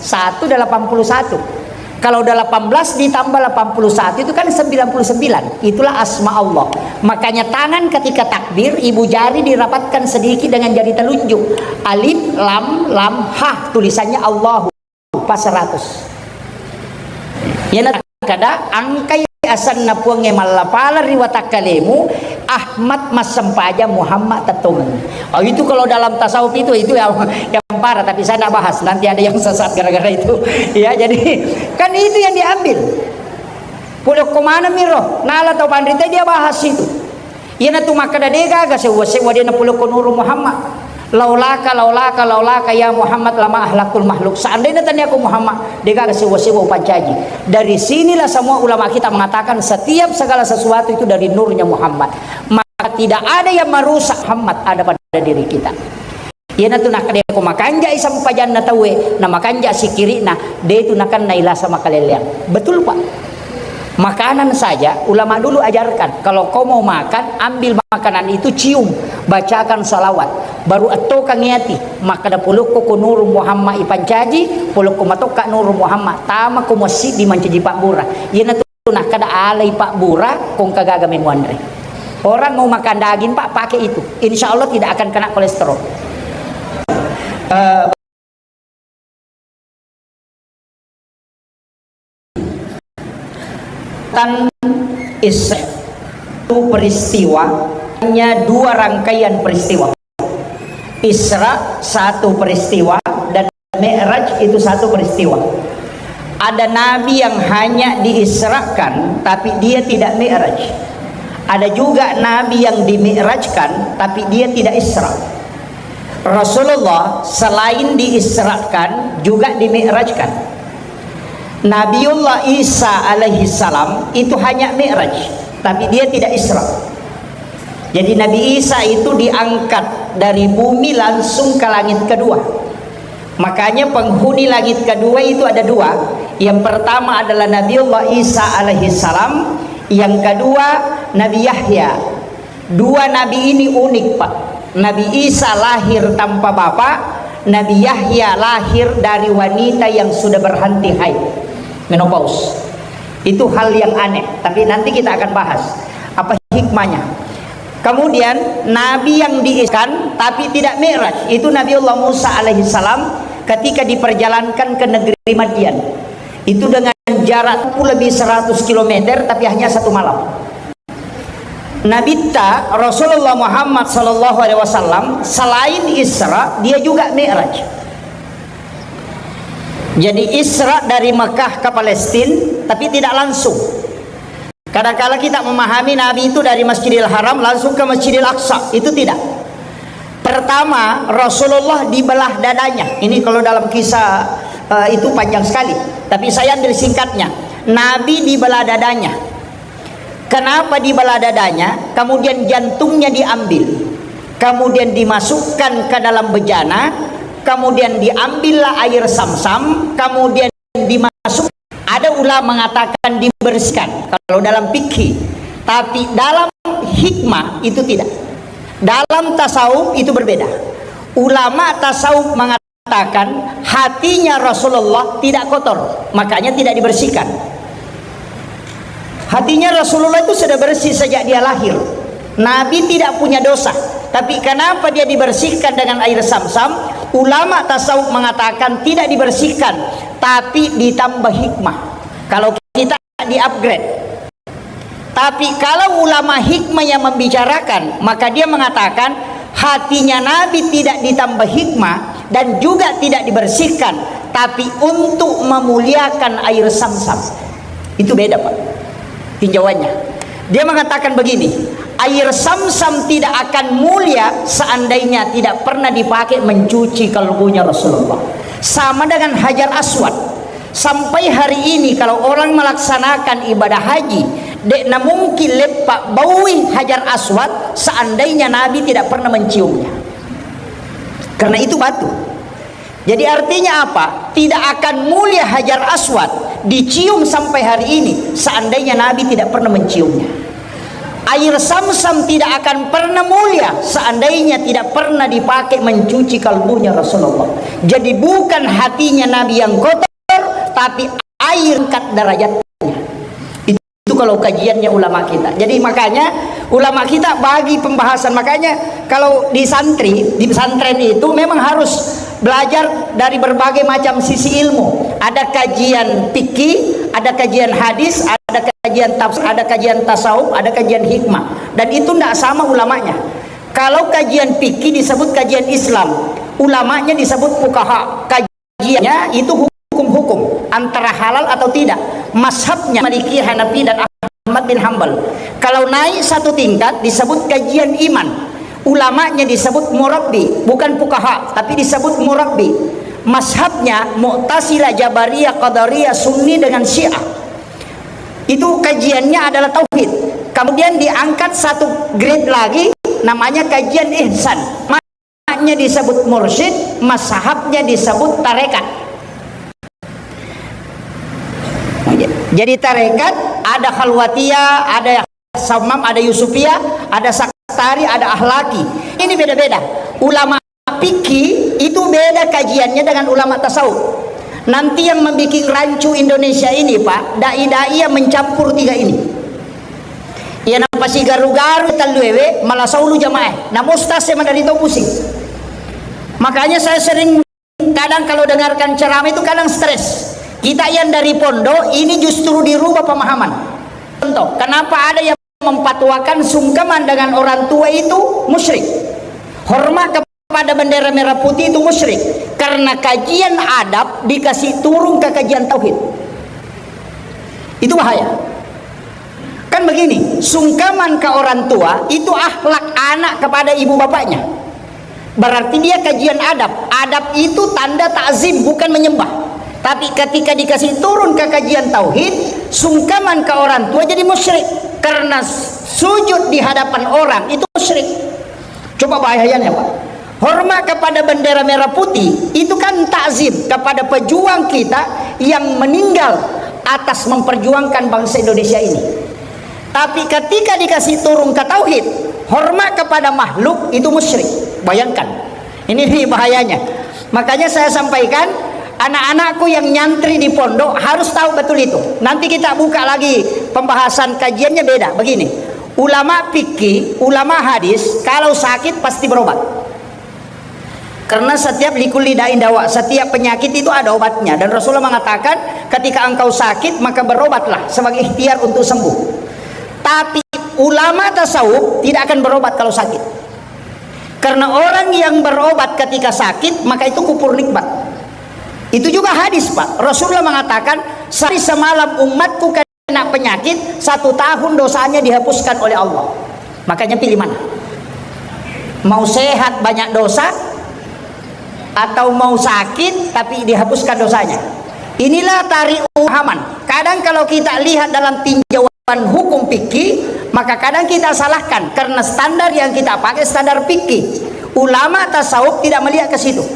satu, delapan puluh satu. Kalau delapan belas ditambah delapan puluh satu itu kan sembilan puluh sembilan. Itulah asma Allah. Makanya tangan ketika takbir, ibu jari dirapatkan sedikit dengan jari telunjuk. Alif, lam, lam, ha. Tulisannya Allahu. Pas seratus. Yana kada angkai asanna Puangnge mallapala ri watakkalemu, Ahmad massempajang, Muhammad tettongeng. Oh, itu kalau dalam tasawuf itu, itu yang, yang parah, tapi saya nggak bahas. Nanti ada yang sesat gara-gara itu. Ya, jadi kan itu yang diambil. Pole ko maneng miro, nala tau panrita dia bahas itu. Iyanatu makkeda, degaga sewwa-sewwa de napolokko Nuru Muhammad. Laulaka, laulaka, laulaka ya Muhammad lama ahlaktul makhluk. Seandainya taniako Muhammad, degaga sewwa-sewwa upancaji. Dari sinilah semua ulama kita mengatakan setiap segala sesuatu itu dari nurnya Muhammad. Maka tidak ada yang merusak Muhammad ada pada diri kita. Iyanatu nakkeda ko makanjai sempajanna tauwe, na makanja sikkiri'na, de tu nakennai lasa makalelleang. Betul, Pak? Makanan saja, ulama dulu ajarkan, kalau kau mau makan, ambil makanan itu, cium, bacakan salawat, baru ettokangi ati, makkeda polokko ko Nuru Muhammad ipancaji, polokko matokka Nuru Muhammad, tama ko masjid di mancaji pabbura. Iyanatu nakkeda alai pabbura, ko engka gaga memuanre. Orang mau makan daging, Pak, pakai itu. Insya Allah tidak akan kena kolesterol. Eh, tan is-, itu peristiwa, hanya dua rangkaian peristiwa. Isra satu peristiwa dan Mi'raj itu satu peristiwa. Ada nabi yang hanya diisrakan, tapi dia tidak Mi'raj. Ada juga nabi yang dimi'rajkan, tapi dia tidak Isra. Rasulullah selain diisrakan, juga dimi'rajkan. Nabiullah Isa alaihi salam itu hanya Mi'raj, tapi dia tidak Isra. Jadi Nabi Isa itu diangkat dari bumi langsung ke langit kedua. Makanya penghuni langit kedua itu ada dua. Yang pertama adalah Nabiullah Isa alaihi salam, yang kedua Nabi Yahya. Dua nabi ini unik, Pak. Nabi Isa lahir tanpa bapak, Nabi Yahya lahir dari wanita yang sudah berhenti haid, menopause. Itu hal yang aneh, tapi nanti kita akan bahas apa hikmahnya. Kemudian nabi yang diiskan tapi tidak mi'raj, itu Nabiullah Musa alaihissalam ketika diperjalankan ke negeri Madian. Itu dengan jarak lebih seratus kilometer, tapi hanya satu malam. Nabitta Rasulullah Muhammad sallallahu alaihi wasallam selain Isra, dia juga Mi'raj. Jadi Isra dari Mekah ke Palestina, tapi tidak langsung. Kadangkala kita memahami Nabi itu dari Masjidil Haram langsung ke Masjidil Aqsa, itu tidak. Pertama, Rasulullah dibelah dadanya. Ini kalau dalam kisah, eh, itu panjang sekali, tapi saya ambil singkatnya. Nabi dibelah dadanya. Kenapa dibelah dadanya? Kemudian jantungnya diambil, kemudian dimasukkan ke dalam bejana, kemudian diambillah air samsam, kemudian dimasuk. Ada ulama mengatakan dibersihkan kalau dalam fikih, tapi dalam hikmah itu tidak. Dalam tasawuf itu berbeda. Ulama tasawuf mengatakan hatinya Rasulullah tidak kotor, makanya tidak dibersihkan. Hatinya Rasulullah itu sudah bersih sejak dia lahir. Nabi tidak punya dosa. Tapi kenapa dia dibersihkan dengan air samsam? Ulama tasawuf mengatakan tidak dibersihkan, tapi ditambah hikmah. Kalau kita di-upgrade. Tapi kalau ulama hikmah yang membicarakan, maka dia mengatakan hatinya Nabi tidak ditambah hikmah dan juga tidak dibersihkan, tapi untuk memuliakan air samsam. Itu beda, Pak, tinjauannya. Dia mengatakan begini, air samsam tidak akan mulia seandainya tidak pernah dipakai mencuci kalbunya Rasulullah. Sama dengan Hajar Aswad. Sampai hari ini kalau orang melaksanakan ibadah haji, de' namungkin leppa baui Hajar Aswad seandainya Nabi tidak pernah menciumnya. Karena itu batu. Jadi artinya apa? Tidak akan mulia Hajar Aswad dicium sampai hari ini seandainya Nabi tidak pernah menciumnya. Air samsam tidak akan pernah mulia seandainya tidak pernah dipakai mencuci kalbunya Rasulullah. Jadi bukan hatinya Nabi yang kotor, tapi air angkat derajatnya. Itu kalau kajiannya ulama kita. Jadi makanya ulama kita bagi pembahasan. Makanya kalau di santri, di pesantren itu memang harus belajar dari berbagai macam sisi ilmu. Ada kajian fikih, ada kajian hadis, ada kajian tafsir, ada kajian tasawuf, ada kajian hikmah. Dan itu ndak sama ulamanya. Kalau kajian fikih disebut kajian Islam, ulamanya disebut fuqaha. Kajiannya itu hukum-hukum, antara halal atau tidak. Mazhabnya Maliki, Hanafi, dan Ahmad bin Hambal. Kalau naik satu tingkat disebut kajian iman. Ulamanya disebut murabbi, bukan fuqaha, tapi disebut murabbi. Mazhabnya Mu'tazilah, Jabariyah, Qadariyah, Sunni dengan Syiah. Itu kajiannya adalah tauhid. Kemudian diangkat satu grade lagi, namanya kajian ihsan. Ulamanya disebut mursyid, mazhabnya disebut tarekat. Jadi tarekat ada Khalwatiyah, ada Samam, ada Yusufiyah, ada Saktari, ada Ahlaki. Ini beda-beda. Ulama fikih itu beda kajiannya dengan ulama tasawuf. Nanti yang membuat rancu Indonesia ini, Pak, dai-dai yang mencampur tiga ini. Iya, napasigaru-garu talluewe, malah saulu jamaah. Namu ustaz saya mandari tau pusing. Makanya saya sering, kadang kalau dengarkan ceramah itu kadang stres. Kita yang dari pondok ini justru dirubah pemahaman. Contoh, kenapa ada yang memfatwakan sungkeman dengan orang tua itu musyrik? Hormat pada bendera merah putih itu musyrik. Karena kajian adab dikasih turun ke kajian tauhid. Itu bahaya. Kan begini, sungkaman ke orang tua itu akhlak anak kepada ibu bapaknya. Berarti dia kajian adab. Adab itu tanda takzim, bukan menyembah. Tapi ketika dikasih turun ke kajian tauhid, sungkaman ke orang tua jadi musyrik. Karena sujud di hadapan orang itu musyrik. Coba bayangkan ya, Pak. Hormat kepada bendera merah putih itu kan takzim kepada pejuang kita yang meninggal atas memperjuangkan bangsa Indonesia ini. Tapi ketika dikasih turun ke tauhid, hormat kepada makhluk itu musyrik. Bayangkan. Ini nih bahayanya. Makanya saya sampaikan, anak-anakku yang nyantri di pondok harus tahu betul itu. Nanti kita buka lagi pembahasan kajiannya beda. Begini, ulama fikih, ulama hadis, kalau sakit pasti berobat. Karena setiap likulli da'in dawa, setiap penyakit itu ada obatnya. Dan Rasulullah mengatakan, ketika engkau sakit, maka berobatlah sebagai ikhtiar untuk sembuh. Tapi ulama tasawuf tidak akan berobat kalau sakit. Karena orang yang berobat ketika sakit, maka itu kufur nikmat. Itu juga hadis, Pak. Rasulullah mengatakan, sehari semalam umatku kena penyakit, satu tahun dosanya dihapuskan oleh Allah. Makanya pilih mana? Mau sehat banyak dosa, atau mau sakit tapi dihapuskan dosanya? Inilah tarik uhaman. Kadang kalau kita lihat dalam tinjauan hukum fikih, maka kadang kita salahkan karena standar yang kita pakai standar fikih. Ulama tasawuf tidak melihat ke situ.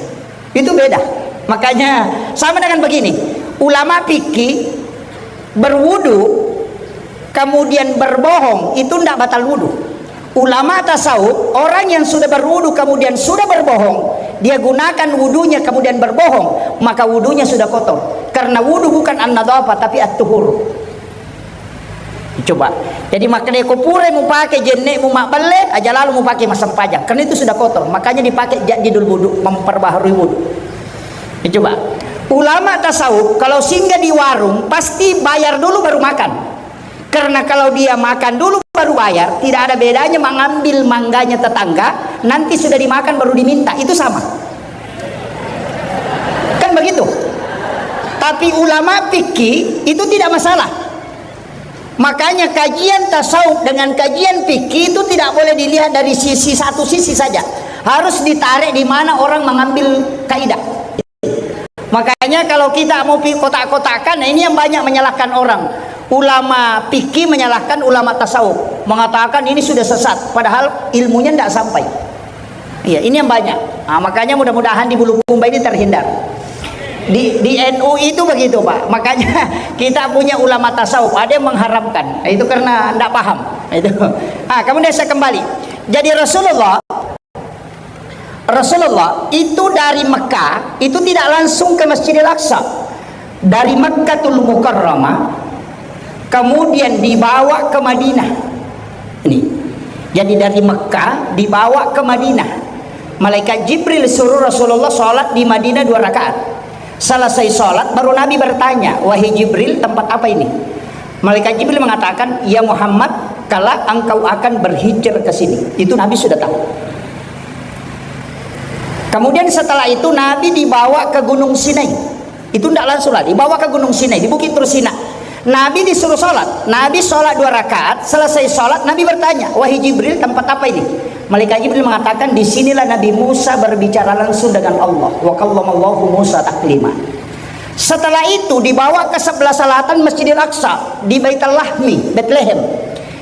Itu beda. Makanya sama dengan begini, ulama fikih berwudu kemudian berbohong itu tidak batal wudu. Ulama tasawuf, orang yang sudah berwudu kemudian sudah berbohong, dia gunakan wudunya kemudian berbohong, maka wudunya sudah kotor. Karena wudu bukan an-nadhafah tapi at-tuhur. Coba. Jadi makanya ko pura mupake jenne mu mabbelle, aja lalu mupake massempajang. Karena itu sudah kotor. Makanya dipakai jadidul wudu, memperbaharui wudu. Coba. Ulama tasawuf kalau singgah di warung pasti bayar dulu baru makan. Karena kalau dia makan dulu baru bayar, tidak ada bedanya mengambil mangganya tetangga, nanti sudah dimakan baru diminta, itu sama. Kan begitu? Tapi ulama fikih itu tidak masalah. Makanya kajian tasawuf dengan kajian fikih itu tidak boleh dilihat dari sisi satu sisi saja. Harus ditarik di mana orang mengambil kaidah. Makanya kalau kita mau pi-, kotak-kotakan, nah ini yang banyak menyalahkan orang. Ulama fikih menyalahkan ulama tasawuf, mengatakan ini sudah sesat, padahal ilmunya tidak sampai. Iya, ini yang banyak. Ah, makanya mudah-mudahan di Bulukumba ini terhindar. Di, di N U itu begitu, Pak. Makanya kita punya ulama tasawuf, ada yang mengharamkan. Nah, itu karena tidak paham. Nah, itu. Ah, kemudian saya kembali. Jadi Rasulullah Rasulullah itu dari Mekah itu tidak langsung ke Masjidil Aqsa. Dari Mekkatul Mukarramah kemudian dibawa ke Madinah. Ini. Jadi dari Mekah dibawa ke Madinah. Malaikat Jibril suruh Rasulullah sholat di Madinah dua rakaat. Selesai sholat baru Nabi bertanya, "Wahai Jibril, tempat apa ini?" Malaikat Jibril mengatakan, "Ya Muhammad, kelak engkau akan berhijrah ke sini." Itu Nabi sudah tahu. Kemudian setelah itu Nabi dibawa ke Gunung Sinai. Itu tidak langsung lah, dibawa ke Gunung Sinai, di Bukit Tursina. Nabi disuruh sholat. Nabi sholat dua rakaat, selesai sholat Nabi bertanya, "Wahai Jibril, tempat apa ini?" Malaikat Jibril mengatakan, "Di sinilah Nabi Musa berbicara langsung dengan Allah. Wa kallamallahu Musa taklima." Setelah itu dibawa ke sebelah selatan Masjidil Aqsa di Baitul Lahmi, Bethlehem.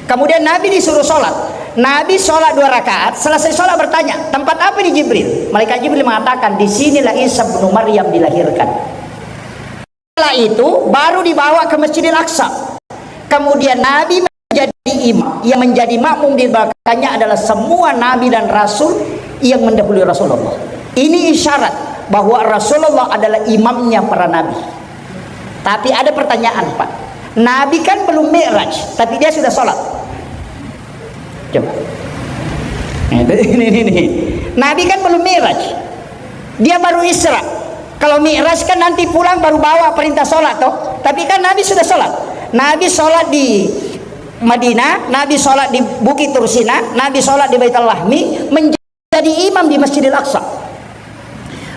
Kemudian Nabi disuruh sholat. Nabi sholat dua rakaat, selesai sholat bertanya, "Tempat apa ini Jibril?" Malaikat Jibril mengatakan, "Di sinilah Isa bin Maryam dilahirkan." Setelah itu baru dibawa ke Masjidil Aqsa. Kemudian Nabi menjadi imam, yang menjadi makmum di belakangnya adalah semua nabi dan rasul yang mendahului Rasulullah. Ini isyarat bahwa Rasulullah adalah imamnya para nabi. Tapi ada pertanyaan, Pak. Nabi kan belum mi'raj, tapi dia sudah sholat. Coba. Nah, itu, ini, ini, ini. Nabi kan belum mi'raj. Dia baru Isra. Kalau mi'raj kan nanti pulang baru bawa perintah sholat, toh. Tapi kan Nabi sudah sholat. Nabi sholat di Madinah, Nabi sholat di Bukit Tursina, Nabi sholat di Baitul Lahmi, menjadi imam di Masjidil Aqsa.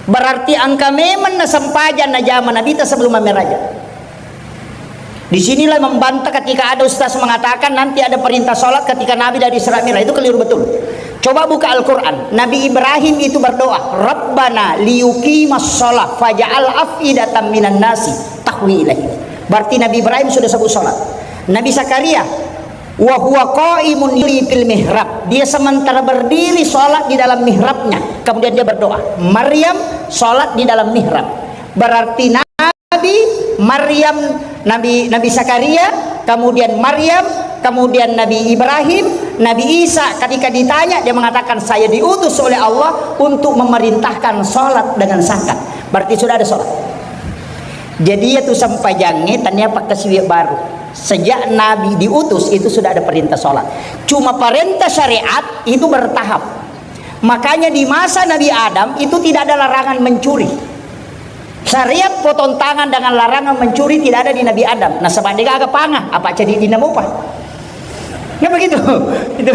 Berarti engka memang nasempajang najama Nabita sebelum mammeraja. Di sinilah membantah ketika ada ustaz mengatakan nanti ada perintah sholat ketika Nabi dari Isra Mi'raj. Itu keliru betul. Coba buka Al-Quran. Nabi Ibrahim itu berdoa, "Rabbana liyuqimas sholah faja'al af'idatan minan nasi tahwi ilaihim." Berarti Nabi Ibrahim sudah sebut sholat. Nabi Zakaria, "Wa huwa qaimun li fil mihrab." Dia sementara berdiri sholat di dalam mihrabnya. Kemudian dia berdoa. Maryam sholat di dalam mihrab. Berarti Nabi Maryam, Nabi, Nabi Zakaria, kemudian Maryam, kemudian Nabi Ibrahim, Nabi Isa, ketika ditanya, dia mengatakan, "Saya diutus oleh Allah untuk memerintahkan sholat dengan zakat." Berarti sudah ada sholat. Jadi, itu sampajangnge, tania pakkasiwi baru. Sejak Nabi diutus, itu sudah ada perintah sholat. Cuma perintah syariat itu bertahap. Makanya di masa Nabi Adam itu tidak ada larangan mencuri. Syariat potong tangan dengan larangan mencuri tidak ada di Nabi Adam. Nasaba degaga panga, apa jadi dinamupa? Kan begitu. Itu.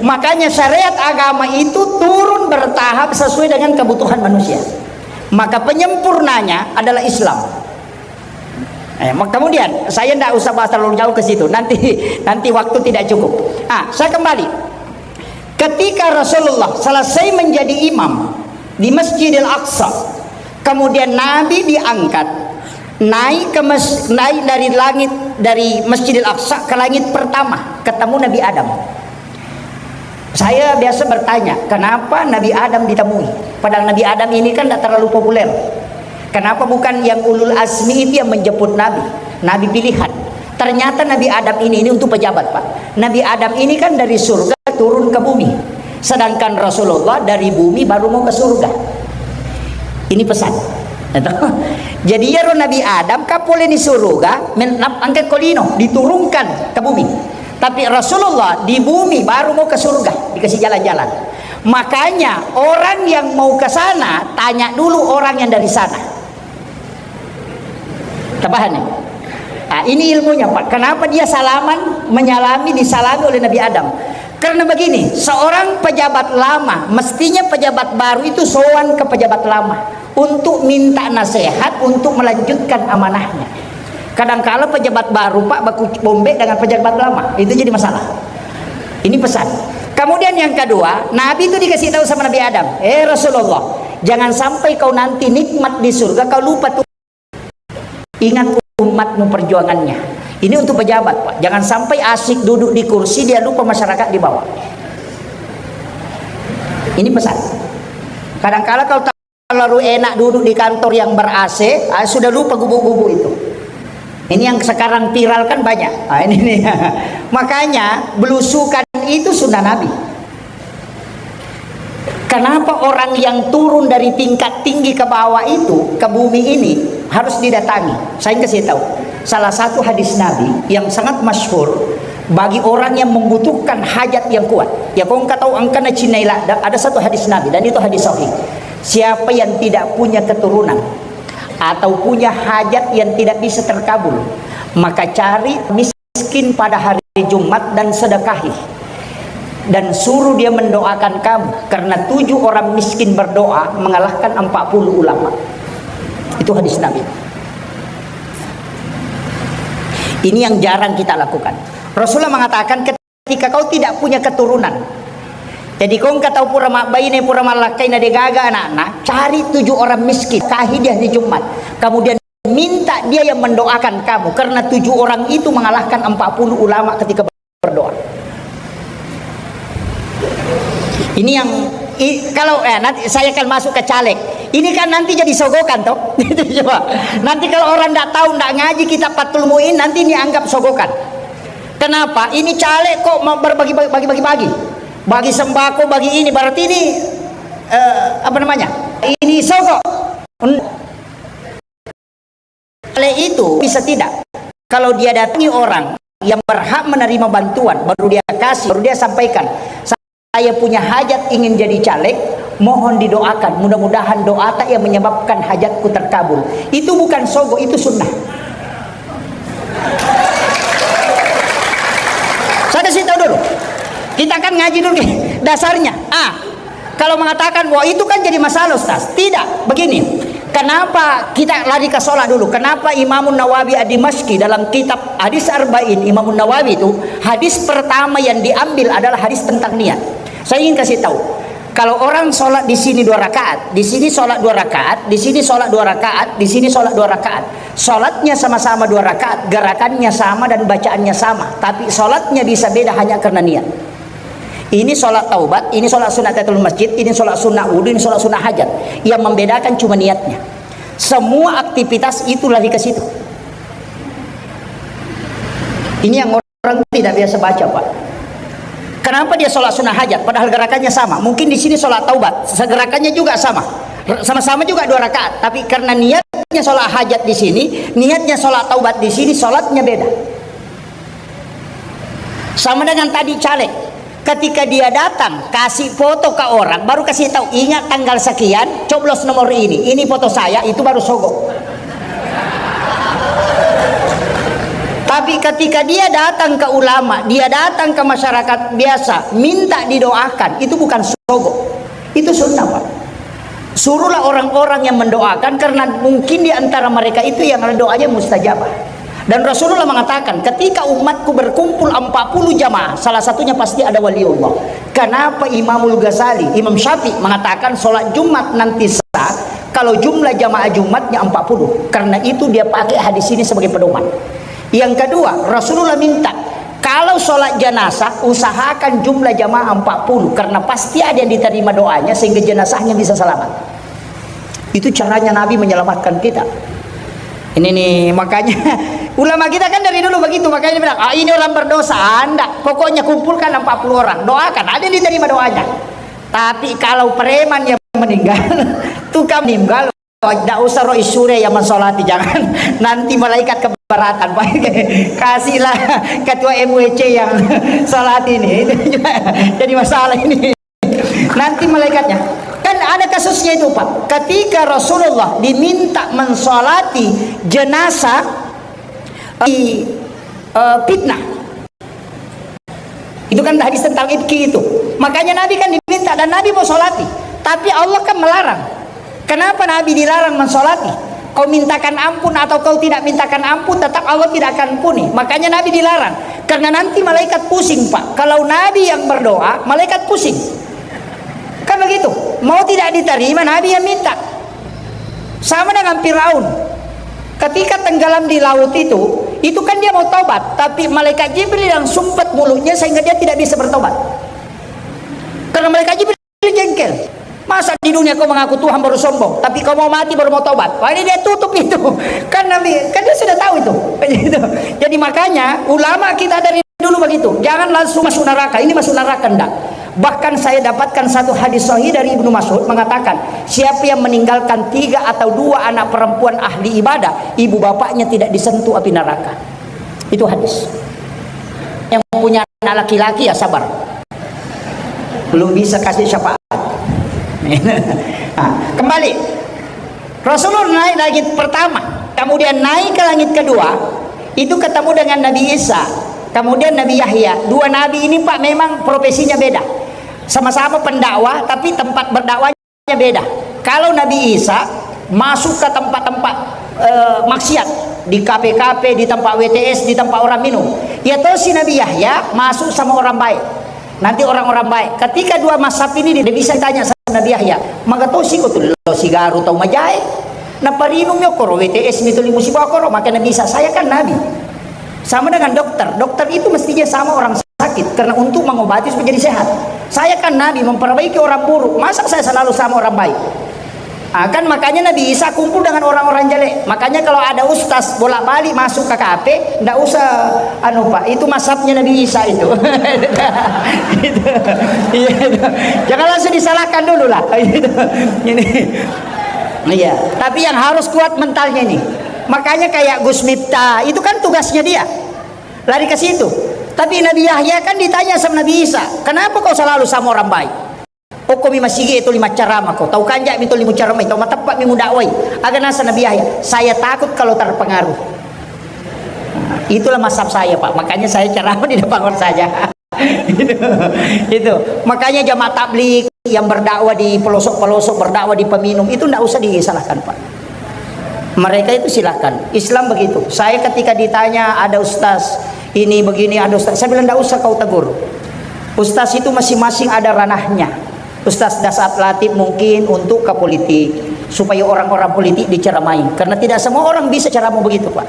Makanya syariat agama itu turun bertahap sesuai dengan kebutuhan manusia. Maka penyempurnanya adalah Islam. Eh, mak-, kemudian saya ndak usah bahas terlalu jauh ke situ. Nanti nanti waktu tidak cukup. Ah, saya kembali. Ketika Rasulullah selesai menjadi imam di Masjidil Aqsa, kemudian Nabi diangkat naik ke mes-, naik dari langit, dari Masjidil Aqsa ke langit pertama, ketemu Nabi Adam. Saya biasa bertanya, kenapa Nabi Adam ditemui? Padahal Nabi Adam ini kan tidak terlalu populer. Kenapa bukan yang ulul azmi itu yang menjemput Nabi? Nabi pilihan. Ternyata Nabi Adam ini, ini untuk pejabat, Pak. Nabi Adam ini kan dari surga turun ke bumi. Sedangkan Rasulullah dari bumi baru mau ke surga. Ini pesan. Jadi, iyaro Nabi Adam kapoleni suruga, men-, nap-, angka kolino, diturunkan ke bumi. Tapi Rasulullah di bumi baru mau ke surga, dikasih jalan-jalan. Makanya orang yang mau ke sana, tanya dulu orang yang dari sana. Tapahan ya? Ah, ini ilmunya, Pak. Kenapa dia salaman, menyalami, disalami oleh Nabi Adam? Karena begini, seorang pejabat lama, mestinya pejabat baru itu sowan ke pejabat lama untuk minta nasihat untuk melanjutkan amanahnya. Kadangkala pejabat baru, Pak, baku bombe dengan pejabat lama. Itu jadi masalah. Ini pesan. Kemudian yang kedua, Nabi itu dikasih tahu sama Nabi Adam, "Eh Rasulullah, jangan sampai kau nanti nikmat di surga, kau lupa tuh." Ingat umatmu perjuangannya. Ini untuk pejabat, Pak. Jangan sampai asik duduk di kursi, dia lupa masyarakat di bawah. Ini pesan. Kadangkala kalau terlalu enak duduk di kantor yang ber-A C, ah, sudah lupa gubuk-gubuk itu. Ini yang sekarang viral kan banyak. Ah, ini nih. Makanya belusukan itu sunnah Nabi. Kenapa orang yang turun dari tingkat tinggi ke bawah itu, ke bumi ini, harus didatangi? Saya kasih tahu. Salah satu hadis Nabi yang sangat masyhur bagi orang yang membutuhkan hajat yang kuat. Ya, kau engka tahu, engka na cinai ladda, ada satu hadis Nabi, dan itu hadis sahih. Siapa yang tidak punya keturunan atau punya hajat yang tidak bisa terkabul, maka cari miskin pada hari Jumat dan sedekahi. Dan suruh dia mendoakan kamu, karena tujuh orang miskin berdoa mengalahkan empat puluh ulama. Itu hadis Nabi. Ini yang jarang kita lakukan. Rasulullah mengatakan, ketika kau tidak punya keturunan, jadi kau engka tau pura mabbaine, pura mallakkai, na degaga anakna, cari tujuh orang miskin, kahi dia hari Jumat. Kemudian minta dia yang mendoakan kamu, karena tujuh orang itu mengalahkan empat puluh ulama ketika berdoa. Ini yang i-, kalau, eh, nanti saya akan masuk ke caleg. Ini kan nanti jadi sogokan, toh? Coba. Nanti kalau orang ndak tahu, ndak ngaji kitab Fathul Muin, nanti ini anggap sogokan. Kenapa? Ini caleg kok mau berbagi, bagi, bagi, bagi. Bagi sembako, bagi ini, berarti ini, eh, apa namanya? Ini sogok. Oleh itu, bisa tidak? Kalau dia datangi orang yang berhak menerima bantuan, baru dia kasih, baru dia sampaikan, "Saya punya hajat ingin jadi caleg, mohon didoakan. Mudah-mudahan doa tak yang menyebabkan hajatku terkabul." Itu bukan sogo, itu sunnah. Saya kasih tahu dulu. Kita kan ngaji dulu nih, dasarnya. Ah, Kalau mengatakan bahwa itu kan jadi masalah, Ustaz. Tidak, begini. Kenapa kita lari ke sholat dulu? Kenapa Imamun Nawawi Ad-Dimashqi dalam kitab Hadis Arba'in, Imamun Nawawi itu, hadis pertama yang diambil adalah hadis tentang niat. Saya ingin kasih tahu, kalau orang sholat di sini dua rakaat, di sini sholat dua rakaat, di sini sholat dua rakaat, di sini sholat dua rakaat, sholatnya sama-sama dua rakaat, gerakannya sama dan bacaannya sama, tapi sholatnya bisa beda hanya karena niat. Ini sholat taubat, ini sholat sunat tahiyatul masjid, ini sholat sunat wudhu, ini sholat sunat hajat. Yang membedakan cuma niatnya. Semua aktivitas itu lari ke situ. Ini yang orang tidak biasa baca, Pak. Kenapa dia sholat sunat hajat, padahal gerakannya sama? Mungkin di sini sholat taubat, gerakannya juga sama. R-, sama-sama juga dua rakaat, tapi karena niatnya sholat hajat di sini, niatnya sholat taubat di sini, sholatnya beda. Sama dengan tadi caleg. Ketika dia datang, kasih foto ke orang, baru kasih tahu, "Ingat tanggal sekian, coblos nomor ini. Ini foto saya," itu baru sogok. Tapi ketika dia datang ke ulama, dia datang ke masyarakat biasa, minta didoakan, itu bukan sogok. Itu sunnah, Pak. Suruhlah orang-orang yang mendoakan, karena mungkin di antara mereka itu yang ada doanya mustajabah. Dan Rasulullah mengatakan, "Ketika umatku berkumpul empat puluh jamaah, salah satunya pasti ada waliullah." Kenapa Imamul Ghazali, Imam Syafi'i mengatakan sholat Jumat nanti sah kalau jumlah jamaah Jumatnya empat puluh? Karena itu dia pakai hadis ini sebagai pedoman. Yang kedua, Rasulullah minta, kalau sholat jenazah, usahakan jumlah jamaah empat puluh, karena pasti ada yang diterima doanya sehingga jenazahnya bisa selamat. Itu caranya Nabi menyelamatkan kita. Ini nih, makanya ulama kita kan dari dulu begitu, makanya dia bilang, "Ah, ini orang berdosa." Anda, pokoknya kumpulkan empat puluh orang, doakan, ada yang diterima doanya. Tapi kalau preman yang meninggal, tukang meninggal, tidak usah ro isure yang mensolati, jangan. Nanti malaikat keberatan, Pak. Kasihlah ketua M W C yang sholat ini. Jadi masalah ini. Nanti malaikatnya. Kan ada kasusnya itu, Pak. Ketika Rasulullah diminta mensolati jenazah di, eh, fitnah. Itu kan hadis tentang ifki itu. Makanya Nabi kan diminta dan Nabi mau sholati. Tapi Allah kan melarang. Kenapa Nabi dilarang mensolati? Kau mintakan ampun atau kau tidak mintakan ampun, tetap Allah tidak akan ampuni. Makanya Nabi dilarang. Karena nanti malaikat pusing, Pak. Kalau Nabi yang berdoa, malaikat pusing. Kan begitu. Mau tidak diterima, Nabi yang minta. Sama dengan Firaun. Ketika tenggelam di laut itu, itu kan dia mau tobat, tapi malaikat Jibril yang sumpet mulutnya sehingga dia tidak bisa bertobat. Karena malaikat Jibril jengkel. Masa di dunia kau mengaku Tuhan baru sombong, tapi kau mau mati baru mau tobat? Wah, ini dia tutup itu. Kan Nabi, kan dia sudah tahu itu. Jadi makanya ulama kita dari dulu begitu, jangan langsung masuk neraka. Ini masuk neraka, ndak. Bahkan saya dapatkan satu hadis sahih dari Ibnu Mas'ud mengatakan, siapa yang meninggalkan tiga atau dua anak perempuan ahli ibadah, ibu bapaknya tidak disentuh api neraka. Itu hadis. Yang punya anak laki-laki ya sabar. Belum bisa kasih syafaat. Nah, kembali. Rasulullah naik langit pertama, kemudian naik ke langit kedua, itu ketemu dengan Nabi Isa, kemudian Nabi Yahya. Dua nabi ini, Pak, memang profesinya beda. Sama-sama pendakwah, tapi tempat berdakwahnya beda. Kalau Nabi Isa masuk ke tempat-tempat, eh, maksiat, di kafe-kafe, di tempat W T S, di tempat orang minum. Ya toh, si Nabi Yahya masuk sama orang baik. Nanti orang-orang baik. Ketika dua mazhab ini, dia bisa tanya sama Nabi Yahya, "Maga tosi ko tu lo sigaru tau majae? Naparinung yo koro W T S mi tuli musiba koro?" Maka Nabi Isa, "Saya kan Nabi." Sama dengan dokter. Dokter itu mestinya sama orang sakit. Karena untuk mengobati supaya jadi sehat. Saya kan Nabi memperbaiki orang buruk. Masa saya selalu sama orang baik? Ah, kan makanya Nabi Isa kumpul dengan orang-orang jelek. Makanya kalau ada ustaz bolak-balik masuk ke kafe, ndak usah, anu, Pak, itu mazhabnya Nabi Isa itu. Itu. Iya, itu. Jangan langsung disalahkan dulu lah. Gitu. Ini. Iya, tapi yang harus kuat mentalnya ini. Makanya kayak Gus Miftah, itu kan tugasnya dia. Lari ke situ. Tapi Nabi Yahya kan ditanya sama Nabi Isa, "Kenapa kau selalu sama orang baik?" Okko mi masigi tuli maccarama ko. Tau kanja mi tuli mucarama, tau mateppa mi mudakwai. Aga nasa Nabi Yahya, "Saya takut kalau terpengaruh." Itulah mazhab saya, Pak. Makanya saya ceramah di depan orang saja. Itu, itu. Makanya jamaah tabligh yang berdakwah di pelosok-pelosok, berdakwah di peminum, itu ndak usah disalahkan, Pak. Mereka itu silahkan. Islam begitu. Saya ketika ditanya, "Ada ustaz ini begini, ada ustaz," saya bilang, "Ndak usah kau tegur. Ustaz itu masing-masing ada ranahnya." Ustaz Dasat Latif mungkin untuk ke politik, supaya orang-orang politik diceramai. Karena tidak semua orang bisa ceramah begitu, Pak.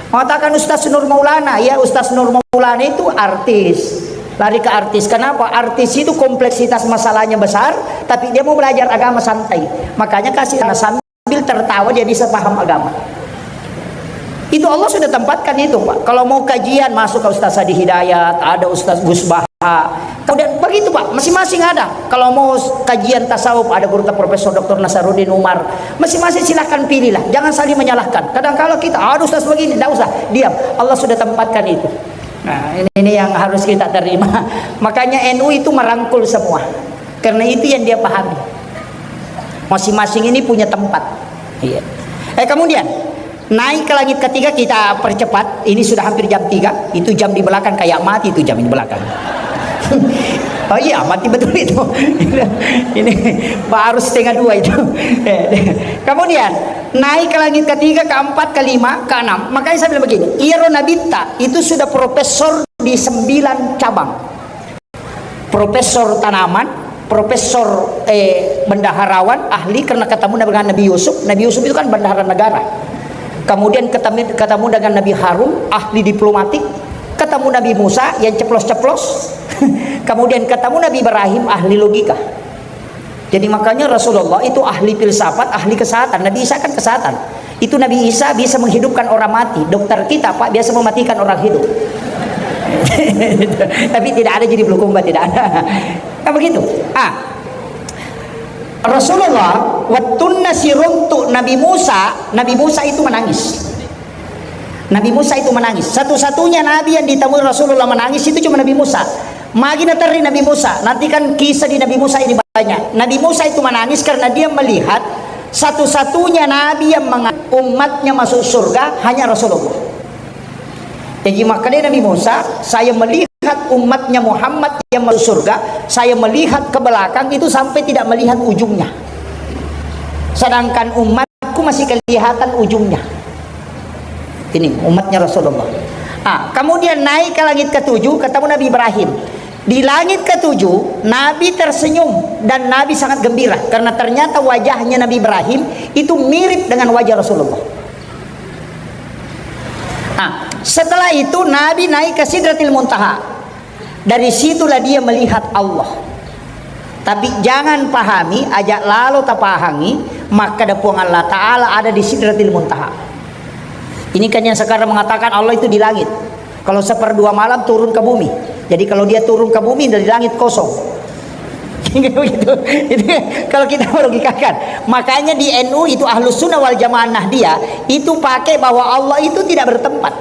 Mengatakan Ustaz Nur Maulana, ya, Ustaz Nur Maulana itu artis. Lari ke artis. Kenapa? Artis itu kompleksitas masalahnya besar, tapi dia mau belajar agama santai. Makanya kasih anak sambil tertawa dia bisa paham agama. Itu Allah sudah tempatkan itu, Pak. Kalau mau kajian, masuk ke Ustaz Hadi Hidayat, ada Ustaz Gus Baha. Kemudian begitu, Pak, masing-masing ada. Kalau mau kajian tasawuf, ada guru kita Profesor Doktor Nasaruddin Umar. Masing-masing silahkan pilihlah, jangan saling menyalahkan. Kadang kalau kita, "Aduh, Ustaz begini," tidak usah, diam. Allah sudah tempatkan itu. Nah, ini, ini yang harus kita terima. Makanya N U itu merangkul semua. Karena itu yang dia pahami. Masing-masing ini punya tempat. Iya. Eh, kemudian, naik ke langit ketiga, kita percepat. Ini sudah hampir jam tiga. Itu jam di belakang kayak mati itu jam di belakang. Oh iya, mati betul itu. Ini baru setengah dua itu. Eh, kemudian, naik ke langit ketiga, keempat, kelima, keenam. Makanya saya bilang begini, iyaro nabitta itu sudah profesor di sembilan cabang. Profesor tanaman, profesor, eh, bendaharawan, ahli karena ketemu dengan Nabi Yusuf. Nabi Yusuf itu kan bendahara negara. Kemudian ketemu, ketemu dengan Nabi Harun, ahli diplomatik. Ketemu Nabi Musa yang ceplos-ceplos. Kemudian ketemu Nabi Ibrahim, ahli logika. Jadi makanya Rasulullah itu ahli filsafat, ahli kesehatan. Nabi Isa kan kesehatan. Itu Nabi Isa bisa menghidupkan orang mati. Dokter kita, Pak, biasa mematikan orang hidup. Tapi tidak ada jadi Bulukumba, tidak ada. Kan begitu. Ah. Rasulullah, wettunna siruntuk Nabi Musa, Nabi Musa itu menangis. Nabi Musa itu menangis. Satu-satunya nabi yang ditemui Rasulullah menangis itu cuma Nabi Musa. Magi naterri Nabi Musa. Nanti kan kisah di Nabi Musa ini banyak. Nabi Musa itu menangis karena dia melihat satu-satunya nabi yang mengatakan umatnya masuk surga hanya Rasulullah. Jadi makanya Nabi Musa, "Saya melihat umatnya Muhammad yang masuk surga, saya melihat ke belakang itu sampai tidak melihat ujungnya. Sedangkan umatku masih kelihatan ujungnya." Ini umatnya Rasulullah. Ah, kemudian naik ke langit ketujuh, ketemu Nabi Ibrahim. Di langit ketujuh, Nabi tersenyum dan Nabi sangat gembira karena ternyata wajahnya Nabi Ibrahim itu mirip dengan wajah Rasulullah. Ah, setelah itu Nabi naik ke Sidratil Muntaha. Dari situlah dia melihat Allah. Tapi jangan pahami, ajak lalo tapahangi, makkeda Puang Allah Ta'ala ada di Sidratil Muntaha. Ini kan yang sekarang mengatakan Allah itu di langit. Kalau seperdua malam turun ke bumi. Jadi kalau dia turun ke bumi, dari langit kosong. Begitu. Itu kalau kita melogikakan. Makanya di N U itu Ahlus Sunnah wal Jamaah Nahdiyah itu pakai bahwa Allah itu tidak bertempat.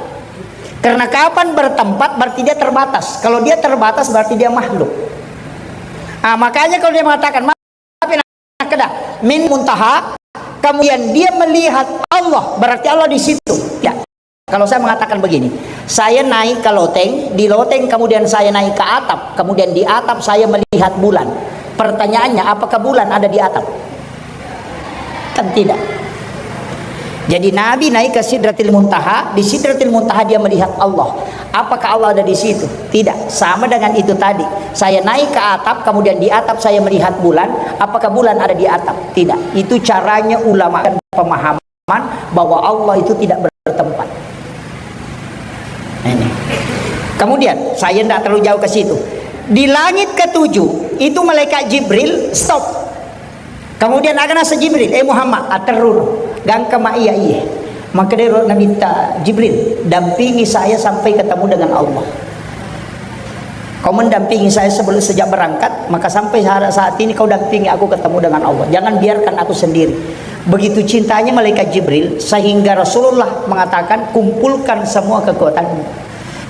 Karena kapan bertempat berarti dia terbatas. Kalau dia terbatas berarti dia makhluk. Ah, makanya kalau dia mengatakan, maaf ya, makkeda, min muntaha, kemudian dia melihat Allah, berarti Allah di situ. Ya. Kalau saya mengatakan begini, saya naik ke loteng, di loteng kemudian saya naik ke atap, kemudian di atap saya melihat bulan. Pertanyaannya, apakah bulan ada di atap? Kan tidak. Jadi Nabi naik ke Sidratil Muntaha, di Sidratil Muntaha dia melihat Allah. Apakah Allah ada di situ? Tidak. Sama dengan itu tadi. Saya naik ke atap, kemudian di atap saya melihat bulan. Apakah bulan ada di atap? Tidak. Itu caranya ulama dan pemahaman bahwa Allah itu tidak bertempat. Nah, ini. Kemudian, saya tidak terlalu jauh ke situ. Di langit ketujuh, itu malaikat Jibril stop. Kemudian aga nasa Jibril, "Eh Muhammad, aterrun, gangka ma iya iye." Maka dia Nabi ta Jibril, "Dampingi saya sampai ketemu dengan Allah. Kau mendampingi saya sebelum, sejak berangkat, maka sampai saat, saat ini kau dampingi aku ketemu dengan Allah. Jangan biarkan aku sendiri." Begitu cintanya malaikat Jibril, sehingga Rasulullah mengatakan, "Kumpulkan semua kekuatanmu."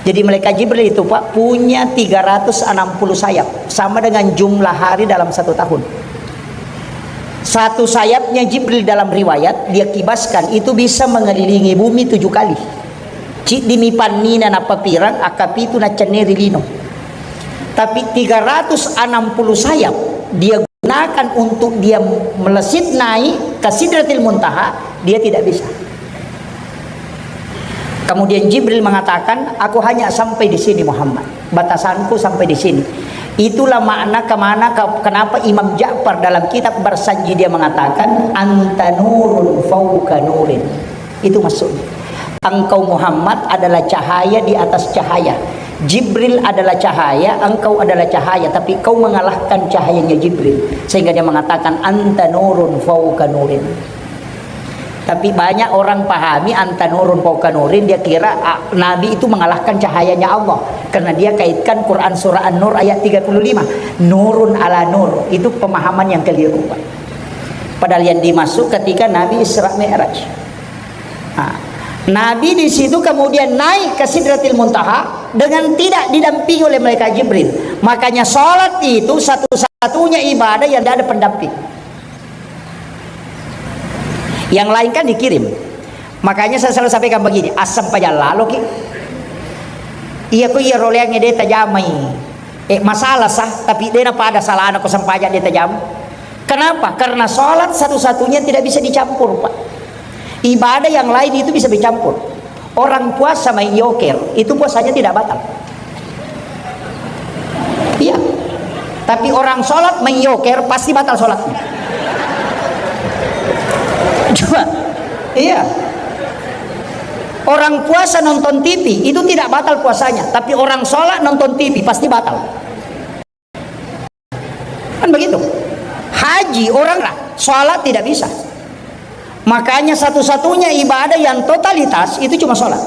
Jadi malaikat Jibril itu, Pak, punya tiga ratus enam puluh sayap, sama dengan jumlah hari dalam satu tahun. Satu sayapnya Jibril dalam riwayat, dia kibaskan, itu bisa mengelilingi bumi tujuh kali. Ciddi mi pannina napapirang, akkapitu naccenneri lino. Tapi tiga ratus enam puluh sayap dia gunakan untuk dia melesat naik ke Sidratil Muntaha, dia tidak bisa. Kemudian Jibril mengatakan, "Aku hanya sampai di sini, Muhammad. Batasanku sampai di sini." Itulah makna kemana, ke-, kenapa Imam Ja'far dalam kitab Barsanji dia mengatakan, "Anta nurun fauqa nurin." Itu maksudnya. Engkau Muhammad adalah cahaya di atas cahaya. Jibril adalah cahaya, engkau adalah cahaya, tapi kau mengalahkan cahayanya Jibril. Sehingga dia mengatakan, "Anta nurun fauqa nurin." Tapi banyak orang pahami anta nurun fauqa nurin, dia kira, ah, Nabi itu mengalahkan cahayanya Allah. Karena dia kaitkan Quran surah An-Nur ayat tiga puluh lima. Nurun ala nur. Itu pemahaman yang keliru, Pak. Padahal yang dimaksud ketika Nabi Isra Mi'raj. Nah, Nabi di situ kemudian naik ke Sidratil Muntaha dengan tidak didampingi oleh malaikat Jibril. Makanya sholat itu satu-satunya ibadah yang tidak ada pendamping. Yang lain kan dikirim. Makanya saya selalu sampaikan begini, assempajang lalo ki. Iya ko iya roleang de tajamai. Eh, masalah sah, tapi de napada salahna ko sempajang de tajamai. Kenapa? Karena sholat satu-satunya tidak bisa dicampur, Pak. Ibadah yang lain itu bisa dicampur. Orang puasa main yoker, itu puasanya tidak batal. Iya. Tapi orang sholat main yoker, pasti batal sholatnya. Coba. Iya. Orang puasa nonton T V, itu tidak batal puasanya. Tapi orang sholat nonton T V, pasti batal. Kan begitu. Haji orang lah, sholat tidak bisa. Makanya satu-satunya ibadah yang totalitas itu cuma sholat.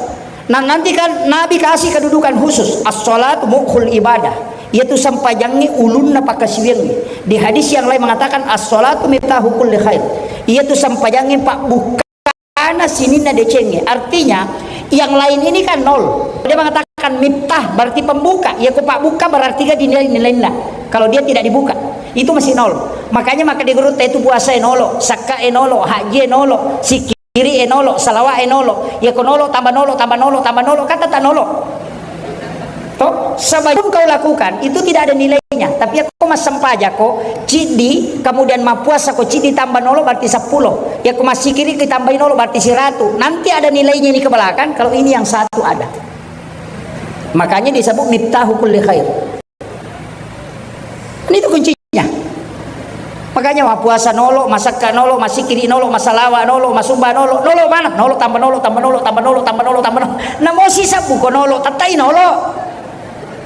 Nah, nanti kan Nabi kasih kedudukan khusus, "As-sholatu mukhul ibadah." Yaitu sempajangnge ulunna pakkasiwiangnge. Di hadis yang lain mengatakan, "As-sholatu miftahu kulli khair." Yaitu sempajangnge pabbukkana sininna decengnge. Artinya, yang lain ini kan nol. Dia mengatakan miftah berarti pembuka. Ya, ko pabbukka berarti kan dinilai nilainya. Kalau dia tidak dibuka, itu masih nol. Makanya maka di gurutta itu puasa e nolo, sakka e nolo, haji e nolo, sikiri e nolo, salawa e nolo. Ya, ko nolo tambah nolo, tambah nolo, tambah nolo, kata tak nolo. Toh, sebelum kau lakukan, itu tidak ada nilainya. Tapi ya, ko massempajako, ciddi, kemudian mappuasako, ciddi tambah nolo berarti sepuluh. Ya, ko massikiri ditambahi nolo berarti siratu. Nanti ada nilainya ini ke belakang, kalau ini yang satu ada. Makanya disebut miftahu kulli khair. Ini itu kuncinya. Makanya mappuasa nolo, masakka nolo, massikiri nolo, masalawa nolo, masumba nolo, nolo mana? Nolo tambah nolo, tambah nolo, tambah nolo, tambah nolo, tambah nolo. Namo sisebbu ko nolo, tettai nolo.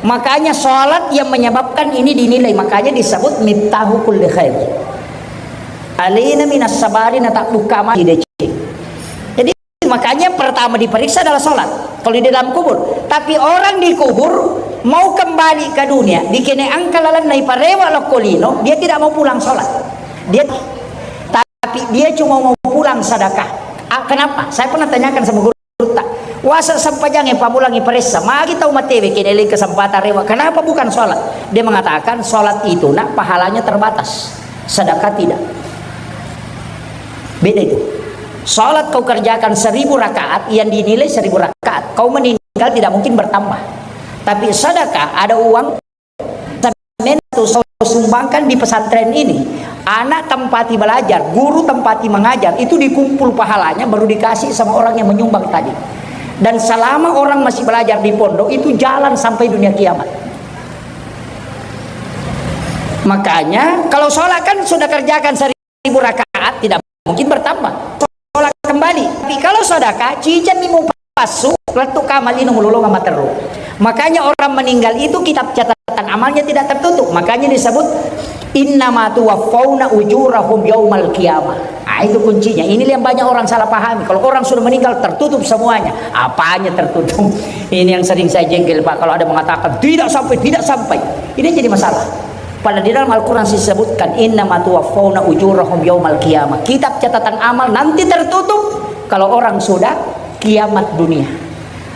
Makanya sholat yang menyebabkan ini dinilai, makanya disebut miftahu kulli khair. Alena minas sabari na tak buka mati dece. Jadi makanya pertama diperiksa adalah sholat. Kalau di dalam kubur, tapi orang di kubur mau kembali ke dunia, dikene angka lalanna iparewa lokko lino, dia tidak mau pulang sholat. Dia, tapi dia cuma mau pulang sedekah. Ah, kenapa? Saya pernah tanyakan sama guru. Gurutta, wasa sempajangnge pammulang iparessa, magi tau matewe kene leng kesempatan rewa, kenapa bukan sholat? Dia mengatakan, sholat itu, nak, pahalanya terbatas, sedekah tidak. Beda itu. Sholat kau kerjakan seribu rakaat, yang dinilai seribu rakaat. Kau meninggal tidak mungkin bertambah. Tapi sedekah, ada uang, Sampai tu saya sumbangkan di pesantren ini. Anak tempati belajar, guru tempati mengajar, itu dikumpul pahalanya baru dikasih sama orang yang menyumbang tadi. Dan selama orang masih belajar di pondok, itu jalan sampai dunia kiamat. Makanya, kalau sholat kan sudah kerjakan seribu rakaat, tidak mungkin bertambah. Sholat kembali. Tapi kalau sedekah, ciceng mi mupassu, lettu ka malino mulolongang materru. Makanya orang meninggal itu kitab catatan amalnya tidak tertutup. Makanya disebut, "Innama tuwaffauna ujurahum yaumal qiyamah." Ah, itu kuncinya. Ini yang banyak orang salah pahami. Kalau orang sudah meninggal, tertutup semuanya. Apanya tertutup? Ini yang sering saya jengkel, Pak. Kalau ada mengatakan, "Tidak sampai, tidak sampai." Ini yang jadi masalah. Padahal di dalam Al-Quran disebutkan, "Innama tuwaffauna ujurahum yaumal qiyamah." Kitab catatan amal nanti tertutup kalau orang sudah kiamat dunia.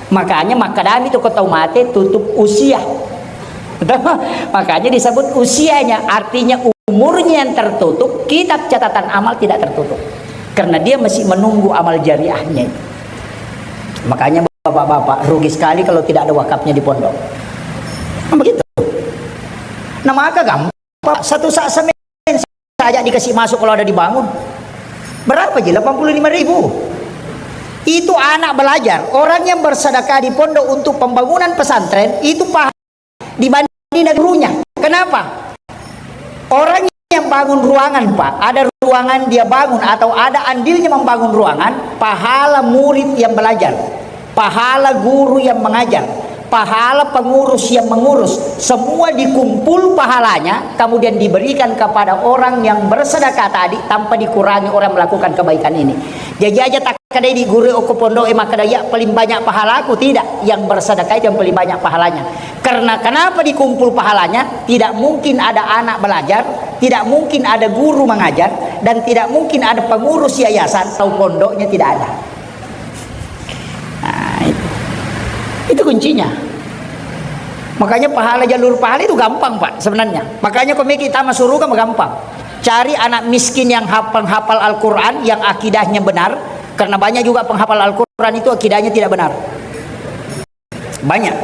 Makanya makkadami tu ko tau mate tutup usia. Makanya disebut usianya, artinya umurnya yang tertutup, kitab catatan amal tidak tertutup. Karena dia masih menunggu amal jariahnya itu. Makanya bapak-bapak, rugi sekali kalau tidak ada wakafnya di pondok. Kan begitu. Nah, maka gampang. Satu sak semen saja dikasih masuk kalau ada dibangun. Berapa ji? Delapan puluh lima ribu. Itu anak belajar. Orang yang bersedekah di pondok untuk pembangunan pesantren itu pahala dibanding dengan gurunya. Kenapa? Orang yang bangun ruangan, Pak, ada ruangan dia bangun atau ada andilnya membangun ruangan, pahala murid yang belajar, pahala guru yang mengajar, pahala pengurus yang mengurus, semua dikumpul pahalanya, kemudian diberikan kepada orang yang bersedekah tadi tanpa dikurangi orang melakukan kebaikan ini. Jadi aja tak Kadai di guru okko pondok e makkeda, "Iya, paling banyak pahalaku." Tidak, yang bersedekah itu yang paling banyak pahalanya. Karena kenapa dikumpul pahalanya? Tidak mungkin ada anak belajar, tidak mungkin ada guru mengajar, dan tidak mungkin ada pengurus yayasan kalau pondoknya tidak ada. Nah, itu. Itu kuncinya. Makanya pahala, jalur pahala itu gampang, Pak, sebenarnya. Makanya komiki tama suruga gampang. Cari anak miskin yang hap-, penghafal Al-Quran, yang akidahnya benar, karena banyak juga penghafal Al-Quran itu akidahnya tidak benar. Banyak.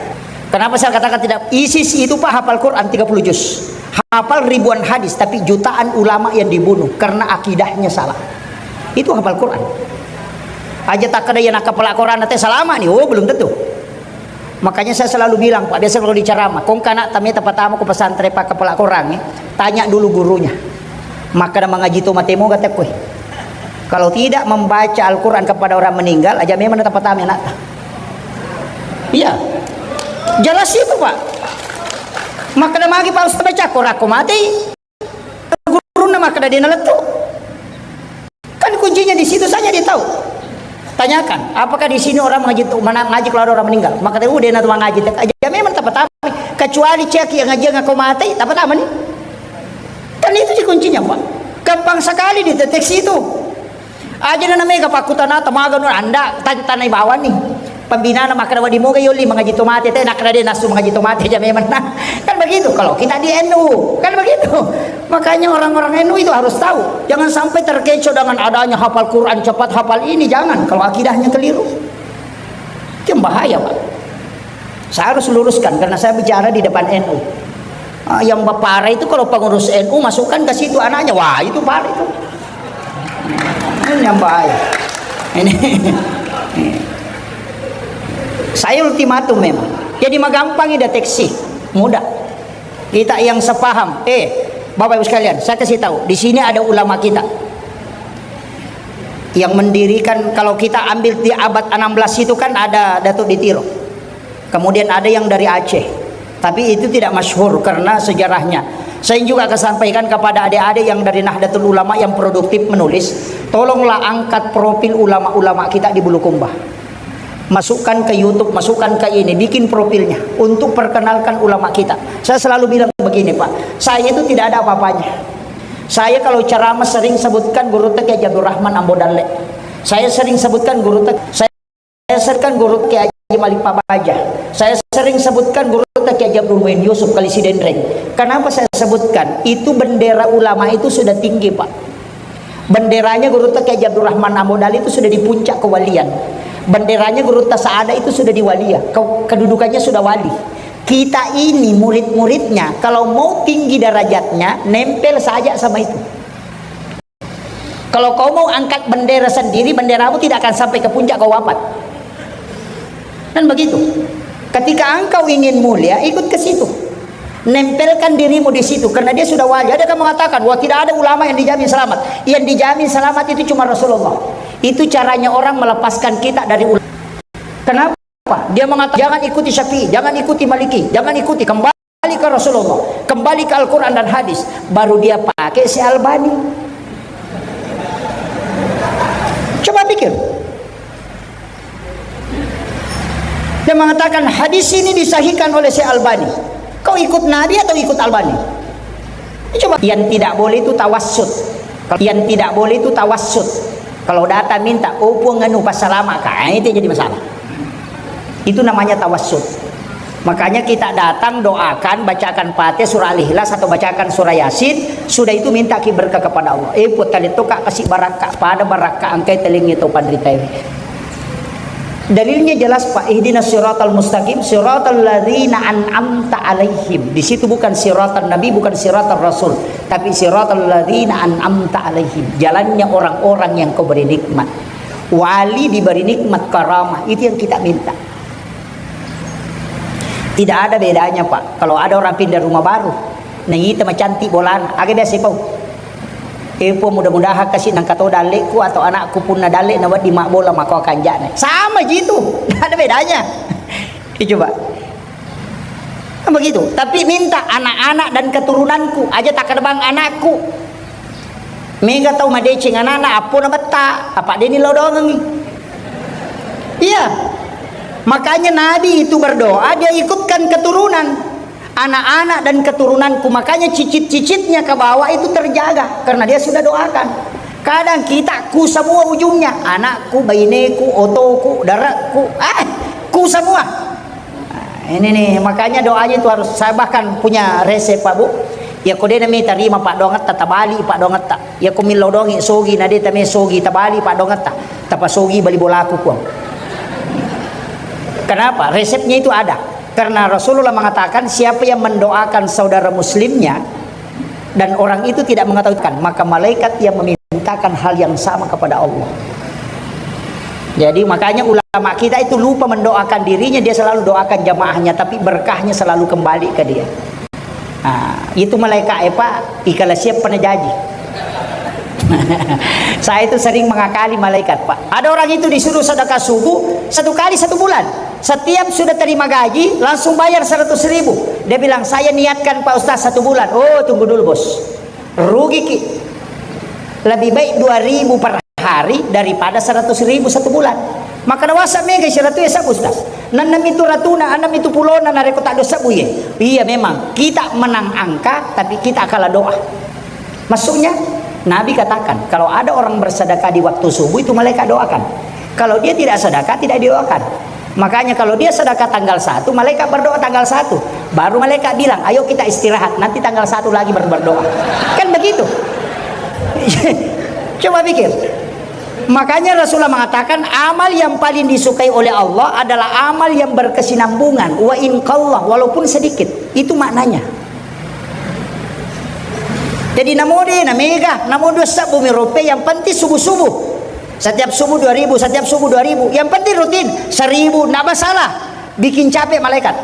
Kenapa saya katakan tidak? ISIS itu, Pak, hafal Quran tiga puluh juz. Hafal ribuan hadis, tapi jutaan ulama yang dibunuh karena akidahnya salah. Itu hafal Quran. Aja tak ada yang nakapala Quran, nanti salama nih. Oh, belum tentu. Makanya saya selalu bilang, Pak, biasa kalau diceramah, "Kong kana tameta pertama ku pesantren, Pak, kepala Quran, eh, tanya dulu gurunya." Maka ada mengaji tu matemu kata kue. Kalau tidak membaca Al-Quran kepada orang meninggal, aja memang tetap pertama anak. Iya. Jelas itu, Pak. Maka ada magi Pak Ustaz baca Quran, aku mati. Gurunna makkeda de' nalettu. Kan kuncinya di situ saja dia tahu. Tanyakan, apakah di sini orang mengaji, mana ngaji kalau ada orang meninggal? Maka dia udah nanti mengaji. Aja memang tak pertama. Kecuali cek yang ngaji yang kau mati, tak pertama nih. Kan itu sih kuncinya, Pak. Gampang sekali dideteksi itu. Aja na mega pakkutana tamaga nu anda tan-, tanai bawang ni. Pembinana makkeda wedding moga yolli mengaji to mate, te nakkeda de' nasu mengaji to mate, aja memang. Kan begitu kalau kita di NU, kan begitu. Makanya orang-orang NU itu harus tahu. Jangan sampai terkecoh dengan adanya hafal Quran cepat, hafal ini, jangan kalau akidahnya keliru. Itu yang bahaya, Pak. Saya harus luruskan karena saya bicara di depan NU. Ah, yang parah itu kalau pengurus NU masukkan ke situ anaknya, wah, itu parah itu. Ini yang bahaya. Ini. Saya ultimatum memang. Jadi magampang deteksi, mudah. Kita yang sepaham, eh, Bapak Ibu sekalian, saya kasih tahu, di sini ada ulama kita yang mendirikan, kalau kita ambil di abad enam belas itu kan ada Datuk di Tiro. Kemudian ada yang dari Aceh. Tapi itu tidak masyhur karena sejarahnya. Saya juga akan sampaikan kepada adik-adik yang dari Nahdlatul Ulama yang produktif menulis, tolonglah angkat profil ulama-ulama kita di Bulukumba. Masukkan ke YouTube, masukkan ke ini, bikin profilnya untuk perkenalkan ulama kita. Saya selalu bilang begini, Pak, saya itu tidak ada apa-apanya. Saya kalau ceramah sering sebutkan Gurutta Kiai Haji Abdurrahman Ambo Dalle. Saya sering sebutkan Gurutta, saya sebutkan Gurutta Kiai Haji Malik Pabaja. Saya sering sebutkan Gurutta Kiai Haji Abdul Muin Yusuf Kali Sidenreng. Kenapa saya sebutkan? Itu bendera ulama itu sudah tinggi, Pak. Benderanya Gurutta Kiai Haji Abdurrahman Ambo Dalle itu sudah di puncak kewalian. Benderanya Gurutta Saada itu sudah di walia. Ke-, kedudukannya sudah wali. Kita ini murid-muridnya, kalau mau tinggi derajatnya, nempel saja sama itu. Kalau kau mau angkat bendera sendiri, benderamu tidak akan sampai ke puncak kau wafat. Kan begitu. Ketika engkau ingin mulia, ikut ke situ. Nempelkan dirimu di situ, karena dia sudah wali. Ada yang mengatakan, "Wah, tidak ada ulama yang dijamin selamat." Yang dijamin selamat itu cuma Rasulullah. Itu caranya orang melepaskan kita dari ulama. Kenapa? Dia mengatakan, "Jangan ikuti Syafi'i, jangan ikuti Maliki, jangan ikuti." Kembali ke Rasulullah, kembali ke Al-Quran dan hadis. Baru dia pakai si Albani. Coba pikir. Dia mengatakan hadis ini disahihkan oleh Syekh Albani. Kau ikut Nabi atau ikut Albani? Coba. Yang tidak boleh itu tawassut. Yang tidak boleh itu tawassut. Kalau datang minta, "Oh, Puang, anu, passalama ka." Ah, itu jadi masalah. Itu namanya tawassut. Makanya kita datang, doakan, bacakan Fatihah, surah Al-Ikhlas, atau bacakan surah Yasin, sudah itu minta ki berkah kepada Allah. "Eh, Puang, talettoka kasi barakka, pada barakka engkai telengi to panritae." Dalilnya jelas, Pak, ihdinas siratal mustaqim, siratal ladzina an'amta alaihim. Di situ bukan siratal nabi, bukan siratal rasul, tapi siratal ladzina an'amta alaihim. Jalannya orang-orang yang kau beri nikmat. Wali diberi nikmat, karamah, itu yang kita minta. Tidak ada bedanya, Pak. Kalau ada orang pindah rumah baru, naita macantik bolana, aga biasa pau? Eh, Puang, mudah-mudahan kasi nangka to dallekku atau anakku punna dalle na wedding mabbola mako kanjana. Sama ji itu. Tidak ada bedanya. Ya, coba. Kan begitu. Tapi minta anak-anak dan keturunanku, aja tak bang anakku. Mega tau madeceng anakna, appo na betta, apa deni lo doangengi. Iya. Makanya Nabi itu berdoa, dia ikutkan keturunan. Anak-anak dan keturunanku, makanya cicit-cicitnya ke bawah itu terjaga karena dia sudah doakan. Kadang kita ku semua ujungnya, anakku, baineku, otoku, darekku, ah, ku semua. Nah, ini nih, makanya doanya itu harus, saya bahkan punya resep, Pak, Bu. Ya, ko dena mi tarima paddoangetta, tabali paddoangetta. Ya, ko millau doangi sogi, na de tame sogi, tabali paddoangetta. Tapasogi bali bolaku, Puang. Kenapa? Resepnya itu ada. Karena Rasulullah mengatakan, siapa yang mendoakan saudara muslimnya dan orang itu tidak mengetahuikan, maka malaikat yang memintakan hal yang sama kepada Allah. Jadi, makanya ulama kita itu lupa mendoakan dirinya, dia selalu doakan jamaahnya, tapi berkahnya selalu kembali ke dia. Ah, itu malaikat, eh, Pak, ikala siap pernah jaji. Saya itu sering mengakali malaikat, Pak. Ada orang itu disuruh sedekah subuh satu kali satu bulan. Setiap sudah terima gaji, langsung bayar seratus ribu. Dia bilang, "Saya niatkan, Pak Ustaz, satu bulan." "Oh, tunggu dulu, Bos. Rugi ki. Lebih baik dua ribu per hari daripada seratus ribu satu bulan." Maka nawasa mega seratus ya, Ustaz. Nanam itu ratuna, anam itu pulona, nareko tak dosa buye. Iya, memang. Kita menang angka, tapi kita kalah doa. Maksudnya, Nabi katakan, kalau ada orang bersedekah di waktu subuh, itu malaikat doakan. Kalau dia tidak sedekah, tidak didoakan. Makanya, kalau dia sedekah tanggal satu, malaikat berdoa tanggal satu. Baru malaikat bilang, "Ayo kita istirahat, nanti tanggal satu lagi baru berdoa." Kan begitu. Coba pikir. Makanya Rasulullah mengatakan, amal yang paling disukai oleh Allah adalah amal yang berkesinambungan, wa in qalla, walaupun sedikit. Itu maknanya. Jadi, namo de na mega, namo dua sebbu mi rope, yang penting subuh-subuh. Setiap subuh dua ribu, setiap subuh dua ribu. Yang penting rutin, seribu, ndak masalah. Bikin capek malaikat.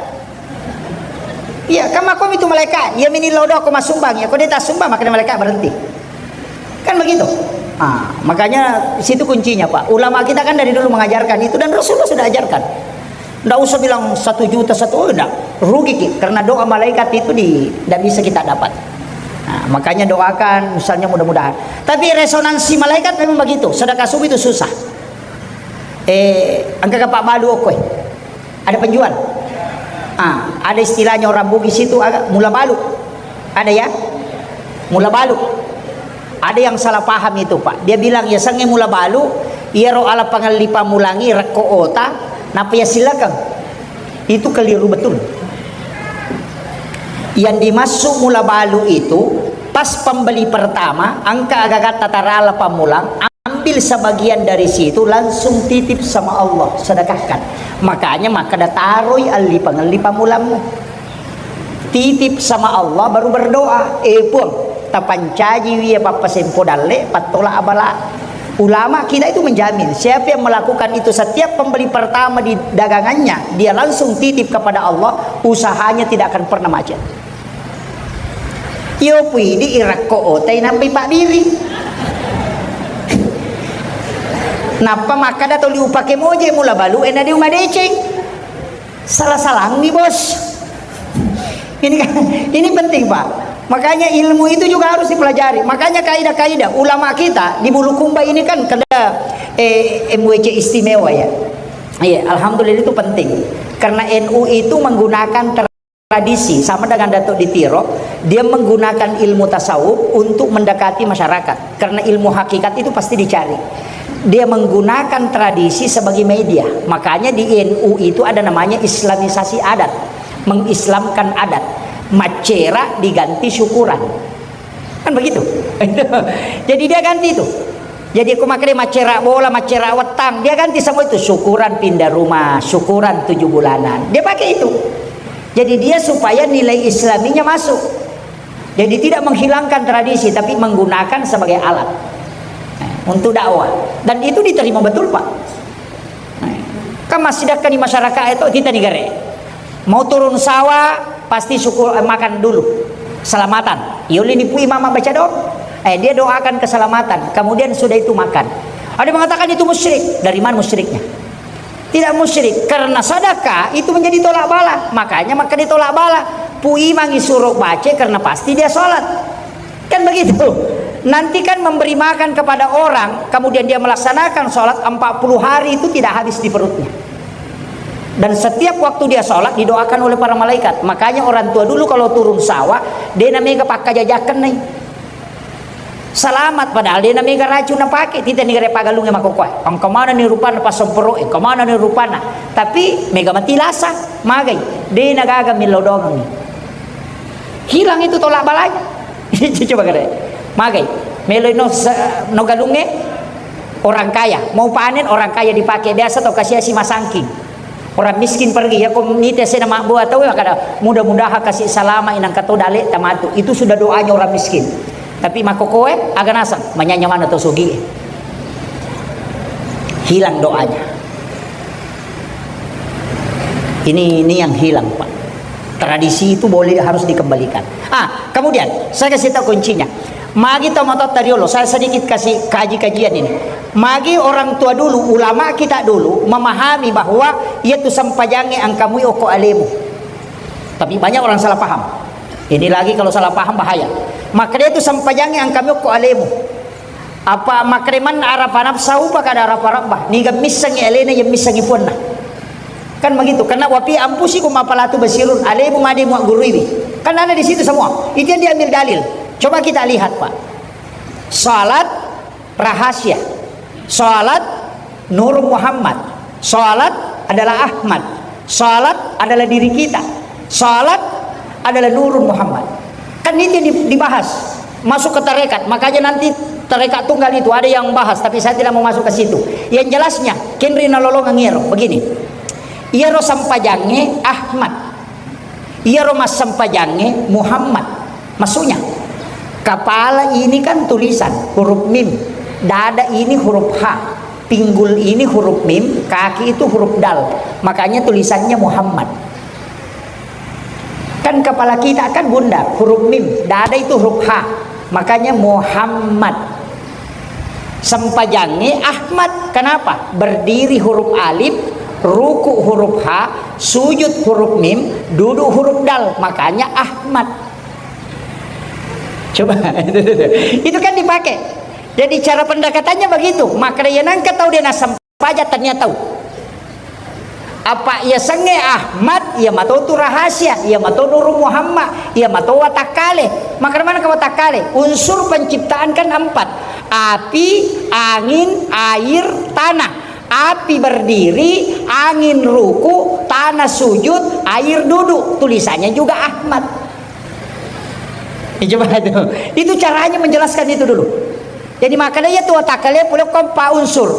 Iya, kan makom itu malaikat. Iya, mini lodo ko masumbang, ya, ko dia tak sumbang, makanya malaikat berhenti. Kan begitu. Ah, makanya situ kuncinya, Pak. Ulama kita kan dari dulu mengajarkan itu dan Rasulullah sudah ajarkan. Ndak usah bilang satu juta satu, oh, ndak. Rugi ki, karena doa malaikat itu di, ndak bisa kita dapat. Nah, makanya doakan, misalnya, mudah-mudahan. Tapi resonansi malaikat memang begitu. Sedekah subuh itu susah. Eh, engka ka pabbalu okko e. Ada penjual. Ah, ada istilahnya orang Bugis itu, agak mula balu. Ada ya? Mula balu. Ada yang salah paham itu, Pak. Dia bilang, ya, sengnge mula balu, iyaro ala pangelli pammulangi rekko ota, nappa ya silakan. Itu keliru betul. Yang dimaksud mula balu itu, pas pembeli pertama, engka agagatta tarala pammulang, ambil sebagian dari situ, langsung titip sama Allah, sedekahkan. Makanya makkeda, taroi alli pangelli pammulammu. Titip sama Allah, baru berdoa, "Eh, Puang, tapancaji wi ya pappasempo dalle, pattola abala." Ulama kita itu menjamin, siapa yang melakukan itu setiap pembeli pertama di dagangannya, dia langsung titip kepada Allah, usahanya tidak akan pernah macet. Iyo pui di irakko otai nampai pabbiri. Nappa makkada toli upake moje mula balu ena di uma deceng. Salah-salangi, Bos. Ini kan, ini penting, Pak. Makanya ilmu itu juga harus dipelajari. Makanya kaidah-kaidah ulama kita di Bulukumba ini kan kena, eh, M W C istimewa ya. Iya, alhamdulillah itu penting. Karena N U itu menggunakan tradisi, sama dengan Datuk Ditiro, dia menggunakan ilmu tasawuf untuk mendekati masyarakat. Karena ilmu hakikat itu pasti dicari. Dia menggunakan tradisi sebagai media. Makanya di N U itu ada namanya islamisasi adat, mengislamkan adat. Macera diganti syukuran. Kan begitu? Jadi dia ganti itu. Jadi, aku makkeda maccera bola, maccera wettang, dia ganti semua itu, syukuran pindah rumah, syukuran tujuh bulanan. Dia pakai itu. Jadi, dia supaya nilai Islaminya masuk. Jadi, tidak menghilangkan tradisi, tapi menggunakan sebagai alat, eh, untuk dakwah. Dan itu diterima betul, Pak. Eh, kan masih dekat di masyarakat itu, kita negara. Mau turun sawah, pasti syukur, eh, makan dulu. Selamatan. Yoli nipu imam baca doa. Eh, dia doakan keselamatan. Kemudian sudah itu makan. Ada mengatakan itu musyrik. Dari mana musyriknya? Tidak musyrik. Karena sedekah itu menjadi tolak bala. Makanya maka ditolak bala. Pu imang isuro baca karena pasti dia sholat. Kan begitu. Nanti kan memberi makan kepada orang, kemudian dia melaksanakan sholat empat puluh hari itu tidak habis di perutnya. Dan setiap waktu dia sholat didoakan oleh para malaikat. Makanya orang tua dulu kalau turun sawah, dia namanya pakkajajakan nih. Selamat, padahal dia namanya racun napake, tita ni gare pagalunge makokoe. Engka mana ni rupana pasempero, engka mana ni rupana. Tapi mega mati lasa, magai. Dia nagaga millau doang ni. Hilang itu tolak balanya. Coba kare. Magai. Meloi no se-, no galunge orang kaya. Mau panen orang kaya dipakai. Biasa tau kasiasi masangking. Orang miskin pergi. Ya ko nite sena mabbuat tau ya kada. Mudah-mudahan kasih salama inang kato dale tamatu. Itu sudah doanya orang miskin. Tapi makokoe aga nasang. Manyanya mana tau sogi. Hilang doanya. Ini, ini yang hilang, Pak. Tradisi itu boleh, harus dikembalikan. Ah, kemudian saya kasih tahu kuncinya. Magi tau matotta riolo, saya sedikit kasih kaji-kajian ini. Magi orang tua dulu, ulama kita dulu memahami bahwa iya tu sempajange angkamui oko alemu. Tapi banyak orang salah paham. Ini lagi kalau salah paham bahaya. Maka dia tu sempajange angkamui oko alemu. Apa makreman arafa nafsahu, pakada arafa rabbah. Niga missengi alena, yang missengi puanna. Kan begitu. Karena wapi ampusi ku mapalatu basirun. Alemu made muagguruiwi. Kan ada di situ semua. Itu yang diambil dalil. Coba kita lihat, Pak. Salat rahasia. Salat Nur Muhammad. Salat adalah Ahmad. Salat adalah diri kita. Salat adalah Nurun Muhammad. Kan itu yang di-, dibahas. Masuk ke tarekat. Makanya nanti tarekat tunggal itu ada yang bahas, tapi saya tidak mau masuk ke situ. Yang jelasnya, kenri nalolongang iyaro. Begini. Iyaro sempajange Ahmad. Iyaro massempajangnge Muhammad. Maksudnya, kepala ini kan tulisan huruf mim, dada ini huruf ha, pinggul ini huruf mim, kaki itu huruf dal. Makanya tulisannya Muhammad. Kan kepala kita kan bundar, huruf mim, dada itu huruf ha. Makanya Muhammad. Sempajangnge Ahmad. Kenapa? Berdiri huruf alif, ruku huruf ha, sujud huruf mim, duduk huruf dal. Makanya Ahmad. Coba. Itu kan dipakai. Jadi cara pendekatannya begitu. Maka dia nangka tahu dia nasem- Paja tania tau. Apa iya sengnge Ahmad, iya mato tu rahasia, iya mato Nurul Muhammad, iya mato watakkale. Maka mana ke watakkale? Unsur penciptaan kan empat. Api, angin, air, tanah. Api berdiri, angin ruku, tanah sujud, air duduk. Tulisannya juga Ahmad. Ya, coba itu. Itu caranya menjelaskan itu dulu. Jadi makanya iya tu watakkale pole ko empat unsur.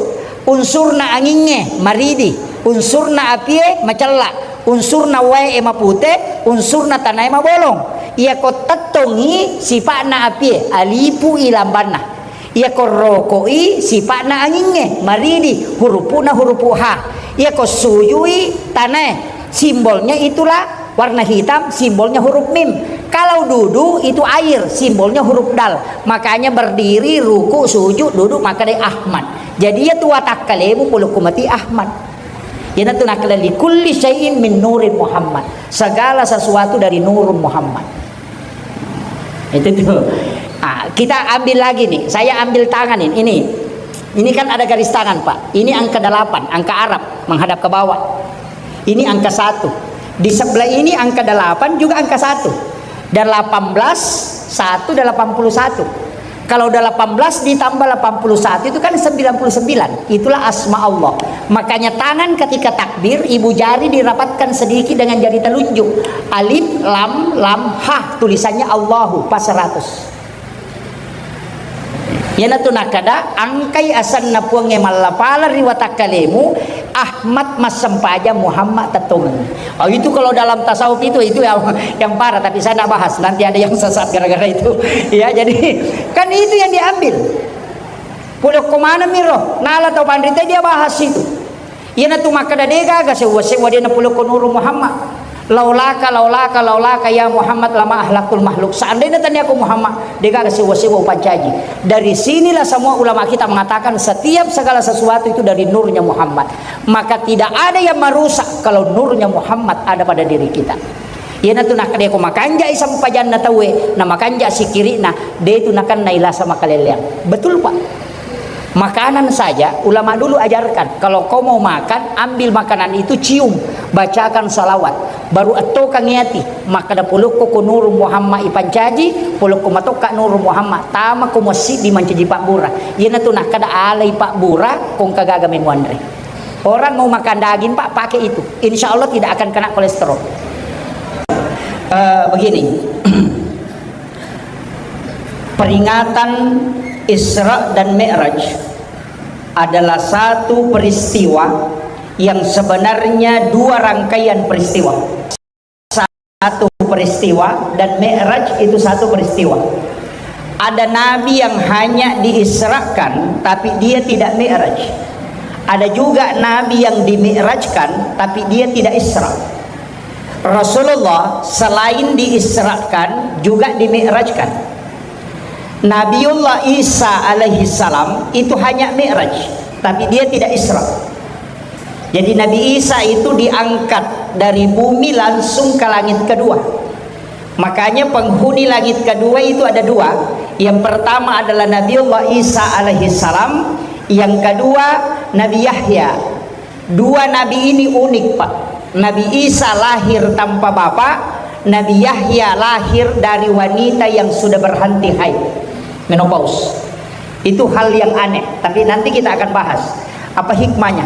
Unsurna angingnge maridi, unsurna apie macella, unsurna wae mapute, unsurna tanae mabolong. Iya ko tettongi sipa'na apie, alipu i lambanna. Iya ko rokoi sipa'na angingnge maridi, hurupu'na hurupu ha. Iya ko sujui tanae, simbolnya itulah warna hitam, simbolnya huruf mim. Kalau dudu itu air, simbolnya huruf dal. Makanya berdiri, ruku, sujud, duduk, maka dia Ahmad. Jadi iya tu watakkalemu pole ko mati Ahmad. Iyanatu nakkeda likulli syai'in min nurin Muhammad. Segala sesuatu dari nurun Muhammad. Itu tuh. Ah, kita ambil lagi nih. Saya ambil tangan ini. Ini. Ini kan ada garis tangan, Pak. Ini angka delapan, angka Arab menghadap ke bawah. Ini angka satu. Di sebelah ini angka delapan juga angka satu. Delapan belas, satu, delapan puluh satu. Kalau delapan belas ditambah delapan puluh satu itu kan sembilan puluh sembilan. Itulah asma Allah. Makanya tangan ketika takbir, ibu jari dirapatkan sedikit dengan jari telunjuk. Alif, lam, lam, ha. Tulisannya Allahu, pas seratus. Iyanatu nakkeda, engkai asenna Puangnge mallapala ri watakkalemu, Ahmad massempajang, Muhammad tettongeng. Oh, itu kalau dalam tasawuf itu, itu yang, yang parah, tapi saya nggak bahas. Nanti ada yang sesat gara-gara itu. Ya, jadi kan itu yang diambil. Pole ko maneng mi ro, nala tau panrita dia bahas itu. Iyanatu makkeda, degaga sewwa-sewwa de napolokko Nuru Muhammad. Laulaka, laulaka, laulaka ya Muhammad lama ahlakul makhluk. Seandainya tania ko Muhammad, degaga sewwa-sewwa upancaji. Dari sinilah semua ulama kita mengatakan setiap segala sesuatu itu dari nurnya Muhammad. Maka tidak ada yang merusak kalau nurnya Muhammad ada pada diri kita. Iyanatu nakkeda ko makanjai sempajanna tauwe, na makanja sikiri'na, de tu nakennai lasa makaleleang. Betul, Pak. Makanan saja, ulama dulu ajarkan, kalau kau mau makan, ambil makanan itu, cium, bacakan salawat, baru ettokang ati, makkeda polokko ko Nuru Muhammad ipancaji, polokko matokka Nuru Muhammad, tama ko masjid di mancaji pabbura. Iyanatu nakkeda alai pabbura, kongka gaga memuanre. Orang mau makan daging, Pak, pakai itu. Insya Allah tidak akan kena kolesterol. Eh, begini, peringatan Isra dan Mi'raj adalah satu peristiwa yang sebenarnya dua rangkaian peristiwa. Satu peristiwa dan Mi'raj itu satu peristiwa. Ada nabi yang hanya diisrakan, tapi dia tidak Mi'raj. Ada juga nabi yang dimi'rajkan, tapi dia tidak Isra. Rasulullah selain diisrakan, juga dimi'rajkan. Nabiullah Isa alaihi salam itu hanya Mi'raj, tapi dia tidak Isra. Jadi Nabi Isa itu diangkat dari bumi langsung ke langit kedua. Makanya penghuni langit kedua itu ada dua. Yang pertama adalah Nabiullah Isa alaihi salam, yang kedua Nabi Yahya. Dua nabi ini unik, Pak. Nabi Isa lahir tanpa bapak, Nabi Yahya lahir dari wanita yang sudah berhenti haid, menopause. Itu hal yang aneh, tapi nanti kita akan bahas apa hikmahnya.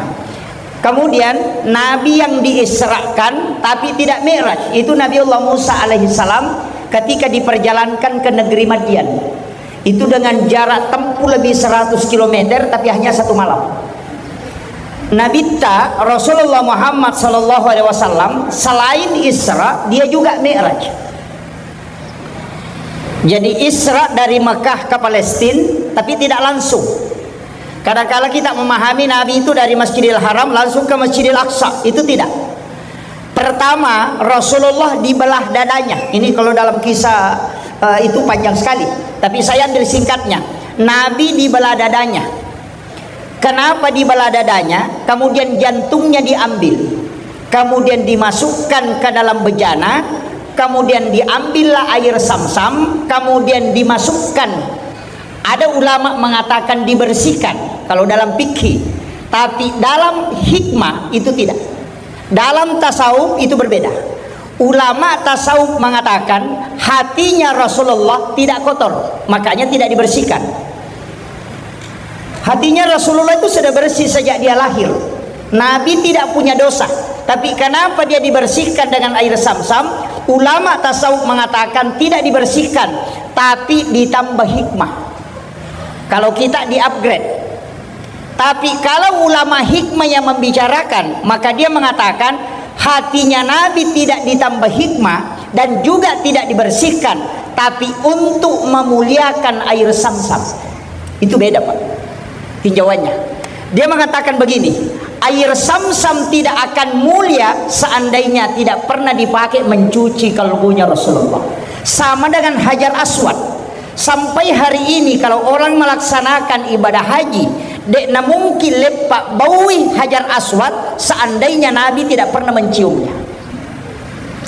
Kemudian, nabi yang diisrakan tapi tidak mi'raj, itu Nabiullah Musa alaihissalam ketika diperjalankan ke negeri Madian. Itu dengan jarak tempuh lebih seratus kilometer, tapi hanya satu malam. Nabitta Rasulullah Muhammad sallallahu alaihi wasallam selain Isra, dia juga Mi'raj. Jadi Isra dari Mekah ke Palestina, tapi tidak langsung. Kadangkala kita memahami Nabi itu dari Masjidil Haram langsung ke Masjidil Aqsa, itu tidak. Pertama, Rasulullah dibelah dadanya. Ini kalau dalam kisah, eh, itu panjang sekali. Tapi saya ambil singkatnya. Nabi dibelah dadanya. Kenapa dibelah dadanya? Kemudian jantungnya diambil. Kemudian dimasukkan ke dalam bejana. Kemudian diambillah air samsam. Kemudian dimasukkan. Ada ulama mengatakan dibersihkan. Kalau dalam fikih. Tapi dalam hikmah itu tidak. Dalam tasawuf itu berbeda. Ulama tasawuf mengatakan hatinya Rasulullah tidak kotor, makanya tidak dibersihkan. Hatinya Rasulullah itu sudah bersih sejak dia lahir. Nabi tidak punya dosa. Tapi kenapa dia dibersihkan dengan air samsam? Ulama tasawuf mengatakan tidak dibersihkan, tapi ditambah hikmah. Kalau kita di-upgrade. Tapi kalau ulama hikmah yang membicarakan, maka dia mengatakan hatinya Nabi tidak ditambah hikmah dan juga tidak dibersihkan, tapi untuk memuliakan air samsam. Itu beda, Pak, tinjauannya. Dia mengatakan begini, air samsam tidak akan mulia seandainya tidak pernah dipakai mencuci kalbunya Rasulullah. Sama dengan Hajar Aswad. Sampai hari ini kalau orang melaksanakan ibadah haji, de' namungkin leppa baui Hajar Aswad seandainya Nabi tidak pernah menciumnya.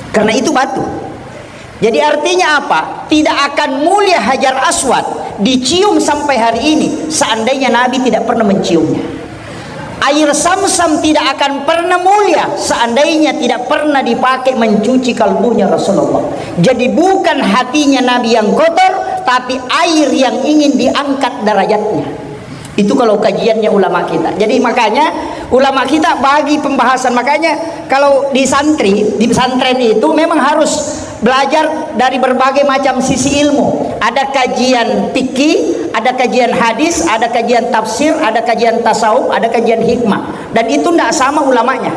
Karena itu batu. Jadi artinya apa? Tidak akan mulia Hajar Aswad dicium sampai hari ini seandainya Nabi tidak pernah menciumnya. Air samsam tidak akan pernah mulia seandainya tidak pernah dipakai mencuci kalbunya Rasulullah. Jadi bukan hatinya Nabi yang kotor, tapi air yang ingin diangkat derajatnya. Itu kalau kajiannya ulama kita. Jadi makanya ulama kita bagi pembahasan. Makanya kalau di santri, di pesantren itu memang harus belajar dari berbagai macam sisi ilmu. Ada kajian fikih, Ada kajian hadis, ada kajian tafsir, ada kajian tasawuf, ada kajian hikmah. Dan itu ndak sama ulamanya.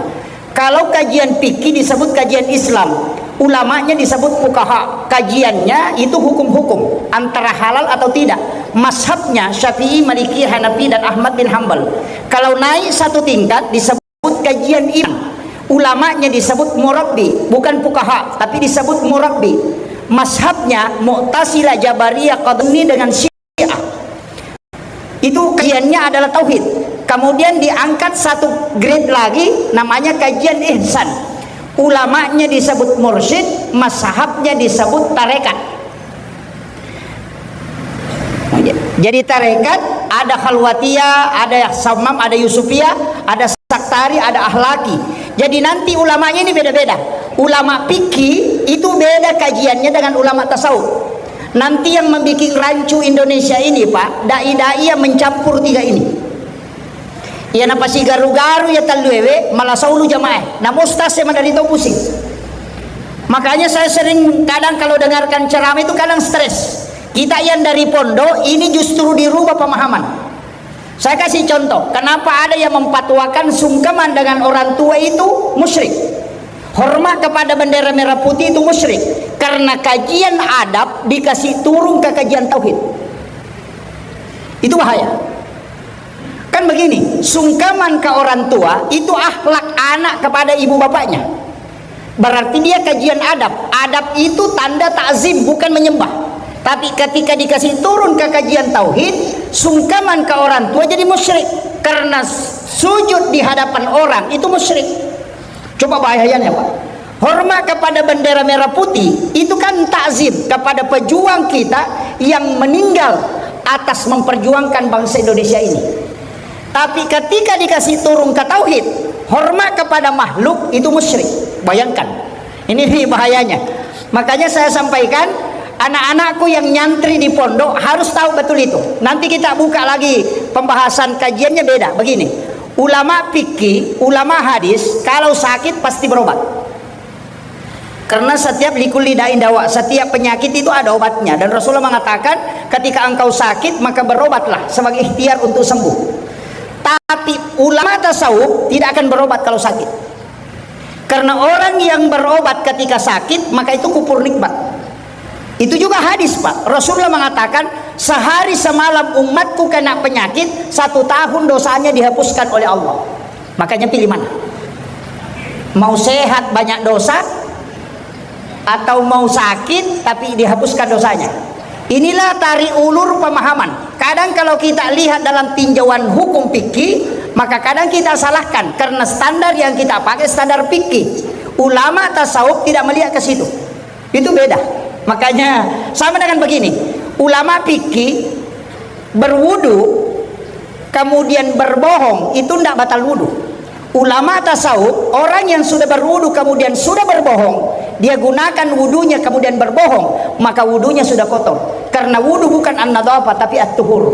Kalau kajian fikih disebut kajian Islam, ulamanya disebut fuqaha. Kajiannya itu hukum-hukum, antara halal atau tidak. Mazhabnya Syafi'i, Maliki, Hanafi, dan Ahmad bin Hambal. Kalau naik satu tingkat disebut kajian imam. Ulamanya disebut murabbi, bukan fuqaha, tapi disebut murabbi. Mazhabnya Mu'tazilah, Jabariyah, Qadariyah dengan Syiah. Itu kajiannya adalah tauhid. Kemudian diangkat satu grade lagi, namanya kajian ihsan. Ulamanya disebut mursyid, mazhabnya disebut tarekat. Jadi tarekat ada Khalwatiyah, ada Sammam, ada Yusufiyah, ada Saktari, ada Ahlaki. Jadi nanti ulamanya ini beda-beda. Ulama fikih itu beda kajiannya dengan ulama tasawuf. Nanti yang membuat rancu Indonesia ini, Pak, dai-dai yang mencampur tiga ini. Iya, napasigaru-garu ya talluewe, malah saulu jamaah. Namo ustaz saya mandari tau pusing. Makanya saya sering kadang kalau dengarkan ceramah itu kadang stres. Kita yang dari pondok ini justru dirubah pemahaman. Saya kasih contoh, kenapa ada yang memfatwakan sungkeman dengan orang tua itu musyrik. Hormat kepada bendera merah putih itu musyrik. Karena kajian adab dikasih turun ke kajian tauhid. Itu bahaya. Kan begini, sungkeman ke orang tua itu akhlak anak kepada ibu bapaknya. Berarti dia kajian adab. Adab itu tanda takzim, bukan menyembah. Tapi ketika dikasih turun ke kajian tauhid, sungkeman ke orang tua jadi musyrik. Karena sujud di hadapan orang itu musyrik. Coba bayangkan ya, Pak. Hormat kepada bendera merah putih itu kan takzim kepada pejuang kita yang meninggal atas memperjuangkan bangsa Indonesia ini. Tapi ketika dikasih turun ke tauhid, hormat kepada makhluk itu musyrik. Bayangkan. Ini nih bahayanya. Makanya saya sampaikan, anak-anakku yang nyantri di pondok harus tahu betul itu. Nanti kita buka lagi pembahasan kajiannya beda. Begini, ulama fikih, ulama hadis, kalau sakit pasti berobat. Karena setiap likulli da'in dawa, setiap penyakit itu ada obatnya. Dan Rasulullah mengatakan, ketika engkau sakit, maka berobatlah sebagai ikhtiar untuk sembuh. Tapi ulama tasawuf tidak akan berobat kalau sakit. Karena orang yang berobat ketika sakit, maka itu kufur nikmat. Itu juga hadis, Pak. Rasulullah mengatakan, sehari semalam umatku kena penyakit, satu tahun dosanya dihapuskan oleh Allah. Makanya pilih mana? Mau sehat banyak dosa, atau mau sakit tapi dihapuskan dosanya? Inilah tarik ulur pemahaman. Kadang kalau kita lihat dalam tinjauan hukum fikih, maka kadang kita salahkan karena standar yang kita pakai standar fikih. Ulama tasawuf tidak melihat ke situ. Itu beda. Makanya sama dengan begini, ulama fikih berwudu kemudian berbohong itu tidak batal wudu. Ulama tasawuf, orang yang sudah berwudu kemudian sudah berbohong, dia gunakan wudunya kemudian berbohong, maka wudunya sudah kotor. Karena wudu bukan an-nadhafah tapi at-tuhur.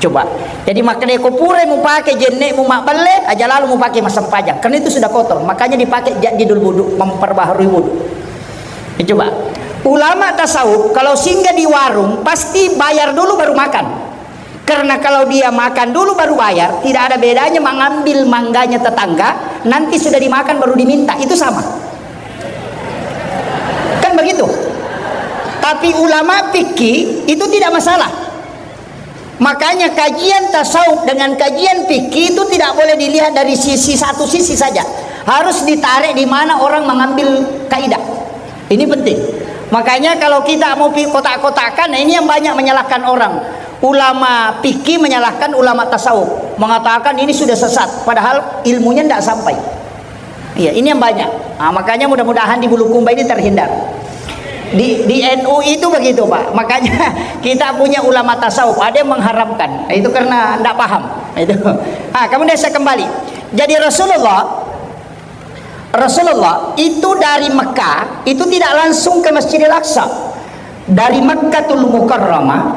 Coba. Jadi makanya ko pura mupake jenne mu mabbelle, aja lalu mupake massempajang. Karena itu sudah kotor. Makanya dipakai jadidul wudu, memperbaharui wudu. Coba. Ulama tasawuf kalau singgah di warung pasti bayar dulu baru makan. Karena kalau dia makan dulu baru bayar, tidak ada bedanya mengambil mangganya tetangga, nanti sudah dimakan baru diminta. Itu sama. Kan begitu. Tapi ulama fikih itu tidak masalah. Makanya kajian tasawuf dengan kajian fikih itu tidak boleh dilihat dari sisi satu sisi saja. Harus ditarik di mana orang mengambil kaidah. Ini penting. Makanya kalau kita mau pi-, kotak-kotakan, nah ini yang banyak menyalahkan orang. Ulama fikih menyalahkan ulama tasawuf, mengatakan ini sudah sesat, padahal ilmunya tidak sampai. Iya, ini yang banyak. Nah, makanya mudah-mudahan di Bulukumba ini terhindar. Di, di N U itu begitu, Pak. Makanya kita punya ulama tasawuf, ada yang mengharamkan. Itu karena ndak paham. Itu. Ah, kemudian saya kembali. Jadi Rasulullah, Rasulullah itu dari Mekah itu tidak langsung ke Masjidil Aqsa. Dari Makkatul Mukarramah,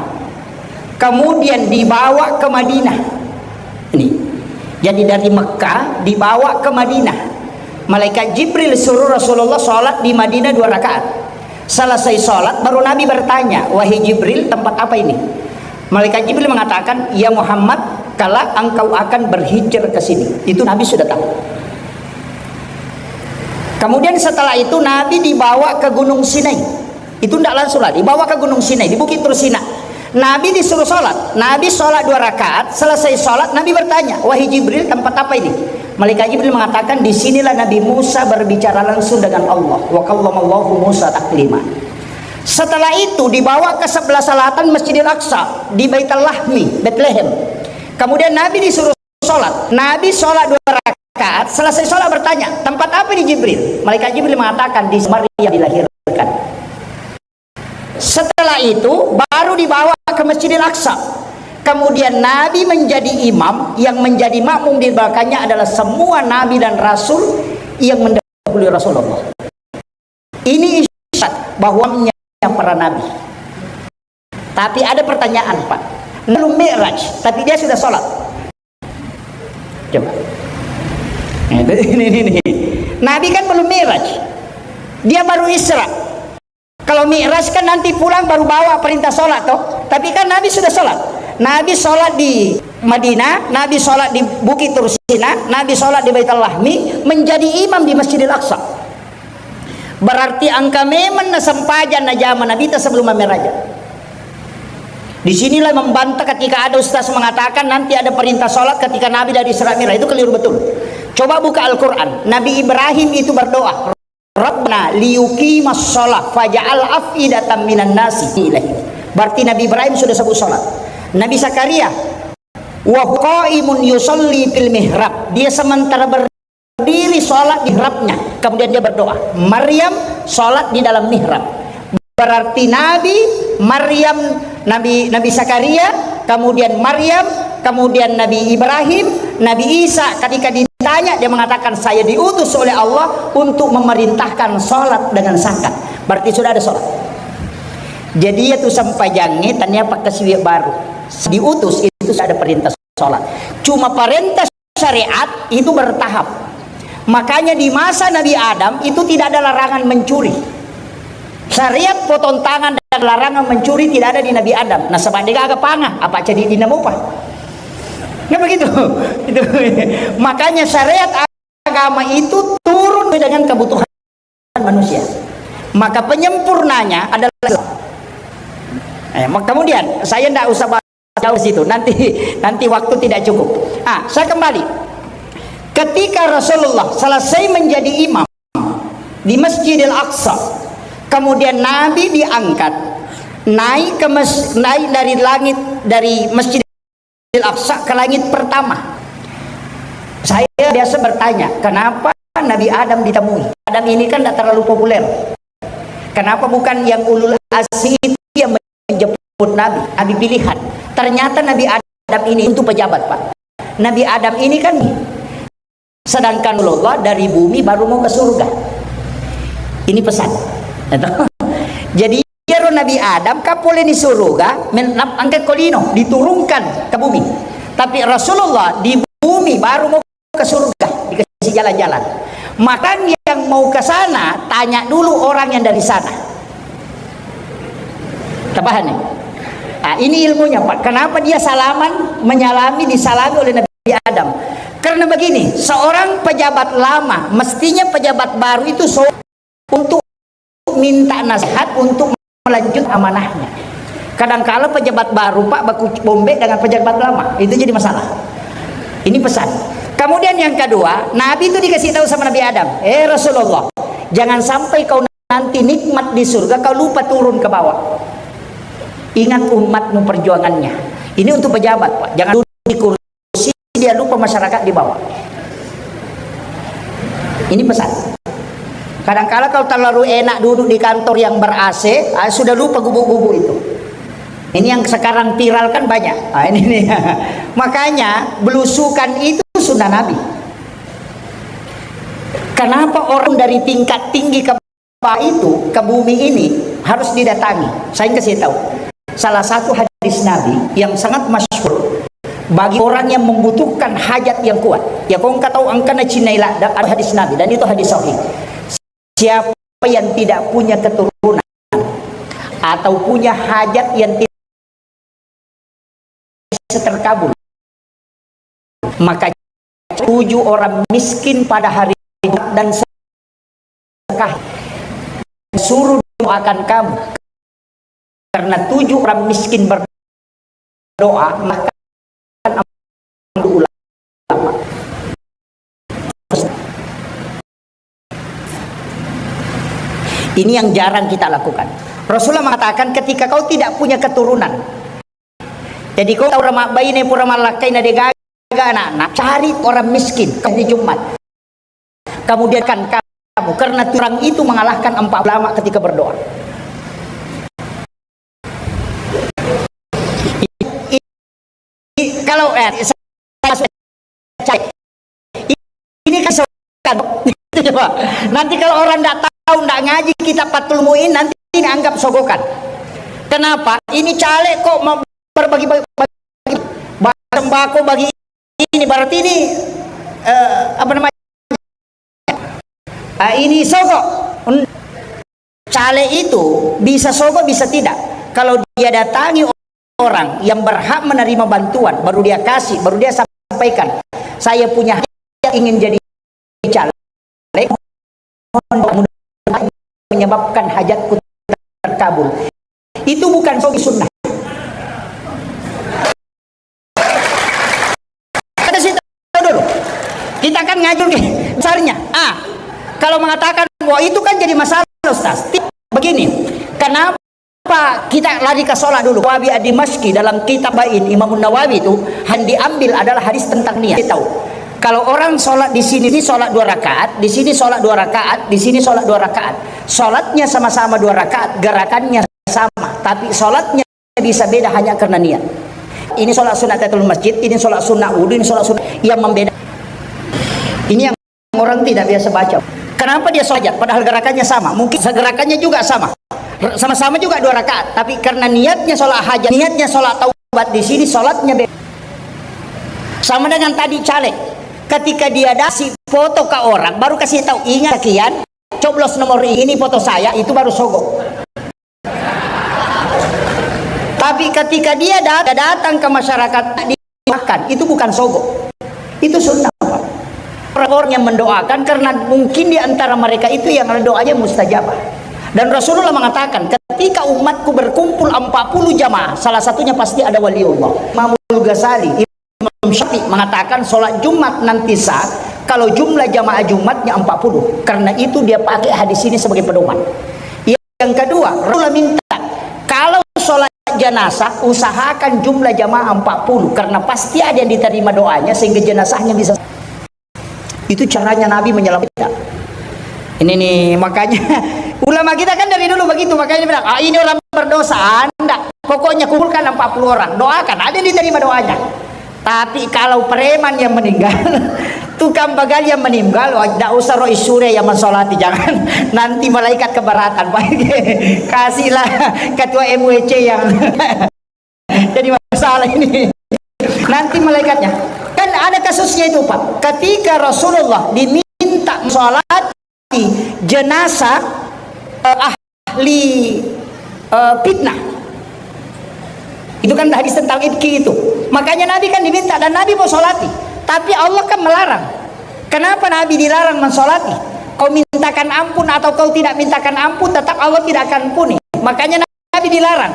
kemudian dibawa ke Madinah. Ini. Jadi dari Mekah dibawa ke Madinah. Malaikat Jibril suruh Rasulullah sholat di Madinah dua rakaat. Selesai sholat, baru Nabi bertanya, "Wahai Jibril, tempat apa ini?" Malaikat Jibril mengatakan, "Ya Muhammad, kelak engkau akan berhijrah ke sini." Itu Nabi sudah tahu. Kemudian setelah itu, Nabi dibawa ke Gunung Sinai. Itu ndak langsung lah, dibawa ke Gunung Sinai, di Bukit Tursina. Nabi disuruh sholat. Nabi sholat dua rakaat, selesai sholat, Nabi bertanya, "Wahai Jibril, tempat apa ini?" Malaikat Jibril mengatakan, "Di sinilah Nabi Musa berbicara langsung dengan Allah. Wa kallamallahu Musa taklima." Setelah itu dibawa ke sebelah selatan Masjidil Aqsa, di Baitul Lahmi, Bethlehem. Kemudian Nabi disuruh sholat. Nabi sholat dua rakaat, selesai sholat bertanya, "Tempat apa ini, Jibril?" Malaikat Jibril mengatakan, "Di Maryam dilahirkan." Setelah itu, baru dibawa ke Masjidil Aqsa. Kemudian Nabi menjadi imam, yang menjadi makmum di belakangnya adalah semua nabi dan rasul yang mendahului Rasulullah. Ini isyarat bahwa para nabi. Tapi ada pertanyaan, Pak. Belum Mi'raj, tapi dia sudah sholat. Coba. Ini, ini, ini. Nabi kan belum Mi'raj. Dia baru Isra. Kalau Mi'raj kan nanti pulang baru bawa perintah sholat, toh. Tapi kan Nabi sudah sholat. Nabi sholat di Madinah, Nabi sholat di Bukit Tursina, Nabi sholat di Baitul Lahmi, menjadi imam di Masjidil Aqsa. Berarti engka memang nasempajang najama Nabi ta sebelum Mi'raj. Di sinilah membantah ketika ada ustaz mengatakan nanti ada perintah sholat ketika Nabi dari Isra Mi'raj. Itu keliru betul. Coba buka Al-Quran. Nabi Ibrahim itu berdoa, "Rabbana liyuqimas sholat faja'al af'idatan minan nasi ilahi." Berarti Nabi Ibrahim sudah sebut sholat. Nabi Zakaria, "Wa huwa qaimun yusalli fil mihrab." Dia sementara berdiri sholat di mihrabnya. Kemudian dia berdoa. Maryam sholat di dalam mihrab. Berarti Nabi, Maryam, Nabi, Nabi Zakaria, kemudian Maryam, kemudian Nabi Ibrahim, Nabi Isa, ketika ditanya, dia mengatakan, "Saya diutus oleh Allah untuk memerintahkan sholat dengan zakat." Berarti sudah ada sholat. Jadi, itu sampajangnya, tania pakai siwek baru. Diutus, itu sudah ada perintah sholat. Cuma perintah syariat itu bertahap. Makanya di masa Nabi Adam itu tidak ada larangan mencuri. Syariat potong tangan dan larangan mencuri tidak ada di Nabi Adam. Nasaba de gaga panga, apa jadi dina mopa. Nah begitu. Itu. Makanya syariat agama itu turun dengan kebutuhan manusia. Maka penyempurnanya adalah Islam. Eh, mak-, kemudian saya ndak usah bahas jauh situ. Nanti, nanti waktu tidak cukup. Ah, saya kembali. Ketika Rasulullah selesai menjadi imam di Masjidil Aqsa, kemudian Nabi diangkat naik ke mes-, naik dari langit, dari Masjidil Aqsa ke langit pertama. Saya biasa bertanya, kenapa Nabi Adam ditemui? Adam ini kan tidak terlalu populer. Kenapa bukan yang ulul azmi itu yang menjemput Nabi, Nabi pilihan? Ternyata Nabi Adam ini untuk pejabat, Pak. Nabi Adam ini kan, sedangkan Allah dari bumi baru mau ke surga. Ini pesan. Jadi, iyaro Nabi Adam kapoleni surga, men-, nap-, angka kolino, diturunkan ke bumi. Tapi Rasulullah di bumi baru mau ke surga, dikasih jalan-jalan. Maka yang mau ke sana, tanya dulu orang yang dari sana. Tapahan nih? Ah, ini ilmunya, Pak. Kenapa dia salaman, menyalami, disalami oleh Nabi Adam? Karena begini, seorang pejabat lama, mestinya pejabat baru itu so-, untuk minta nasihat untuk melanjut amanahnya. Kadangkala pejabat baru, Pak, baku bombe dengan pejabat lama. Itu jadi masalah. Ini pesan. Kemudian yang kedua, Nabi itu dikasih tahu sama Nabi Adam, "Eh Rasulullah, jangan sampai kau nanti nikmat di surga, kau lupa turun ke bawah. Ingat umatmu perjuangannya." Ini untuk pejabat, Pak. Jangan duduk di kursi, dia lupa masyarakat di bawah. Ini pesan. Kadangkala kalau terlalu enak duduk di kantor yang ber-A C, ah, sudah lupa gubuk-gubuk itu. Ini yang sekarang viral kan banyak. Ah, ini nih. Makanya belusukan itu sunnah Nabi. Kenapa orang dari tingkat tinggi ke bawah itu, ke bumi ini harus didatangi? Saya kasih tahu. Salah satu hadis Nabi yang sangat masyhur bagi orang yang membutuhkan hajat yang kuat. Ya, kau engka tahu, engka na cinai ladda, ada hadis Nabi dan itu hadis sahih. Siapa yang tidak punya keturunan, atau punya hajat yang tidak bisa terkabul, maka tujuh orang miskin pada hari Jumat dan sedekah, suruh doakan kamu, karena tujuh orang miskin berdoa, maka ulama. Ini yang jarang kita lakukan. Rasulullah mengatakan, ketika kau tidak punya keturunan, jadi kau tahu rama baine pura malakkai na degaga anak-anak, cari orang miskin di Jumat. Kemudian kan kamu, karena orang itu mengalahkan empat ulama ketika berdoa. Kalau, eh, saya, ini kan sogokan. Coba. Nanti kalau orang ndak tahu, ndak ngaji kitab Fathul Muin, nanti ini anggap sogokan. Kenapa? Ini caleg kok mau berbagi-bagi, bagi sembako, bagi ini, berarti ini, eh, apa namanya? Ah, ini sogo. Caleg itu bisa sogo, bisa tidak. Kalau dia datangi orang yang berhak menerima bantuan, baru dia kasih, baru dia sampaikan, "Saya punya hajat ingin jadi caleg, mohon doa, mudah-mudahan menyebabkan hajatku terkabul." Itu bukan sogo, sunnah. Kita sih tahu dulu. Kita kan ngaji ke besarnya. Ah, kalau mengatakan bahwa itu kan jadi masalah, Ustaz. Ti-, begini, kenapa kita lari ke sholat dulu? Wabi Ad-Dimashqi dalam kitab Bain Imam Nawawi itu, yang diambil adalah hadis tentang niat. Dia tahu. Kalau orang sholat di sini, ini sholat dua rakaat, di sini sholat dua rakaat, di sini sholat dua rakaat. Sholatnya sama-sama dua rakaat, gerakannya sama, tapi sholatnya bisa beda hanya karena niat. Ini sholat sunat tahiyatul masjid, ini sholat sunat wudhu, ini sholat sunat yang membeda. Ini yang orang tidak biasa baca. Kenapa dia sholat hajat? Padahal gerakannya sama. Mungkin gerakannya juga sama. R-, sama-sama juga dua rakaat. Tapi karena niatnya sholat hajat, niatnya sholat taubat di sini, sholatnya beda. Sama dengan tadi caleg. Ketika dia dasi foto ke orang, baru kasih tahu, "Ingat sekian, coblos nomor ini, foto saya," itu baru sogo. Tapi ketika dia dat-, datang ke masyarakat, dimakan, itu bukan sogo. Itu sunnah, Pak. Orang yang mendoakan, karena mungkin di antara mereka itu yang doanya mustajabah. Dan Rasulullah mengatakan, "Ketika umatku berkumpul empat puluh jamaah, salah satunya pasti ada waliullah." Imamul Ghazali, Imam Syafi'i mengatakan sholat Jumat nanti sah kalau jumlah jamaah Jumatnya empat puluh. Karena itu dia pakai hadis ini sebagai pedoman. Yang kedua, Rasulullah minta, kalau sholat jenazah, usahakan jumlah jamaah empat puluh, karena pasti ada yang diterima doanya sehingga jenazahnya bisa. Itu caranya Nabi menyelamatkan. Ini nih, makanya ulama kita kan dari dulu begitu, makanya dia bilang, "Ah, ini orang berdosa." Anda, pokoknya kumpulkan empat puluh orang, doakan, ada yang diterima doanya. Tapi kalau preman yang meninggal, tukang begal yang meninggal, wah, ndak usah ro isure yang mensolati, jangan. Nanti malaikat keberatan, Pak. Kasihlah ketua M W C yang jadi masalah ini. Nanti malaikatnya. Kan ada kasusnya itu, Pak. Ketika Rasulullah diminta mensolati jenazah, eh, ahli, eh, fitnah. Itu kan hadis tentang ifki itu. Makanya Nabi kan diminta dan Nabi mau solati. Tapi Allah kan melarang. Kenapa Nabi dilarang mensolati? Kau mintakan ampun atau kau tidak mintakan ampun, tetap Allah tidak akan ampuni. Makanya Nabi dilarang.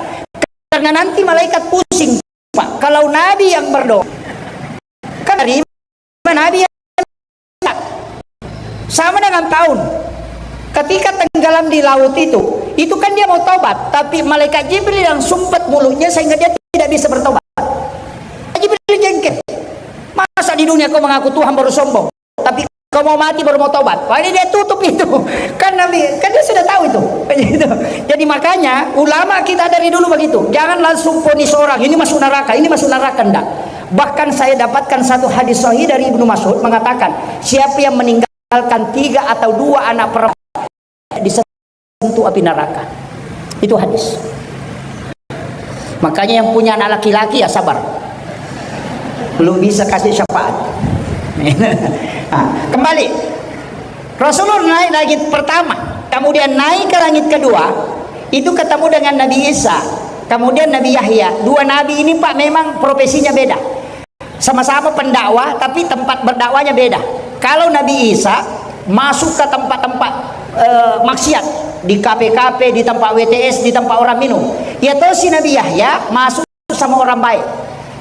Karena nanti malaikat pusing, Pak. Kalau Nabi yang berdoa, kan terima Nabi yang sama dengan Firaun. Ketika tenggelam di laut itu, itu kan dia mau tobat, tapi malaikat Jibril yang sumpet mulutnya sehingga dia tidak bisa bertobat. Jibril jengkel. "Masa di dunia kau mengaku Tuhan baru sombong, tapi kau mau mati baru mau tobat?" Wah, ini dia tutup itu. Kan Nabi, kan dia sudah tahu itu. Gitu. Jadi makanya ulama kita dari dulu begitu. Jangan langsung vonis orang, "Ini masuk neraka, ini masuk neraka." Enggak. Bahkan saya dapatkan satu hadis sahih dari Ibnu Mas'ud mengatakan, siapa yang meninggalkan tiga atau dua anak perempuan disentuh api neraka. Itu hadis. Makanya yang punya anak laki-laki ya sabar. Belum bisa kasih syafaat. Nah, kembali. Rasulullah naik langit pertama, kemudian naik ke langit kedua. Itu ketemu dengan Nabi Isa, kemudian Nabi Yahya. Dua nabi ini, Pak, memang profesinya beda. Sama-sama pendakwah, tapi tempat berdakwahnya beda. Kalau Nabi Isa masuk ke tempat-tempat, eh, maksiat, di kafe-kafe, di tempat W T S, di tempat orang minum. Ya toh, si Nabi Yahya masuk sama orang baik.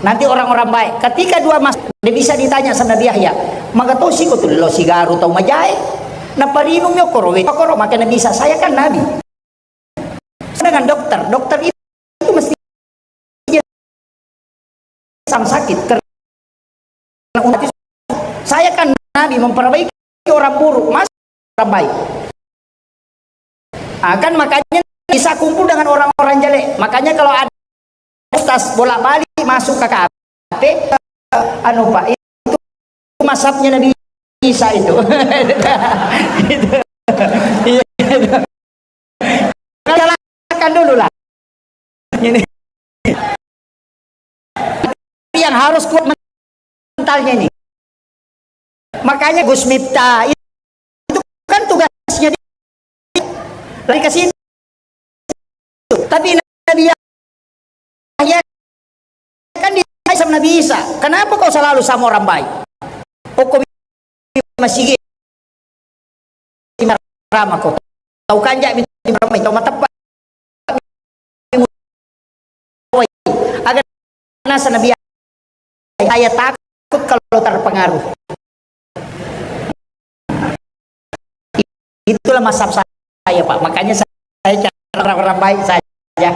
Nanti orang-orang baik. Ketika dua mas, dia bisa ditanya sama Nabi Yahya, "Maga tosi ko tu lo sigaru tau majae? Naparinum yo koro, we koro." Maka Nabi Isa, "Saya kan nabi." Dengan dokter, dokter itu mesti dia sang sakit karena umat itu. Saya kan nabi memperbaiki orang buruk, mas orang baik. Ah, kan makanya bisa kumpul dengan orang-orang jelek. Makanya kalau ada ustaz bolak-balik masuk ke kafe, anu, Pak, itu masabnya Nabi Isa itu. Itu. Iya, itu. Salahkan dulu lah. Ini. Yang harus kuat mentalnya ini. Makanya Gus Miftah itu kan tugasnya dia lari ke situ. Tapi Nabi Yahya kan di sama Nabi Isa. Kenapa kau selalu sama orang baik? Okko masigi marama ko. Tau kanja mi marama, tau mateppa. Aga nasa Nabi, saya takut kalau terpengaruh. Itulah mazhab saya, Pak. Makanya saya cara orang-orang baik saja.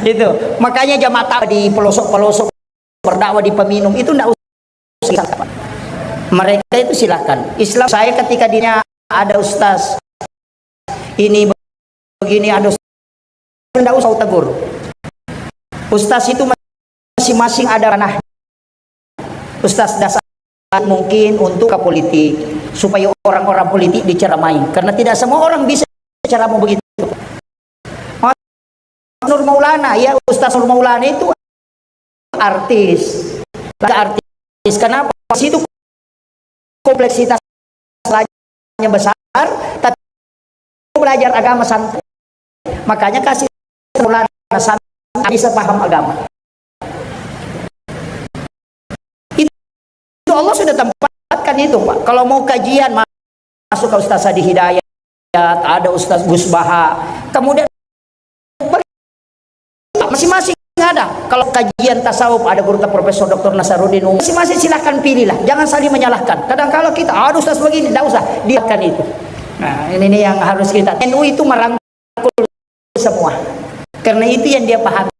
Itu. Makanya jamaah tak di pelosok-pelosok berdakwah di peminum itu ndak usah. Mereka itu silakan. Islam saya ketika dinya ada ustaz ini begini, ada ustaz, ndak usah tegur. Ustaz itu masing-masing ada ranah. Ustaz dasar mungkin untuk ke politik supaya orang-orang politik diceramai karena tidak semua orang bisa ceramah begitu. Nur Maulana, ya, Ustaz Nur Maulana itu artis. Artis. Kenapa? Di situ kompleksitas lainnya besar, tapi belajar agama santai. Makanya kasih Maulana santai, bisa paham agama. Itu Allah sudah tempatkan itu, Pak. Kalau mau kajian, masuk ke Ustaz Adi Hidayat, ada Ustaz Gus Baha. Kemudian masing-masing ada. Kalau kajian tasawuf, ada guru Profesor Doktor Nasaruddin Umar. Masing-masing silahkan pilihlah. Jangan saling menyalahkan. Kadang kalau kita, "Aduh, Ustaz begini," tidak usah. Biarkan itu. Nah, ini nih yang harus kita. N U itu merangkul semua. Karena itu yang dia pahami.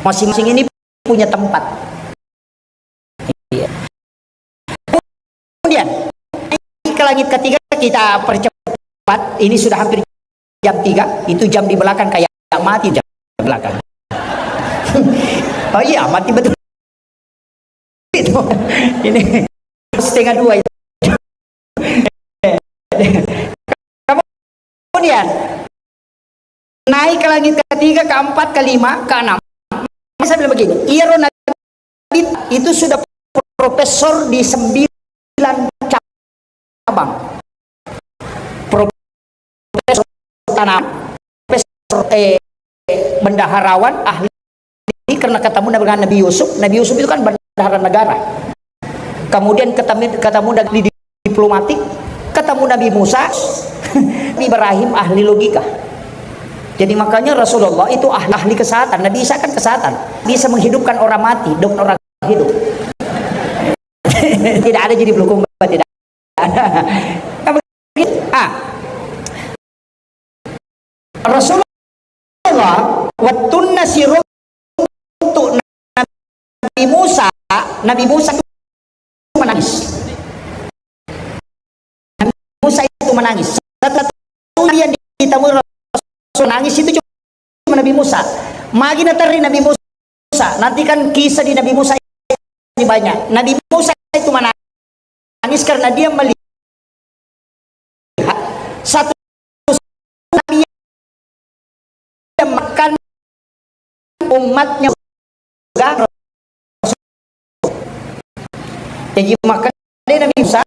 Masing-masing ini punya tempat. Iya. Kemudian, naik ke langit ketiga, kita percepat. Ini sudah hampir jam tiga. Itu jam di belakang kayak mati, jam belakang. Oh iya, mati betul. Itu. Ini setengah dua itu. Kemudian, naik ke langit ketiga, keempat, kelima, keenam. Saya bilang begini, iyaro Nabi itu sudah profesor di sembilan cabang. Profesor Tanam, Profesor, eh, bendaharawan, ahli, karena ketemu dengan Nabi Yusuf. Nabi Yusuf itu kan bendahara negara. Kemudian ketemu, ketemu dengan ahli diplomatik, ketemu Nabi Musa, Nabi Ibrahim, ahli logika. Jadi makanya Rasulullah itu ahli, ahli kesehatan. Nabi Isa kan kesehatan. Bisa menghidupkan orang mati, dok orang hidup. Tidak ada jadi bulukumba, tidak ada. Nah, begitu. Ah. Rasulullah, wettunna siruntu Nabi Musa, Nabi Musa itu menangis. Nabi Musa itu menangis. Satu-satunya yang ditemui Rasul nangis itu cuma Nabi Musa. Magi naterri Nabi Musa. Nanti kan kisah di Nabi Musa ini banyak. Nabi Musa itu menangis karena dia melihat satu nabi yang makan umatnya. Jadi makanya Nabi Musa,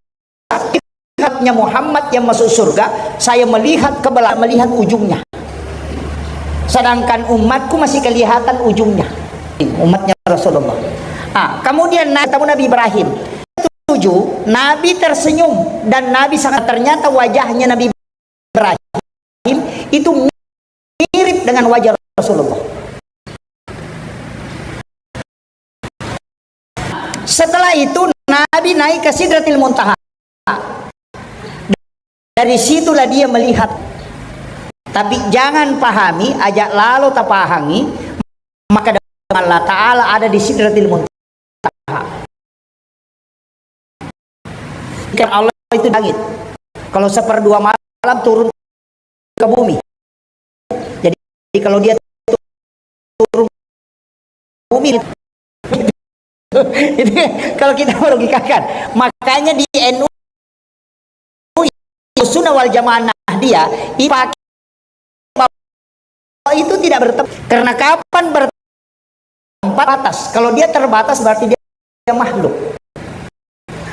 umatnya Muhammad yang masuk surga, saya melihat ke belakang, melihat ujungnya. Sedangkan umatku masih kelihatan ujungnya. Umatnya Rasulullah. Ah, kemudian na-, ketemu Nabi Ibrahim. Tujuh, Nabi tersenyum dan Nabi sangat, ternyata wajahnya Nabi Ibrahim itu mirip dengan wajah Rasulullah. Setelah itu Nabi naik ke Sidratil Muntaha. Dari situlah dia melihat. Tapi jangan pahami, aja lalo tapahangi, maka Allah Ta'ala ada di Sidratil Muntaha. Kan Allah itu di langit. Kalau seperdua malam turun ke bumi. Jadi kalau dia turun ke bumi, ini kalau kita melogikakan, makanya di N U Sunnah wal Jamaah dia dipakai bahwa itu tidak bertempat. Karena kapan bertempat, batas. Kalau dia terbatas, berarti dia makhluk.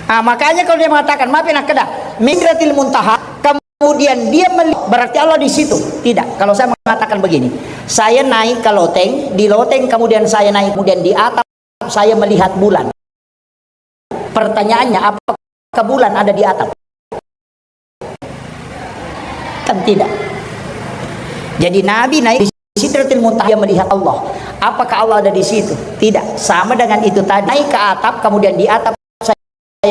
Ah, makanya kalau dia mengatakan, maaf ya, nakkeda, Sidratil Muntaha, kemudian dia melihat, berarti Allah di situ. Tidak. Kalau saya mengatakan begini, saya naik ke loteng, di loteng kemudian saya naik, kemudian di atap saya melihat bulan. Pertanyaannya, apakah bulan ada di atap? Kan tidak. Jadi Nabi naik di Sidratil Muntaha, dia melihat Allah. Apakah Allah ada di situ? Tidak. Sama dengan itu tadi. Naik ke atap, kemudian di atap saya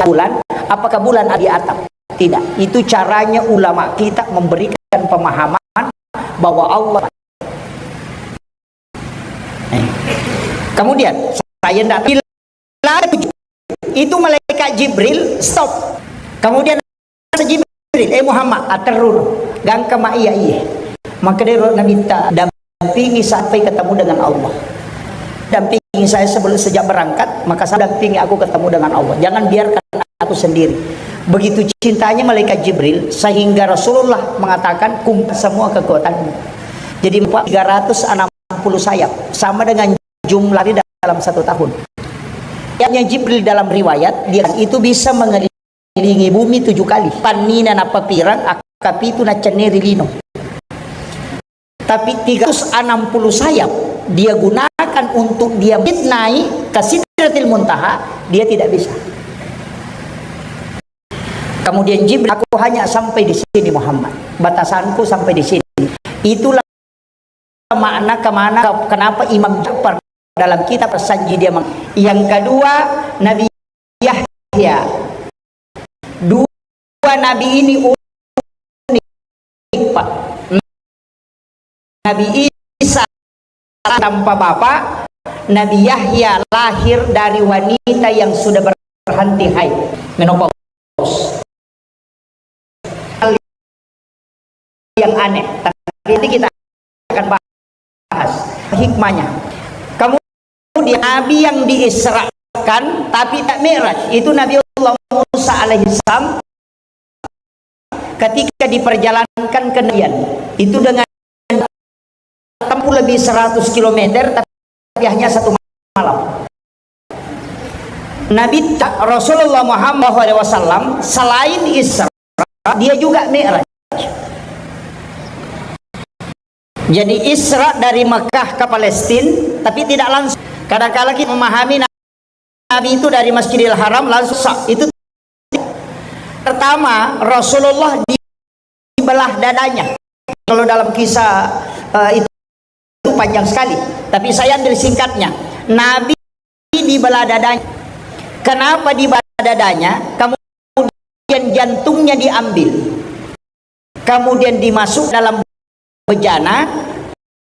bulan. Apakah bulan ada di atap? Tidak. Itu caranya ulama kita memberikan pemahaman bahwa Allah. Eh. Kemudian saya tidak, itu malaikat Jibril stop. Kemudian Jibril, "Eh Muhammad, aterru, gangka ma iya iye." Maka dia Nabi ta dampingi sampai ketemu dengan Allah. Dampingi saya sebelum, sejak berangkat, maka saya dampingi aku ketemu dengan Allah. Jangan biarkan aku sendiri. Begitu cintanya malaikat Jibril sehingga Rasulullah mengatakan, "Kumpul semua kekuatanmu." Jadi tiga ratus enam puluh sayap, sama dengan jumlah di dalam satu tahun. Yang Jibril dalam riwayat, dia itu bisa mengelilingi bumi tujuh kali. Pannina napapirang, akkapitu naccenneri lino. Tapi tiga ratus enam puluh sayap dia gunakan untuk dia naik ke Sidratil Muntaha, dia tidak bisa. Kemudian Jibril, "Aku hanya sampai di sini, Muhammad. Batasanku sampai di sini." Itulah makna kemana, kenapa Imam Ja'far dalam kitab Sanji dia meng-, yang kedua, Nabi Yahya. Dua nabi ini unik, Pak. Nabi Isa tanpa bapak, Nabi Yahya lahir dari wanita yang sudah berhenti haid, menopause. Hal yang aneh, tapi nanti kita akan bahas hikmahnya. Kemudian Nabi yang diisrakan tapi tak mi'raj, itu Nabi Allah Musa alaihissalam ketika diperjalankan ke Nabian, itu dengan tempuh lebih seratus kilometer, tapi hanya satu malam. Nabi ta-, Rasulullah Muhammad sallallahu alaihi wasallam selain Isra, dia juga Mi'raj. Jadi Isra dari Mekah ke Palestina, tapi tidak langsung. Kadang-kala kita memahami Nabi itu dari Masjidil Haram langsung sa-, itu pertama, Rasulullah dibelah dadanya. Kalau dalam kisah, eh, itu, itu panjang sekali, tapi saya ambil singkatnya. Nabi dibelah dadanya. Kenapa dibelah dadanya? Kemudian jantungnya diambil. Kemudian dimasuk dalam bejana,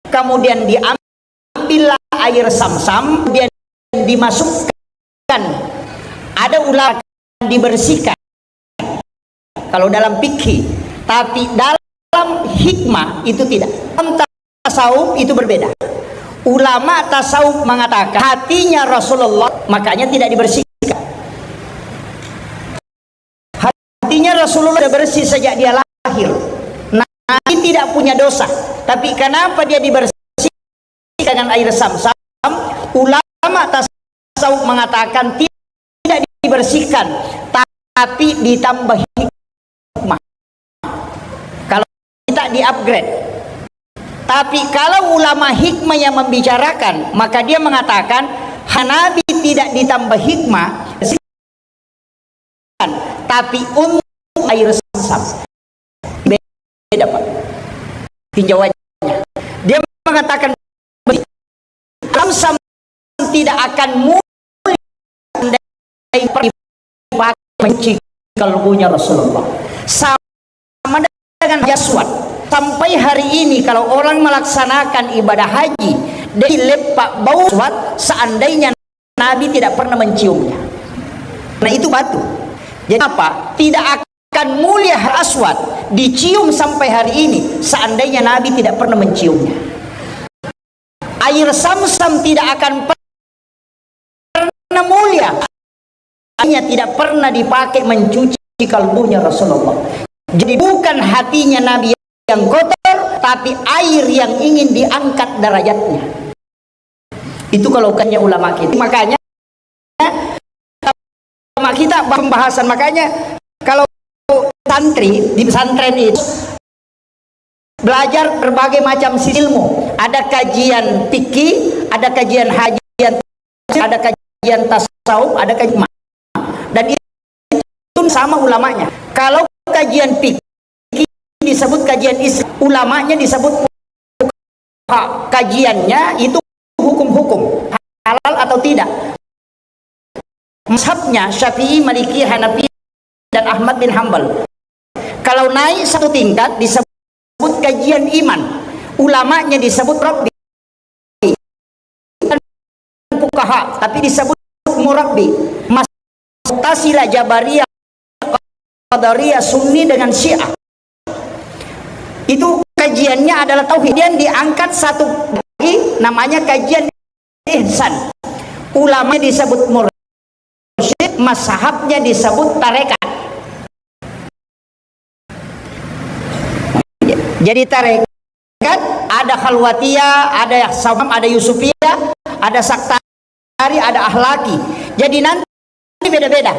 kemudian diambillah air Samsam, kemudian dimasukkan. Ada ulama dibersihkan. Kalau dalam fikih, tapi dalam hikmah itu tidak. Dalam tasawuf itu berbeda. Ulama tasawuf mengatakan hatinya Rasulullah, makanya tidak dibersihkan. Hatinya Rasulullah sudah bersih sejak dia lahir. Nabi tidak punya dosa. Tapi kenapa dia dibersihkan dengan air Samsam? Ulama tasawuf mengatakan tidak dibersihkan, tapi ditambahi. di-upgrade. Tapi kalau ulama hikmah yang membicarakan, maka dia mengatakan, Nabi tidak ditambah hikmah, tapi untuk air Zamzam. Beda, Pak. Tinjauannya. Dia mengatakan, Zamzam tidak akan mulia andai dipakai mencuci kalbunya Rasulullah. Sama dengan Hajar Aswad. Sampai hari ini, kalau orang melaksanakan ibadah haji, dia leppa bau aswad, seandainya Nabi tidak pernah menciumnya. Nah, itu batu. Jadi apa? Tidak akan mulia Hajar Aswad dicium sampai hari ini, seandainya Nabi tidak pernah menciumnya. Air Zamzam tidak akan pernah mulia, hanya tidak pernah dipakai mencuci kalbunya Rasulullah. Jadi, bukan hatinya Nabi yang kotor, tapi air yang ingin diangkat derajatnya. Itu kalau bukannya ulama kita. Makanya, ulama kita pembahasan, makanya kalau santri di pesantren itu belajar berbagai macam ilmu. Ada kajian fikih, ada kajian haji, ada kajian tasawuf, ada kajian, dan itu sama ulamanya. Kalau kajian fikih disebut kajian Islam, ulamanya disebut fuqaha. Kajiannya itu hukum-hukum, halal atau tidak. Mazhabnya Syafi'i, Maliki, Hanafi, dan Ahmad bin Hambal. Kalau naik satu tingkat disebut kajian iman. Ulamanya disebut Rabbi. Bukan fuqaha, tapi disebut murabbi. Mas-, Mu'tazilah, Jabariyah, Qadariyah, Sunni dengan Syiah. Itu kajiannya adalah tauhid. Kemudian diangkat satu lagi namanya kajian ihsan. Ulama disebut mursyid, mazhabnya disebut tarekat. Jadi tarekat ada Khalwatiyah, ada Sawam, ada Yusufiyah, ada Saktari, ada Ahlaki. Jadi nanti beda-beda.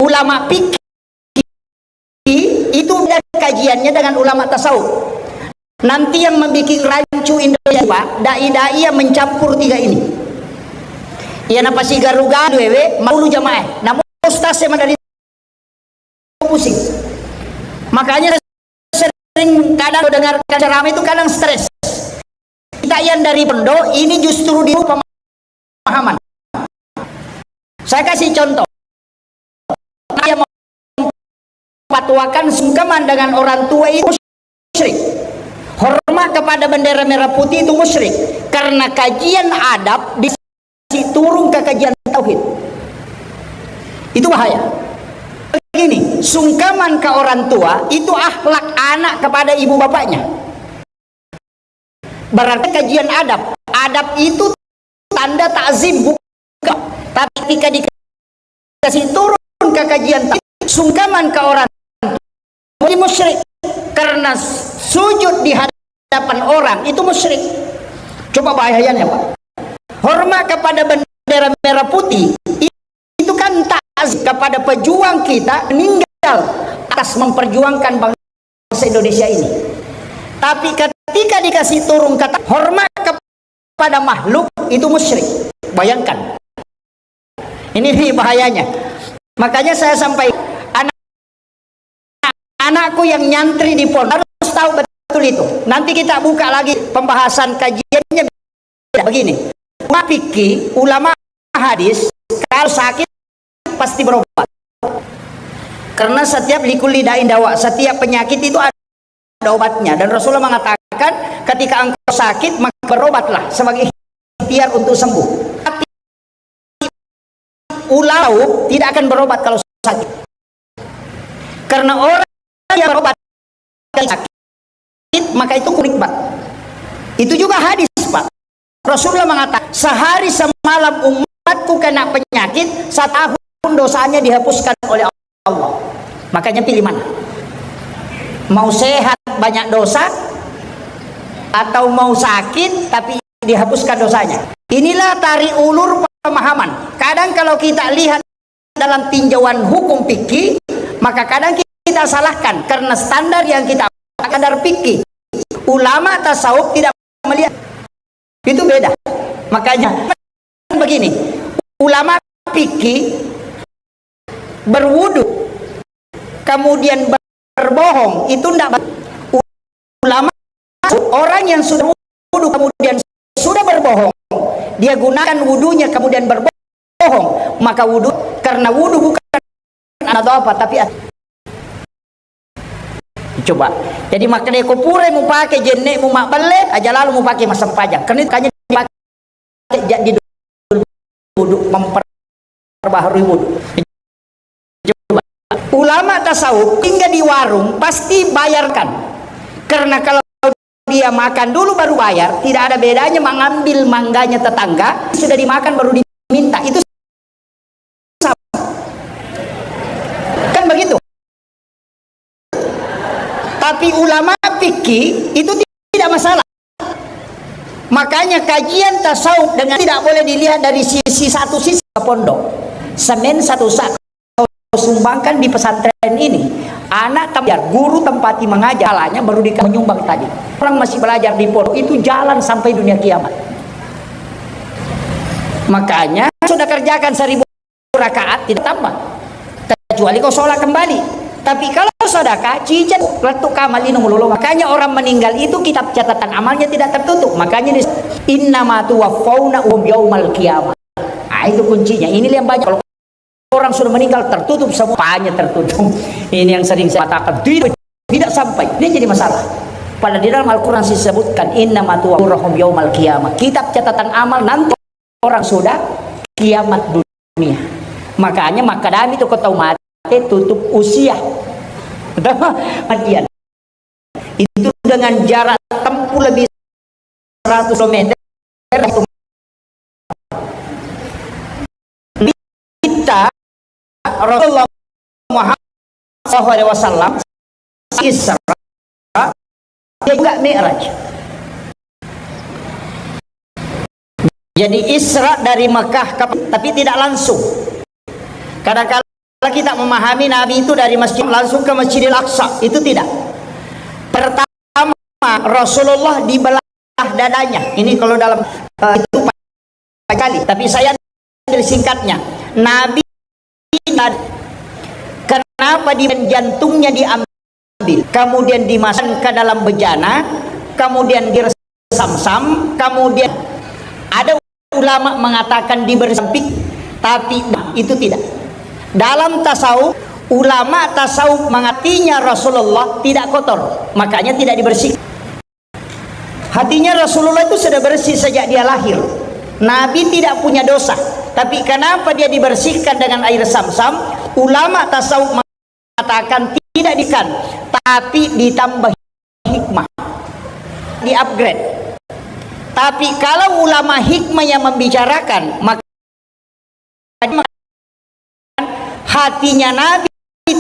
Ulama fikih itu beda kajiannya dengan ulama tasawuf. Nanti yang membuat rancu Indonesia, Pak, dai-dai yang mencampur tiga ini. Iya, napasigaru-garu wewe, maulu jamaah. Namun ustaz saya dari pusing. Makanya saya sering kadang dengarkan ceramah itu kadang stres. Kita yang dari pondok ini justru di pemahaman. Saya kasih contoh. Yang memfatwakan sungkeman dengan orang tua itu musyrik. Hormat kepada bendera merah putih itu musyrik. Karena kajian adab di turun ke kajian tauhid. Itu bahaya. Begini, sungkeman ke orang tua itu akhlak anak kepada ibu bapaknya. Berarti kajian adab. Adab itu tanda takzim, bukan. Tapi ketika dikasih turun ke kajian tauhid, sungkeman ke orang tua, jadi musyrik. Karena sujud di hadapan orang itu musyrik. Coba bayangkan ya, Pak. Hormat kepada bendera merah putih itu kan takzim kepada pejuang kita meninggal atas memperjuangkan bangsa Indonesia ini. Tapi ketika dikasih turun kata hormat kepada makhluk, itu musyrik. Bayangkan. Ini nih bahayanya. Makanya saya sampai anak-anakku yang nyantri di pondok harus tahu betul itu. Nanti kita buka lagi pembahasan kajiannya begini. Ulama fikih, ulama hadis, kalau sakit pasti berobat. Karena setiap likulli da'in dawa, setiap penyakit itu ada obatnya. Dan Rasulullah mengatakan, ketika engkau sakit, maka berobatlah sebagai ikhtiar untuk sembuh. Tapi ulama tidak akan berobat kalau sakit. Karena orang yang berobat sakit, maka itu nikmat. Itu juga hadis, Pak. Rasulullah mengatakan, sehari semalam umatku kena penyakit, setahun dosanya dihapuskan oleh Allah. Makanya pilih mana? Mau sehat banyak dosa, atau mau sakit tapi dihapuskan dosanya? Inilah tarik ulur pemahaman. Kadang kalau kita lihat dalam tinjauan hukum fikih, maka kadang kita salahkan karena standar yang kita sekadar fikih. Ulama tasawuf tidak melihat. Itu beda. Makanya begini, ulama fikih berwudu, kemudian berbohong, itu ndak ba-, ulama, orang yang sudah wudu kemudian sudah berbohong, dia gunakan wudunya kemudian berbohong, maka wudu, karena wudu bukan nadhafah, tapi at-, coba. Jadi, makanya ko pura mupake jenne mu mabbelle, aja lalu mupake massempajang. Karena itu makanya dipakai jadi wudu, memperbaharui wudu. Coba. Ulama tasawuf tinggal di warung pasti bayarkan. Karena kalau dia makan dulu baru bayar, tidak ada bedanya mengambil mangganya tetangga, sudah dimakan baru diminta. Itu sama. Kan begitu. Tapi ulama fikih itu tidak masalah. Makanya kajian tasawuf dengan tidak boleh dilihat dari sisi satu sisi ke pondok. Semen satu sak sumbangkan di pesantren ini. Anak tem-, guru tempati mengajar, pahalanya baru di menyumbang tadi. Orang masih belajar di pondok itu jalan sampai dunia kiamat. Makanya sudah kerjakan seribu rakaat tidak tambah. Kecuali kau sholat kembali. Tapi kalau sedekah, cicet, lettu kamal lino mulolo. Makanya orang meninggal itu kitab catatan amalnya tidak tertutup. Makanya di, "Innama tuwaffauna um yaumal qiyamah." Ah, itu kuncinya. Ini yang banyak. Kalau orang sudah meninggal, tertutup semua, apanya tertutup. Ini yang sering saya katakan, tidak, tidak sampai. Ini jadi masalah. Padahal di dalam Al-Quran disebutkan, "Innama tuwaffauna um yaumal qiyamah." Kitab catatan amal nanti orang sudah kiamat dunia. Makanya makkadami tu ko tau mate tutup usia. Matian. Itu dengan jarak tempuh lebih seratus kilometer. Kita Rasulullah Muhammad sallallahu alaihi wasallam Isra, dia juga Mi'raj. Jadi Isra dari Mekah ke, tapi tidak langsung. Kadang-kala kita memahami Nabi itu dari masjid langsung ke Masjidil Aqsa, itu tidak. Pertama, Rasulullah dibelah dadanya. Ini kalau dalam, eh, itu kali, tapi saya ambil singkatnya. Nabi, kenapa di jantungnya diambil, kemudian dimasukkan ke dalam bejana, kemudian di Samsam, kemudian ada ulama mengatakan dibersihkan, tapi itu tidak. Dalam tasawuf, ulama tasawuf mengatakan Rasulullah tidak kotor, makanya tidak dibersihkan. Hatinya Rasulullah itu sudah bersih sejak dia lahir. Nabi tidak punya dosa. Tapi kenapa dia dibersihkan dengan air Samsam? Ulama tasawuf mengatakan tidak dikan, tapi ditambah hikmah. Di-upgrade. Tapi kalau ulama hikmah yang membicarakan, maka hatinya Nabi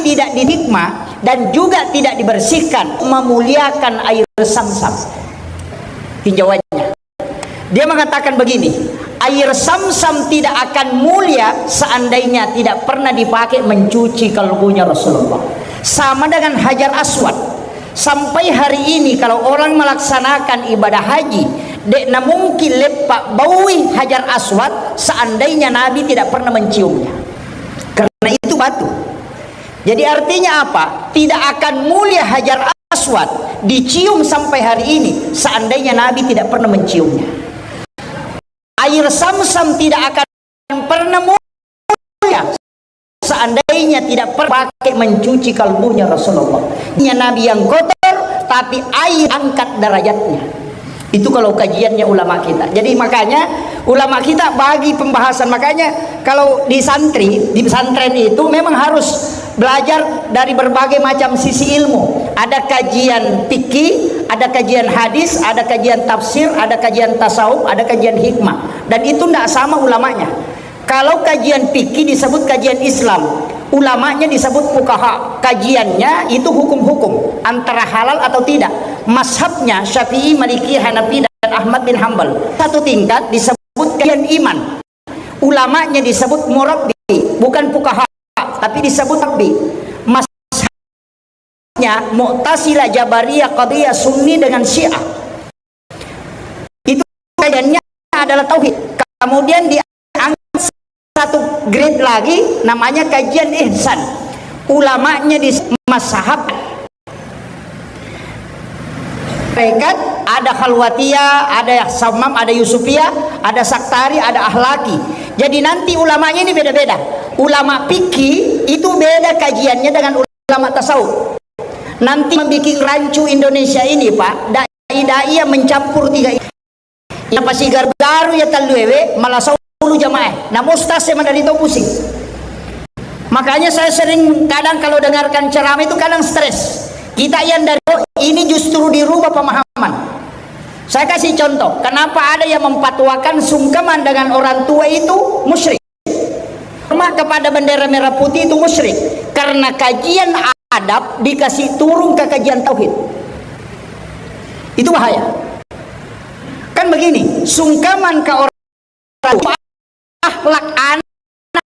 tidak dihikmah dan juga tidak dibersihkan, memuliakan air Samsam. Tinjauannya. Dia mengatakan begini, "Air Samsam tidak akan mulia seandainya tidak pernah dipakai mencuci kalbunya Rasulullah." Sama dengan Hajar Aswad. Sampai hari ini kalau orang melaksanakan ibadah haji, dek na mungkin leppa baui Hajar Aswad seandainya Nabi tidak pernah menciumnya. Karena itu batu. Jadi artinya apa? Tidak akan mulia Hajar Aswad dicium sampai hari ini seandainya Nabi tidak pernah menciumnya. Air Samsam tidak akan pernah mulia seandainya tidak pernah pakai mencuci kalbunya Rasulullah. Hanya Nabi yang kotor, tapi air angkat derajatnya. Itu kalau kajiannya ulama kita. Jadi makanya ulama kita bagi pembahasan. Makanya kalau di santri, di pesantren itu memang harus belajar dari berbagai macam sisi ilmu. Ada kajian fikih, ada kajian hadis, ada kajian tafsir, ada kajian tasawuf, ada kajian hikmah. Dan itu ndak sama ulamanya. Kalau kajian fikih disebut kajian Islam, ulamanya disebut fuqaha. Kajiannya itu hukum-hukum, antara halal atau tidak. Mazhabnya Syafi'i, Maliki, Hanafi, dan Ahmad bin Hambal. Satu tingkat disebut kajian iman. Ulamanya disebut murabbi, bukan fuqaha, tapi disebut rabbi. Mazhab Mu'tazilah, Jabariyah, Qadariyah, Sunni dengan Syiah. Itu kajiannya adalah tauhid. Kemudian diangkat satu grade lagi, namanya kajian ihsan. Ulamanya di mazhab mereka ada Khalwatiyah, ada Sammam, ada Yusufiyah, ada Saktari, ada Ahlaki. Jadi nanti ulamanya ini beda-beda. Ulama fikih itu beda kajiannya dengan ulama tasawuf. Nanti membuat rancu Indonesia ini, Pak, dai-dai yang mencampur tiga ini. Ya pasti garu-garu ya tellu ewe, malah saulu jamaah. Namun ustaz saya mandari tau pusing. Makanya saya sering kadang kalau dengarkan ceramah itu kadang stres. Kita yang dari, oh, ini justru dirubah pemahaman. Saya kasih contoh, kenapa ada yang memfatwakan sungkeman dengan orang tua itu musyrik. Hormat kepada bendera merah putih itu musyrik. Karena kajian adab dikasih turun ke kajian tauhid. Itu bahaya. Kan begini, sungkeman ke orang tua, akhlak anak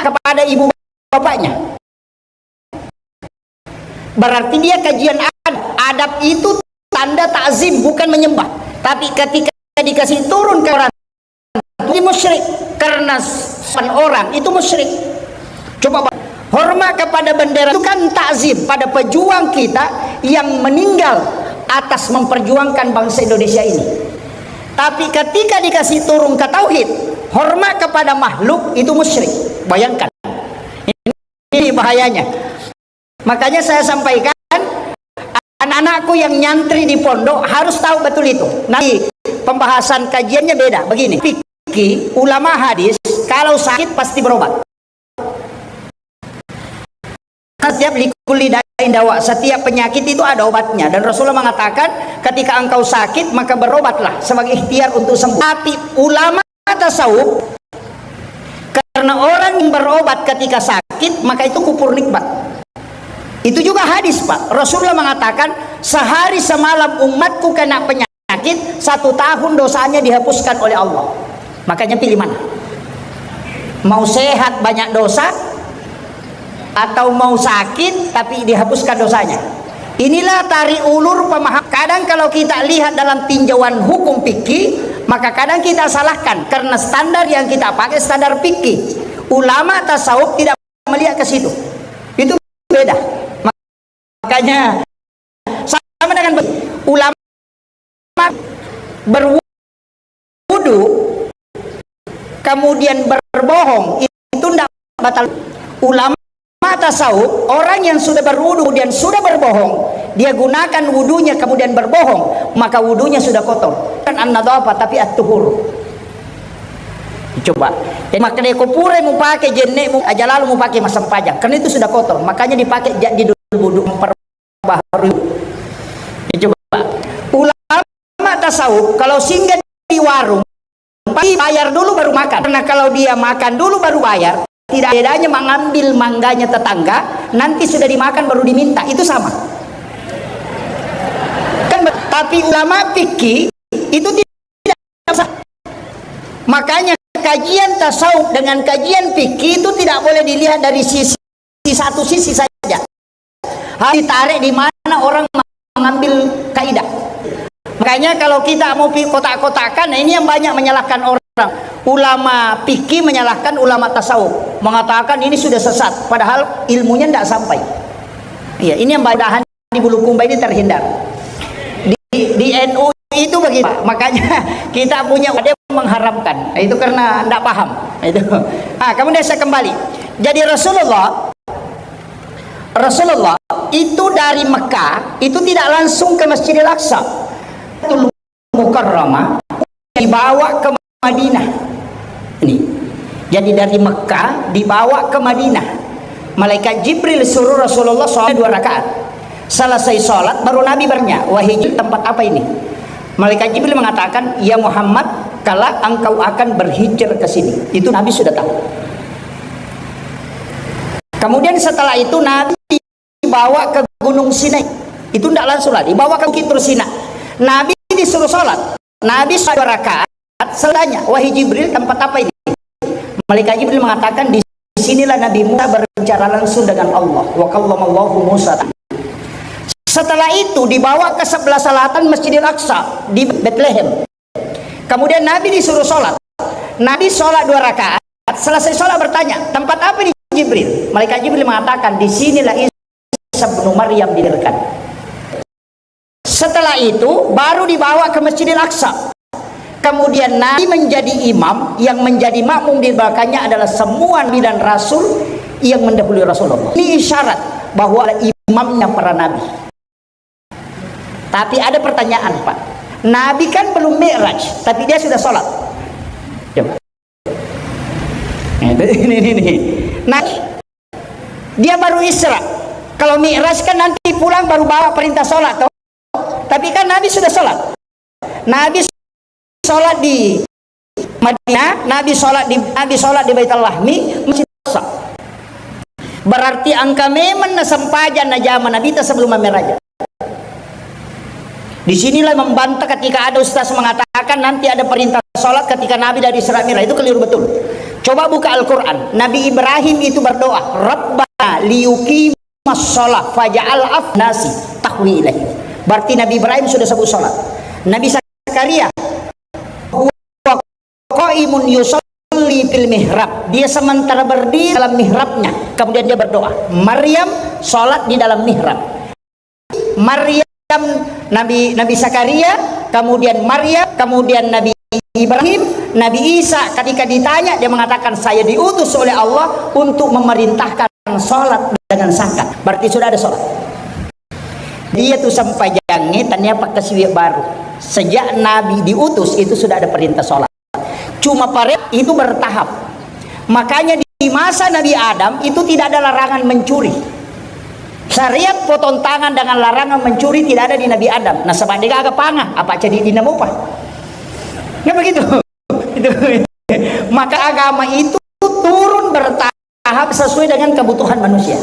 kepada ibu bapaknya. Berarti dia kajian adab. Adab itu tanda takzim, bukan menyembah. Tapi ketika dikasih turun ke orang, itu musyrik. Karena sopan orang itu musyrik. Coba, Pak, hormat kepada bendera itu kan takzim pada pejuang kita yang meninggal atas memperjuangkan bangsa Indonesia ini. Tapi ketika dikasih turun ke tauhid, hormat kepada makhluk itu musyrik. Bayangkan. Ini bahayanya. Makanya saya sampaikan, anak-anakku yang nyantri di pondok harus tahu betul itu. Nanti pembahasan kajiannya beda. Begini, fikih, ulama hadis, kalau sakit pasti berobat. Setiap likulli da'in dawa, setiap penyakit itu ada obatnya. Dan Rasulullah mengatakan, ketika engkau sakit, maka berobatlah sebagai ikhtiar untuk sembuh. Tapi ulama tasawuf, karena orang yang berobat ketika sakit, maka itu kupur nikmat. Itu juga hadis, Pak. Rasulullah mengatakan, sehari semalam umatku kena penyakit, satu tahun dosanya dihapuskan oleh Allah. Makanya pilih mana? Mau sehat banyak dosa, atau mau sakit tapi dihapuskan dosanya? Inilah tarik ulur pemaham. Kadang kalau kita lihat dalam tinjauan hukum fikih, maka kadang kita salahkan karena standar yang kita pakai standar fikih. Ulama tasawuf tidak melihat ke situ. Itu beda. Makanya sama dengan ulama berwudu kemudian berbohong, itu tidak batal. Ulama tasawuf, orang yang sudah berwudu dan sudah berbohong, dia gunakan wudunya kemudian berbohong, maka wudunya sudah kotor. Kan an-nadhafah, tapi at-tuhur. Coba, jadi makanya ko pura mu pakai jenne mu aja lalu mu pakai masempajang, karena itu sudah kotor, makanya dipakai jadi dulu wudu memperbaharui. Ya, coba. Ulama tasawuf kalau singgah di warung, pasti bayar dulu baru makan. Karena kalau dia makan dulu baru bayar, tidak bedanya mengambil mangganya tetangga, nanti sudah dimakan baru diminta. Itu sama. Kan, tapi ulama fikih itu tidak sama. Makanya kajian tasawuf dengan kajian fikih itu tidak boleh dilihat dari sisi, satu sisi saja. Harus ditarik di mana orang mengambil kaidah. Makanya kalau kita mau pi-, kotak-kotakan, nah, ini yang banyak menyalahkan orang. Ulama fikih menyalahkan ulama tasawuf, mengatakan ini sudah sesat, padahal ilmunya tidak sampai. Iya, ini yang mudahan di Bulukumba ini terhindar. Di, di N U itu begitu, Pak. Makanya kita punya ada yang mengharamkan. Itu karena tidak paham. Itu. Ah, kemudian saya kembali. Jadi Rasulullah Rasulullah itu dari Mekah, itu tidak langsung ke Masjidil Aqsa. Baitul Mukarramah dibawa ke Madinah. Ini. Jadi dari Mekah dibawa ke Madinah. Malaikat Jibril suruh Rasulullah sholat dua rakaat. Selesai sholat, baru Nabi bertanya, "Wahai Jibril, tempat apa ini?" Malaikat Jibril mengatakan, "Ya Muhammad, kelak engkau akan berhijrah ke sini." Itu Nabi sudah tahu. Kemudian setelah itu Nabi dibawa ke Gunung Sinai. Itu tidak langsung lah, dibawa ke Bukit Tursina. Nabi disuruh sholat. Nabi sholat dua rakaat, selanjutnya, "Wahai Jibril, tempat apa ini?" Malaikat Jibril mengatakan, "Di sinilah Nabi Musa berbicara langsung dengan Allah. Wa kallamallahu Musa." Setelah itu dibawa ke sebelah selatan Masjidil Aqsa di Bethlehem. Kemudian Nabi disuruh sholat. Nabi sholat dua rakaat. Selesai sholat bertanya, "Tempat apa ini, Jibril?" Malaikat Jibril mengatakan, "Di sinilah Isa bin Maryam dilahirkan." Setelah itu baru dibawa ke Masjidil Aqsa. Kemudian Nabi menjadi imam, yang menjadi makmum di belakangnya adalah semua nabi dan rasul yang mendahului Rasulullah. Ini isyarat bahwa imamnya para nabi. Tapi ada pertanyaan, Pak. Nabi kan belum mi'raj, tapi dia sudah sholat. Coba. Nah, itu, ini, ini, ini. Nah, dia baru Isra. Kalau mi'raj kan nanti pulang baru bawa perintah sholat, toh. Tapi kan Nabi sudah sholat. Nabi sholat di Madinah, Nabi sholat di, Nabi sholat di Baitul Lahmi, Masjid Aqsa. Berarti engka memang na sempajang na jama Nabi ta sebelum mi'raj. Di sinilah membantah ketika ada ustaz mengatakan nanti ada perintah sholat ketika Nabi dari Isra Mi'raj. Itu keliru betul. Coba buka Al-Quran. Nabi Ibrahim itu berdoa, "Rabbana liyuqimas sholah faja'al af'idatan minannasi tahwi ilaihim." Berarti Nabi Ibrahim sudah sebut sholat. Nabi Zakaria, "Huwa qaimun yusalli fil mihrab." Dia sementara berdiri dalam mihrabnya, kemudian dia berdoa. Maryam sholat di dalam mihrab. Maryam, Nabi, Nabi Zakaria, kemudian Maryam, kemudian Nabi Ibrahim, Nabi Isa, ketika ditanya, dia mengatakan, "Saya diutus oleh Allah untuk memerintahkan sholat dengan zakat." Berarti sudah ada sholat. Dia tu sampajangnge tania pakkasiwiang baru. Sejak Nabi diutus itu sudah ada perintah sholat. Cuma pare-, itu bertahap. Makanya di masa Nabi Adam itu tidak ada larangan mencuri. Syariat potong tangan dengan larangan mencuri tidak ada di Nabi Adam. Nasaba degaga panga, apa jadi dinamupa. Kan begitu. Itu. Maka agama itu turun bertahap sesuai dengan kebutuhan manusia.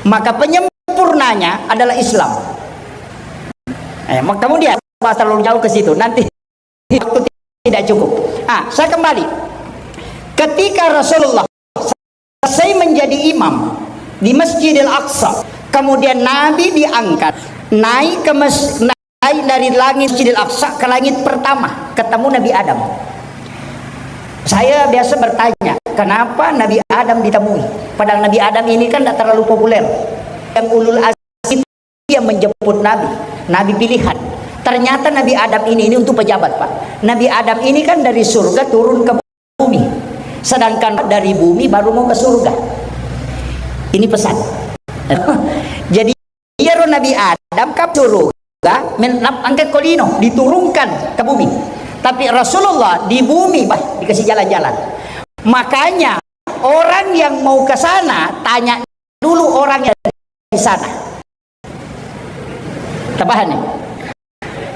Maka penyempurnanya adalah Islam. Eh, mak-, kemudian bahas terlalu jauh ke situ. Nanti waktu tidak cukup. Ah, saya kembali. Ketika Rasulullah selesai menjadi imam di Masjidil Aqsa, kemudian Nabi diangkat naik ke mes-, naik dari langit Masjidil Aqsa ke langit pertama, ketemu Nabi Adam. Saya biasa bertanya, kenapa Nabi Adam ditemui? Padahal Nabi Adam ini kan tidak terlalu populer. Yang ulul azmi yang menjemput Nabi, Nabi pilihan. Ternyata Nabi Adam ini, ini untuk pejabat, Pak. Nabi Adam ini kan dari surga turun ke bumi. Sedangkan dari bumi baru mau ke surga. Ini pesan. Jadi, iyaro Nabi Adam ke surga, men-, nap-, angkat kolino, diturunkan ke bumi. Tapi Rasulullah di bumi, bah, dikasih jalan-jalan. Makanya, orang yang mau ke sana, tanya dulu orang yang di sana. Tapahan nih?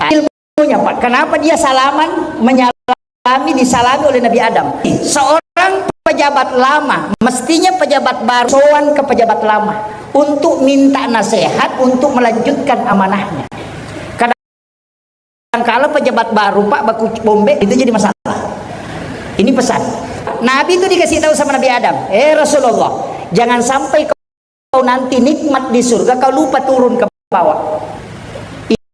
Ilmunya, Pak. Kenapa dia salaman, menyalami, disalami oleh Nabi Adam? Seorang pejabat lama, mestinya pejabat baru sowan ke pejabat lama untuk minta nasihat untuk melanjutkan amanahnya. Kadang kala pejabat baru, Pak, baku bombe, itu jadi masalah. Ini pesan. Nabi itu dikasih tahu sama Nabi Adam, "Eh, Rasulullah, jangan sampai kau nanti nikmat di surga, kau lupa turun ke bawah.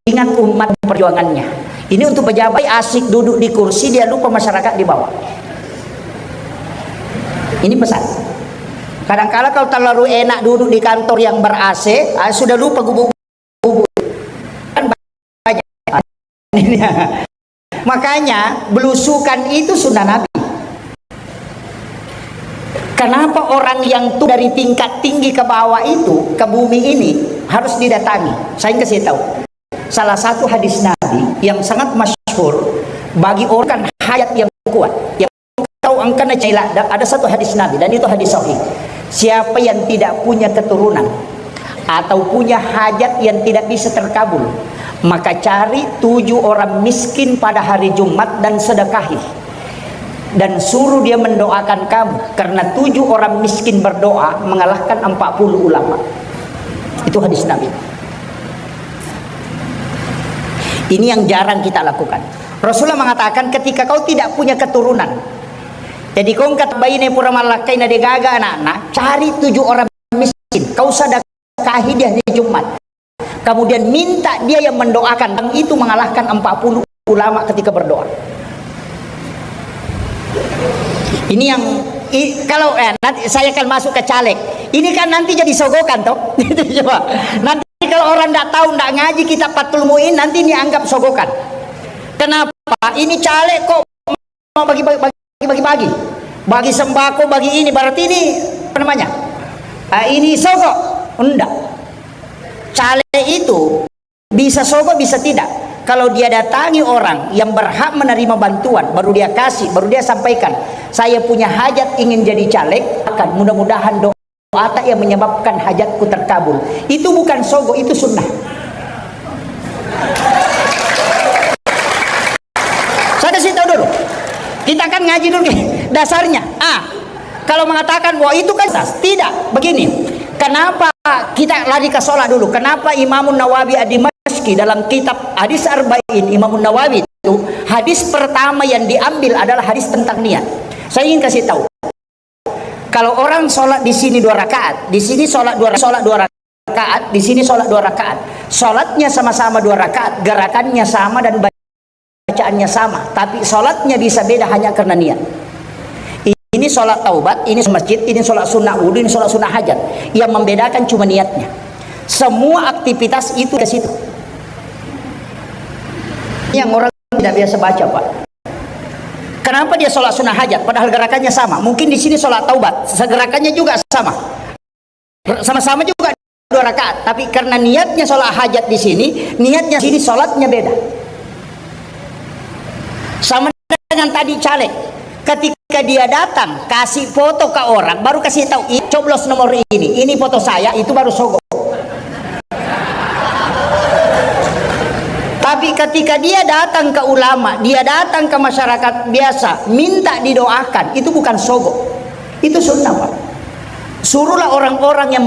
Ingat umat perjuangannya." Ini untuk pejabat asik duduk di kursi, dia lupa masyarakat di bawah. Ini pesan. Kadangkala kalau terlalu enak duduk di kantor yang ber-A C, ah, sudah lupa gubuk-gubuk. Kan banyak. Makanya belusukan itu sunnah Nabi. Kenapa orang yang tuh dari tingkat tinggi ke bawah itu, ke bumi ini, harus didatangi? Saya kasih tahu. Salah satu hadis Nabi yang sangat masyhur bagi orang kan hajat yang kuat. Yang tahu angkana cila, da-, ada satu hadis Nabi dan itu hadis sahih. Siapa yang tidak punya keturunan atau punya hajat yang tidak bisa terkabul, maka cari tujuh orang miskin pada hari Jumat dan sedekahi. Dan suruh dia mendoakan kamu, karena tujuh orang miskin berdoa mengalahkan empat puluh ulama. Itu hadis Nabi. Ini yang jarang kita lakukan. Rasulullah mengatakan, "Ketika kau tidak punya keturunan, jadi kau engka baine pura mallakkai na degaga anakna, cari tujuh orang miskin, kau sedekahi di hari Jumat." Kemudian minta dia yang mendoakan, dan itu mengalahkan empat puluh ulama ketika berdoa. Ini yang i- kalau eh, nanti saya akan masuk ke caleg. Ini kan nanti jadi sogokan toh. Gitu, coba. Nanti kalau orang nggak tahu, nggak ngaji kitab Fathul Muin, nanti ini anggap sogokan. Kenapa? Ini caleg kok mau bagi-bagi, bagi-bagi, bagi sembako, bagi ini, berarti ini apa namanya? Ah, ini sogo. Enggak. Caleg itu bisa sogo, bisa tidak. Kalau dia datangi orang yang berhak menerima bantuan, baru dia kasih, baru dia sampaikan, "Saya punya hajat ingin jadi caleg," akan mudah-mudahan doa tak yang menyebabkan hajatku terkabul. Itu bukan sogo, itu sunnah. Saya kasih tahu dulu. Kita kan ngaji dulu nih, dasarnya. Ah, kalau mengatakan bahwa itu kan sas, tidak. Begini, kenapa kita lari ke sholat dulu? Kenapa Imamun Nawawi Ad-Dimashqi dalam kitab Hadis Arba'in Imamun Nawawi itu, hadis pertama yang diambil adalah hadis tentang niat. Saya ingin kasih tahu. Kalau orang sholat di sini dua rakaat, di sini sholat dua, sholat dua rakaat, di sini sholat dua rakaat. Sholatnya sama-sama dua rakaat, gerakannya sama dan bacaannya sama, tapi sholatnya bisa beda hanya karena niat. Ini sholat taubat, ini masjid, ini sholat sunnah wudhu, ini sholat sunnah hajat. Yang membedakan cuma niatnya. Semua aktivitas itu ke situ. Yang orang tidak biasa baca, Pak. Kenapa dia sholat sunnah hajat, padahal gerakannya sama? Mungkin di sini sholat taubat, segerakannya juga sama. Sama-sama juga dua rakaat, tapi karena niatnya sholat hajat di sini, niatnya sini sholatnya beda. Sama dengan tadi caleg, ketika dia datang, kasih foto ke orang, baru kasih tahu, "Ih, coblos nomor ini, ini foto saya," itu baru sogo. Tapi ketika dia datang ke ulama, dia datang ke masyarakat biasa, minta didoakan, itu bukan sogo. Itu sunnah, Pak. Suruhlah orang-orang yang